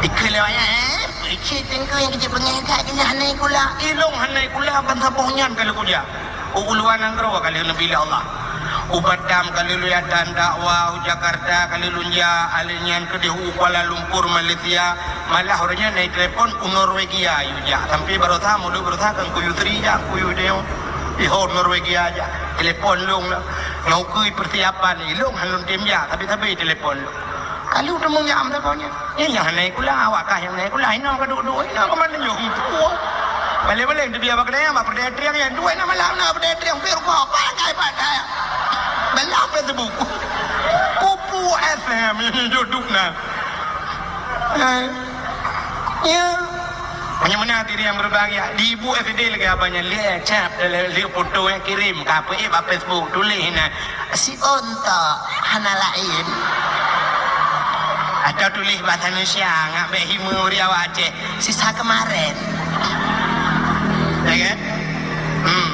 Ikheun lé wayang, eh? Cit teungku nyang keujeut beungéh that keu nyan hana kula. Ilôn hana kula ban saboh nyan ka lheueh kujak. U luwa nanggroe ka lheueh neubi lé Allah. U Batam ka lheueh lôn jak dan dakwah, u Jakarta ka lheueh lôn jak, alèh nyan keudeh u Kuala Lumpur, Malaysia. Malah uroe nyan na telepon u Norwegia yue jak. Sampai baroesa, mulod baroesa kan kuyue Sri jak, kuyue Deo. Iho Norwegia jak. Telepon lôn lah. Nyoe keu persiapan ilôn han lôn tem jak, tapi sabe telepon lôn. Ka lheueh teumanyam saboh nyan. Nyan nyang hana kula, awak kah nyang hana kula, inoe ka duek-duek, inoe ka mandum nyoe. Baleng-baleng teubiet bak keudè, bak peureudèe triang nyan, duek na malam na peureudèe triang, pih rukok, pakai-pakai. Bela Facebook. Pupu F M, YouTube na. Eh. Ya. Hanya meunan diri nyang berbahagia. Di ibu F D lagèe abang nyan, lé cap, lé, lé foto nyang kirim, ka peuék bak Facebook, tuléh na. Si Ontok hana laén. Atau tuléh bahasa Indonesia, ngak bèk hime ureueng awak Aceh. Sisa kemarin. Ya kan? Hmm.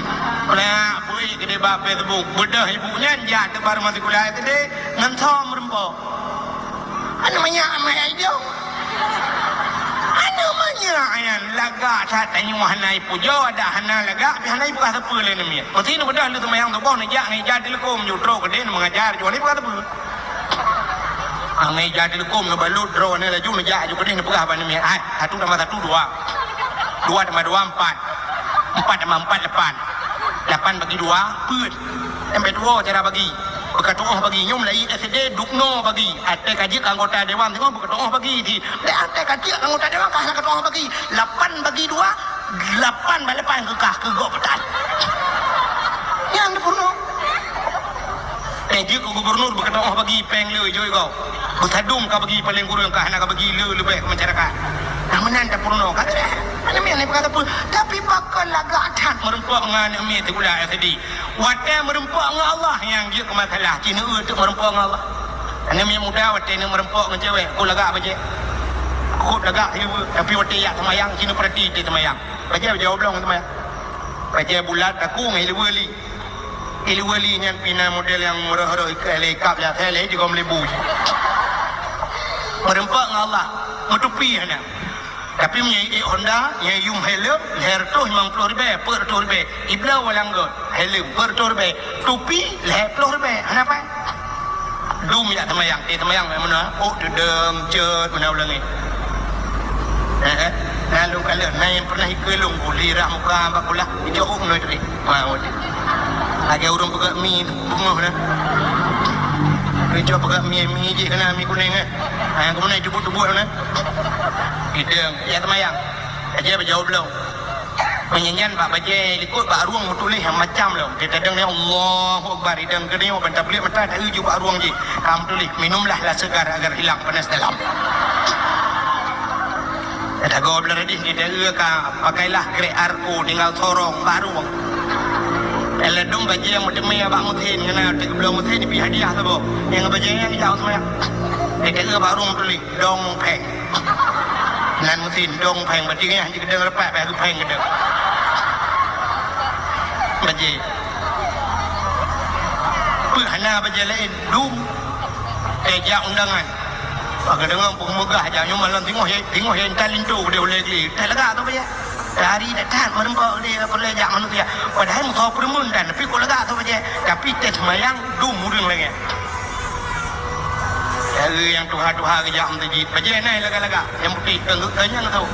Pernah bui keudéh bak Facebook, beudôh ibu nyan jak teuk baru masih kuliah S D, ngon som meureumpok. Anu manyak amai ai jong. Anu manyak nyan lagak that tanyoe hana ipujoe, adak hana lagak, tapi hana ipeugah sapeue lé aneuk miet. Meusti neubeudôh lheueh seumayang suboh neujak ngon ija teuleukom ju trok keudeh neumeungajar ju hana ipeugah sapeue. Ngon ija teuleukom neubalut droeneuh laju neujak ju keudeh neupeugah bak aneuk miet, "Hai, satu tambah satu, dua. Dua tambah dua, empat. Empat tambah empat, lapan. Lapan bagi dua, peuet." Sampai tuwoe cara bagi. Beukatu'oh bagi. Nyoe mulai S D dubnoe bagi. Até ka jeuet keu anggota dewan teungoh beukatu'oh bagi. Di, di até ka jeuet keu anggota dewan ka hana katu'oh bagi. Lapan bagi dua, lapan bak lapan keu kah, keu gob peutan. Nyan teupeurunoe. Eh, jeuet keu gubernur beukatu'oh bagi péng le jôi gob. Beusadum ka bagi paléng kureueng, ka hana ka bagi le leubeh keu masyarakat. Nah, meunan tapeurunoe. Ka teudah. Aneuk miet hana ipeugah sapeue. Tapi pakon lagak that meureumpok ngon aneuk miet sikula S D. Watèe meureumpok ngon Allah nyang jeuet keu masalah, ci neueu teuk meureumpok ngon Allah. Aneuk miet muda watèe neumeureumpok ngon cewek, kok lagak bajèe. Kok lagak sireue, tapi watèe jak seumayang, ci neupeurati teuh seumayang. Bajèe, bajèe oblong seumayang. Bajèe bulat takue ngon ileue li. Ileue li nyan pih na model nyang meurôh-rôh ikab lé, ikab lé asèe lé jigom lebu. Meureumpok ngon Allah, meutupi hana. Tapi meunyoe ék Honda, nyang yum helm, lhèe reutôh limong ploh ribèe, peuet reutôh ribèe. Ibloe walanggot, helm, peuet reutôh ribèe. Tupi, lhèe ploh ribèe. Hana pai. Dum jak seumayang, eh, seumayang meunoe, oh, teudong, cot, meunoe u langèt. Eh, eh. Na lôn kalon, na nyang pernah ikeue lôn, guli rah muka bak kulah, ijok, oh, meunoe tadi. Ha, oh, tadi. Lagèe ureueng peugöt mi, beungoh na. Ijok peugöt mi, mi jih keunan mi kunéng, eh. Ha, keumudian teubuet-teubuet na. Idong, jak seumayang. Aja bajèe oblong. Meunyan nyan bak bajèe likot bak rueng meutuléh nyang macam lom. Teudeungoe Allahu Akbar, idong geuneuk ban tablek mata taeu ju bak rueng jih. Ka meutuléh, "Minumlah lah segar agar hilang panas dalam." Tagoe blah radih di taeu ka, "Pakailah krek Arko tinggal sorong bak rueng." Ladôm bajèe meuteumé bak meusén, ngon teuk geubloe meusén, ibi hadiah saboh. Nyang bajèe nyan jak seumayang. Di taeu bak rueng meutuléh, "Dong Phèng." Nan meusin dong phèng, berarti nyan hana keudeueng rapat, bah phèng keudeueng. Bajèe. Peue hana bajèe laén, dum. Eh, jak undangan. Bak geudeungoe peue meugah jak nyoe malam singoh, singoh intat linto keudéh ulèe glé. Teuh lagak tu bajèe. Lari that-that meureumpok keudéh, peureulèe jak manusia. Padahai meusoe peureumeun tan, tapi kok lagak tu bajèe. Tapi teuh seumayang, dum ureueng langèt. Cara nyang tuha-tuha geujak meuseujid, bajèe na lagak-lagak, nyang putéh, keu, keu nyang tho.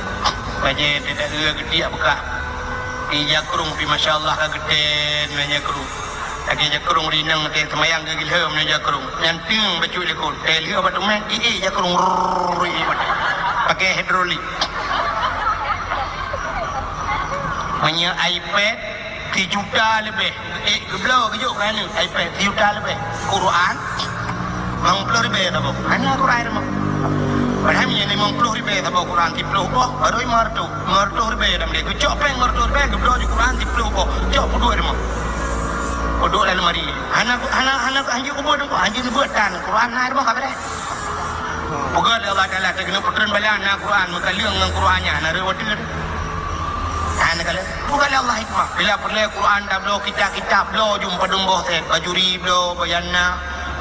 Bajèe teuh, cara geutiek beukah. Di jakrong pih, masya Allah, ka geutén na jakrong. Lagèe jakrong rineng teuh, seumayang ka geulheuem na jakrong. Nyan teueng bacut likot, teuh lheueh bak teumèh, iék jakrong, rrrr, iék bak teumèh. Pakai hidrolik. Meunyoe iPad, sijuta leubeh. Eh, geubloe geujok keu aneuk iPad sijuta leubeh. Quran, limong ploh ribèe saboh. Hana Quran rumoh. Padahai meunyoe limong ploh ribèe saboh Quran siplôh boh, baru limong reutôh. Limong reutôh ribèe lam dia. Geucok péng limong reutôh ribèe, geubloe ju Quran siplôh boh. Cok peuduek rumoh. Peuduek lam lemari. Hana, hana, hana, hana jeuet kubu rumoh. Hana jeuet neubuet tan. Quran na rumoh ka beureh. Peugah lé Allah Taala, teuh keuneuk peutreun bala na Quran, meukaleueng ngon Quran nyan, na reuwa teuh. Hana kaleueng. Peugah lé Allah hikmah. Bila peureulèe Quran tabloe kitab-kitab, bloe ju padum boh sét, bajuri bloe, bayanna,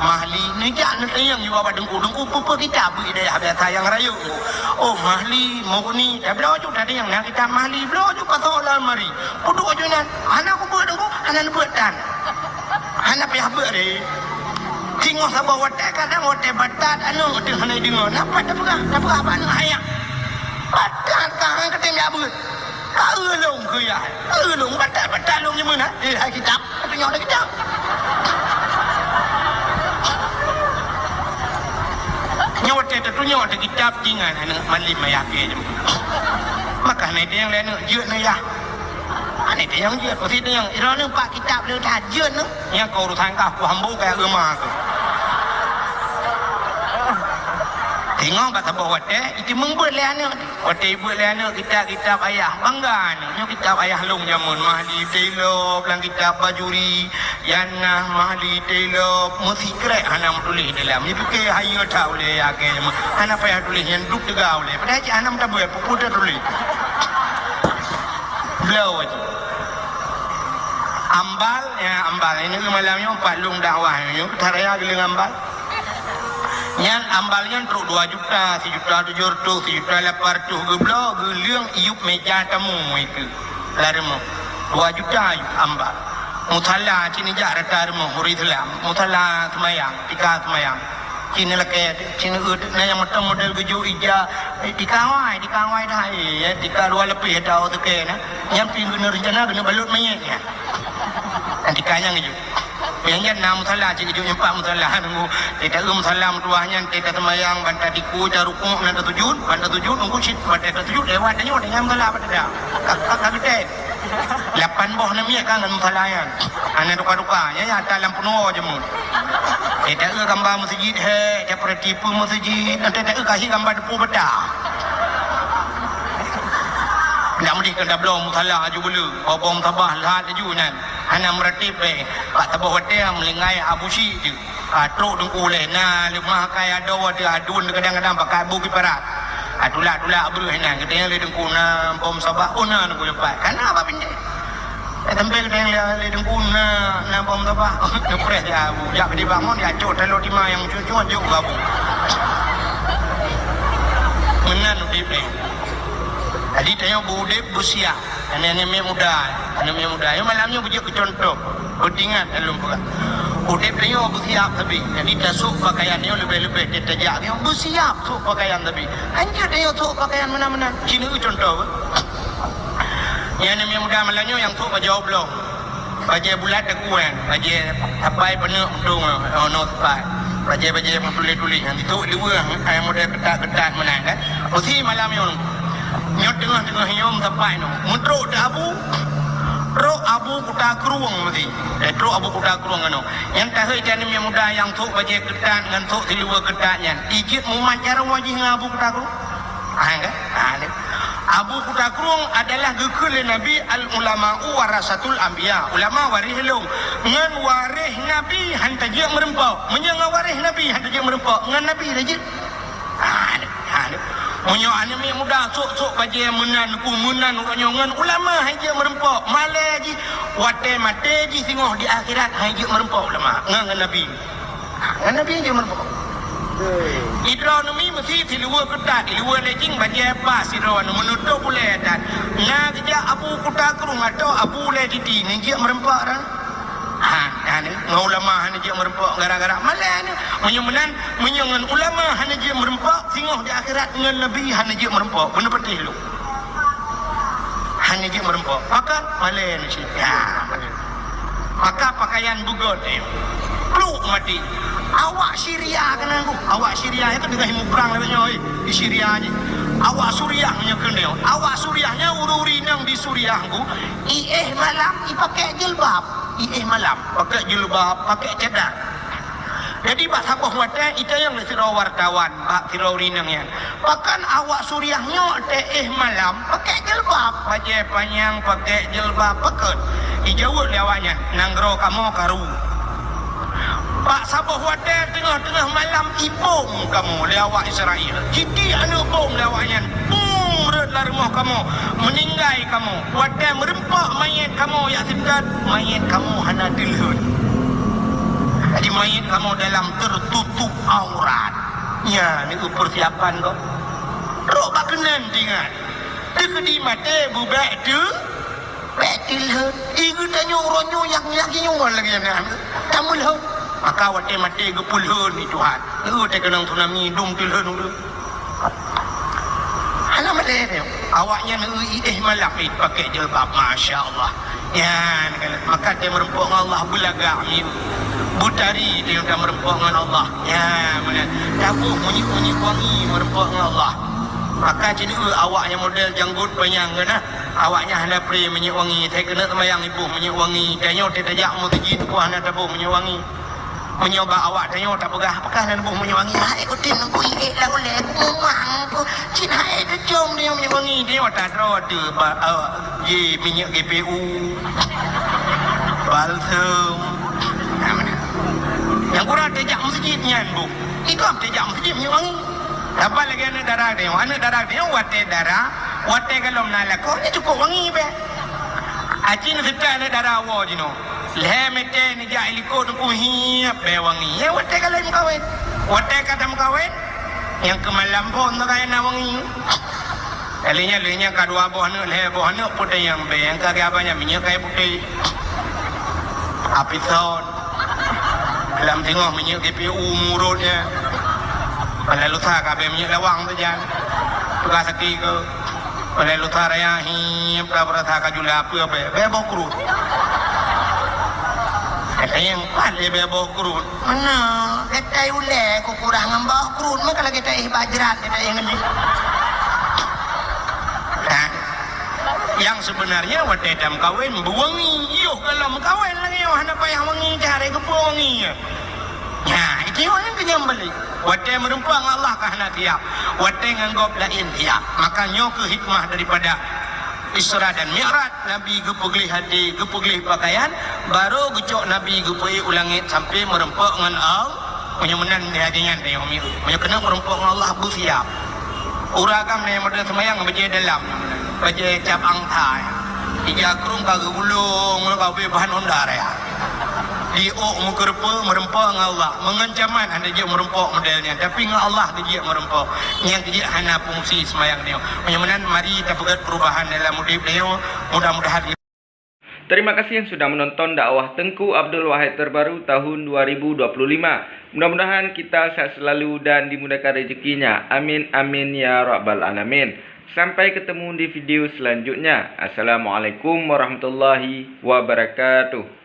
Mahli, neujak neutanyong ju bak teungku. Teungku, peue-peue kitab beuet dayah biasa nyang rayeuk. Oh, Mahli, Mughni, tabloe ju tatanyong na kitab Mahli, bloe ju pasoe lam almari. Peuduek ju nan, hana kubeuet teungku, hana neubeuet tan. Hana payah beuet deh. Singoh saboh watèe kadang watèe batat aneuk teuh hana jideungoe. Na pat tapeugah, tapeugah bak aneuk hayak. Batat ka han katem jak beuet. Ka eu lôn keu yah. Eu lôn batat-batat lôn nyoe meunan. Eh, hai kitab. Tunyok lé kitab. Nyoe watèe tatunyok lé kitab, tingan aneuk malim ayah kèe jeuet. Maka hana tanyong lé aneuk jeuet neu yah. Hana tanyong jeuet, pasti tanyong, "Droeneuh pat kitab le that jeuet neu?" Nyan keu urusan kah, ku hambo keu eu ma keuh. Singoh bak saboh watèe, iteumeung beuet lé aneuk. Watèe ibeuet lé aneuk kitab-kitab ayah, bangga aneuk. Nyoe kitab ayah lôn jameun, Mahli Taylor, lam kitab Bajuri, Yana, Mahli Taylor, meusikrek hana meutuléh dalam. Ipike hayeue that ulèe, ya, kèe jameun. Hana payah tuléh, nyan duek teuga ulèe. Padahai cit hana meutabeuet, peue-peue tatuléh. Bloe aja. Ambal, ya, ambal. Ini malam nyoe pat lôn dakwah nyoe, that raya geuleung ambal. Nyan ambal nyan trok dua juta, sijuta tujoh reutôh, sijuta lapan reutôh geubloe, geuleung iyup meja tamu itu. Lam rumoh. Dua juta iyup ambal. Musala cit neujak rata rumoh ureueng Islam. Musala seumayang, tika seumayang. Cit neulakèe, cit neueu, na nyang mantong model geujok ija, eh, tika awai, tika awai dah, eh, tika luwa leupeh ata teuke na. Nyan pih geuneuk reuncana geuneuk balot manyét nyan. Nyan tika nyang geujok. Nyang nyan na musala, cit geujok nyan pat musala, nunggu. Teuta eu musala meutuwah nyan, teuta seumayang, ban tadiku, tarukuk, na tasujud, ban tasujud, nunggu cit, ban teuta sujud, lewat tanyoe, tanyoe musala, ban teuta. Ka, ka, ka geutem. Lapan boh namiet ka ngon musala nyan. Hana duka-duka, nyan, nyan ata lam peunuwoe jameun. Eh, ta eu gamba meuseujid, he, ta peurati peue meuseujid, nanti ta eu kasih gamba depu beuta. Ndak meudeh keu tabloe musala aju bulu, bobong sabah lahat laju nyan. Hana meuratéb bèe, bak saboh watèe meulinggai Abu Syik jeuet. Ah, trok teungku lé, na leumah kai adoe ateueh aduen kadang-kadang pakai bu kiparat. Ah, tulak-tulak breuh inan, geutanyong lé teungku na bom sabah, oh na teungku leupah. Kana bak bintang. Eh, sampai geutanyong lé, lé teungku na, na bom sabah. Geupres ya, bu, jak di bangun, ya cok talo tima nyang cucuk, jok gabu. Meunan udép ni. Jadi, tanyoe beu udép, beu siap. Aneuk-aneuk miet muda, aneuk miet muda. Nyoe malam nyoe beujeuet keu contoh, beudingat lôn peugah. Udép tanyoe beusiap sabe. Jadi tasôk pakaian nyoe leubeh-leubeh teuh tajak nyoe beusiap sôk pakaian sabe. Hanjeuet tanyoe sôk pakaian meunan-meunan. Ci neueu contoh. Nyan aneuk miet muda malam nyoe nyang sôk bajèe oblong. Bajèe bulat teukueng, bajèe sapai peuneuk untông, oh, no sapai. Bajèe-bajèe meutuléh-tuléh nyan, itu liweueng, ai model keutat-keutat meunan kan. Peusi malam nyoe, nyoe teungoh-teungoh nyoe sapai nyoe. Meutrok teuh abu, trok abu kuta krueng meusi. Eh, trok abu kuta krueng keunoe. Nyang tahôi jih aneuk muda nyang trok bajèe keutat ngon trok siluweue keutat nyan. Ijeuet mumat jaroe jih ngon abu kuta krueng. Ah, kan? Ah, ni. Abu Kuta Krueng adalah geukheun lé Nabi, "Al-ulama'u warasatul anbiya." Ulama waréh lôn. Ngon waréh Nabi han tajeuet meureumpok. Meunyoe ngon waréh Nabi han tajeuet meureumpok, ngon Nabi tajeuet. Ah, ni. Ah, ni. Meunyoe aneuk miet muda sôk-sôk bajèe meunan ku meunan uroe nyoe ngon ulama han jeuet meureumpok, malèe jih watèe maté jih singoh di akhirat han jeuet meureumpok ulama ngon, ngon Nabi. Ngon Nabi jeuet meureumpok. Idroe neumi meusi siluweue keutat, siluweue lé cing bajèe pas sidroe nyoe meunutôb ulèe that. Na geujak Abu Kuta Krueng atau Abu Ulèe Titi, neujeuet meureumpok ran. Ha, ha, ni, ngon ulama hana jeuet meureumpok gara-gara malèe nyoe. Meunyoe meunan, meunyoe ngon ulama hana jeuet meureumpok, singoh di akhirat ngon Nabi hana jeuet meureumpok. Beuneupatéh lôn. Hana jeuet meureumpok. Pakon? Malèe nyoe cit. Ya. Maka pakaian beugöt, eh. Pluk mati. Awak Syria keunan ku. Awak Syria itu dengan muprang lagèe nyoe, eh. Di Syria jih. Awak Suriah nyoe keunan. Awak Suriah nyoe ureueng-ureueng inong di Suriah ku. Iéh malam, ipakèk jilbab. Iéh malam, pakèk jilbab, pakèk cadar. Jadi, bak saboh watèe itanyong lé sidroe wartawan bak sidroe ureueng inong nyan, "Pakon awak Suriah nyoe teuéh malam pakèk jilbab, bajèe panyang pakèk jilbab, pakon?" Ijaweueb lé awak nyan, "Nanggroe kamoe karu." Bak saboh watèe teungoh-teungoh malam ibom kamoe lé awak Israel. Jitiek aneuk bom lé awak nyan, bum rhot lam rumoh kamoe, meuninggai kamoe. Watèe meureumpok manyét kamoe jak seutôt, manyét kamoe hana teulheueh. Jadi manyét kamoe dalam teututup aurat. Nyan neu peusiapan gob. Rok bak keunan tingat. Teukeudi maté beubèk teu, bèk teulheueh. I geutanyoe uroe nyoe nyang lagèe nyoe lagèe nyan. Tameulheueh. Maka watèe maté geupeulheueh ni Tuhan. Neu teukeunong tsunami dum teulheueh ureueng. Hana malèe nyoe. Awaknyan neu iéh malam ih pakai jilbab, masya Allah. Nyan kan, maka teumeureumpok ngon Allah beulagak miyueb. Beutari teuh tameureumpok ngon Allah. Nyan meunan. Taboh minyeuk-minyeuk wangi meureumpok ngon Allah. Maka ci neu awak nyang model janggot panyang keunan, awaknyan hana pre minyeuk wangi. Teuh keuneuk seumayang iboh minyeuk wangi. Tanyoe teuh tajak meuseujid, hana taboh minyeuk wangi. Meunyoe bak awak tanyoe tapeugah, "Pakon hana neuboh minyeuk wangi?" "Hai, kutem nunggu iék lam ulèe, kumumang ku. Cit hai teucom tanyoe minyeuk wangi." Tanyoe tadroe teuh ba, eh, ji minyeuk G P U, balsem. Nah, meunan. Nyang kurang tajak meuseujid nyan, Bu. Ikam tajak meuseujid minyeuk wangi. Saban lagèe aneuk dara tanyoe. Aneuk dara tanyoe watèe dara, watèe gohlom na lakoe, nyan cukôp wangi bèe. Aci neuseutôt aneuk dara woe jinoe. Lhèe mètè neujak i likôt, neupeue hiep bèe wangi. Nyan watèe ka lheueh meukawen. Watèe ka tameukawen, nyang keu malam phôn teuh ka na wangi. Kali nyan lheueh nyan ka dua boh aneuk, lhèe boh aneuk, peue teuh nyang bèe, nyang ka geuba nyan minyeuk kayèe putéh. Apison. Lam singoh minyeuk G P U murot nyan. Padahai lusa ka bèe minyeuk lawang teuh jan. Peugah sakét keu. Padahai lusa raya hiep ka beurasa ka jula peue bèe, bèe boh kruet. Kata nyang pat lé bèe boh kruet. Mana? Gata ulèe ku kurang ngon boh kruet, meuka lagèe taéh bajrat, gata éh ngeudi. Nah, nyang sebenarnya watèe tameukawen beuwangi, yoh gohlom meukawen lagèe nyoe hana payah wangi, cara geupeue wangi nyan. Nah, itu nyang keu nyang beli. Watèe meureumpok ngon Allah ka hana siap. Watèe ngon gob laén siap. Maka nyoe keuh hikmah daripada Isra dan Mi'raj. Nabi geupeugleh até, geupeugleh pakaian, barô geucok Nabi geupeuék u langét sampai meureumpok ngon Allah. Meunyoe meunan lagèe nyan tanyoe miyueb. Meunyoe keuneuk meureumpok ngon Allah, beusiap. Ureueng agam nyang model seumayang bajèe dalam, bajèe cap angsa. Ija krueng ka geugulong, ka ubé bahan honda raya. Di ôk meukeureupeue meureumpok ngon Allah. Meungon camat hana jeuet meureumpok model nyan, tapi ngon Allah geujeuet meureumpok. Nyang geujeuet hana fungsi seumayang nyoe. Meunyoe meunan, mari tapeugèt perubahan dalam udép nyoe. Mudah-mudahan. Terima kasih yang sudah menonton dakwah Tengku Abdul Wahid terbaru tahun dua ribu dua puluh lima. Mudah-mudahan kita sehat selalu dan dimudahkan rezekinya. Amin, amin, ya rabbal alamin. Sampai ketemu di video selanjutnya. Assalamualaikum warahmatullahi wabarakatuh.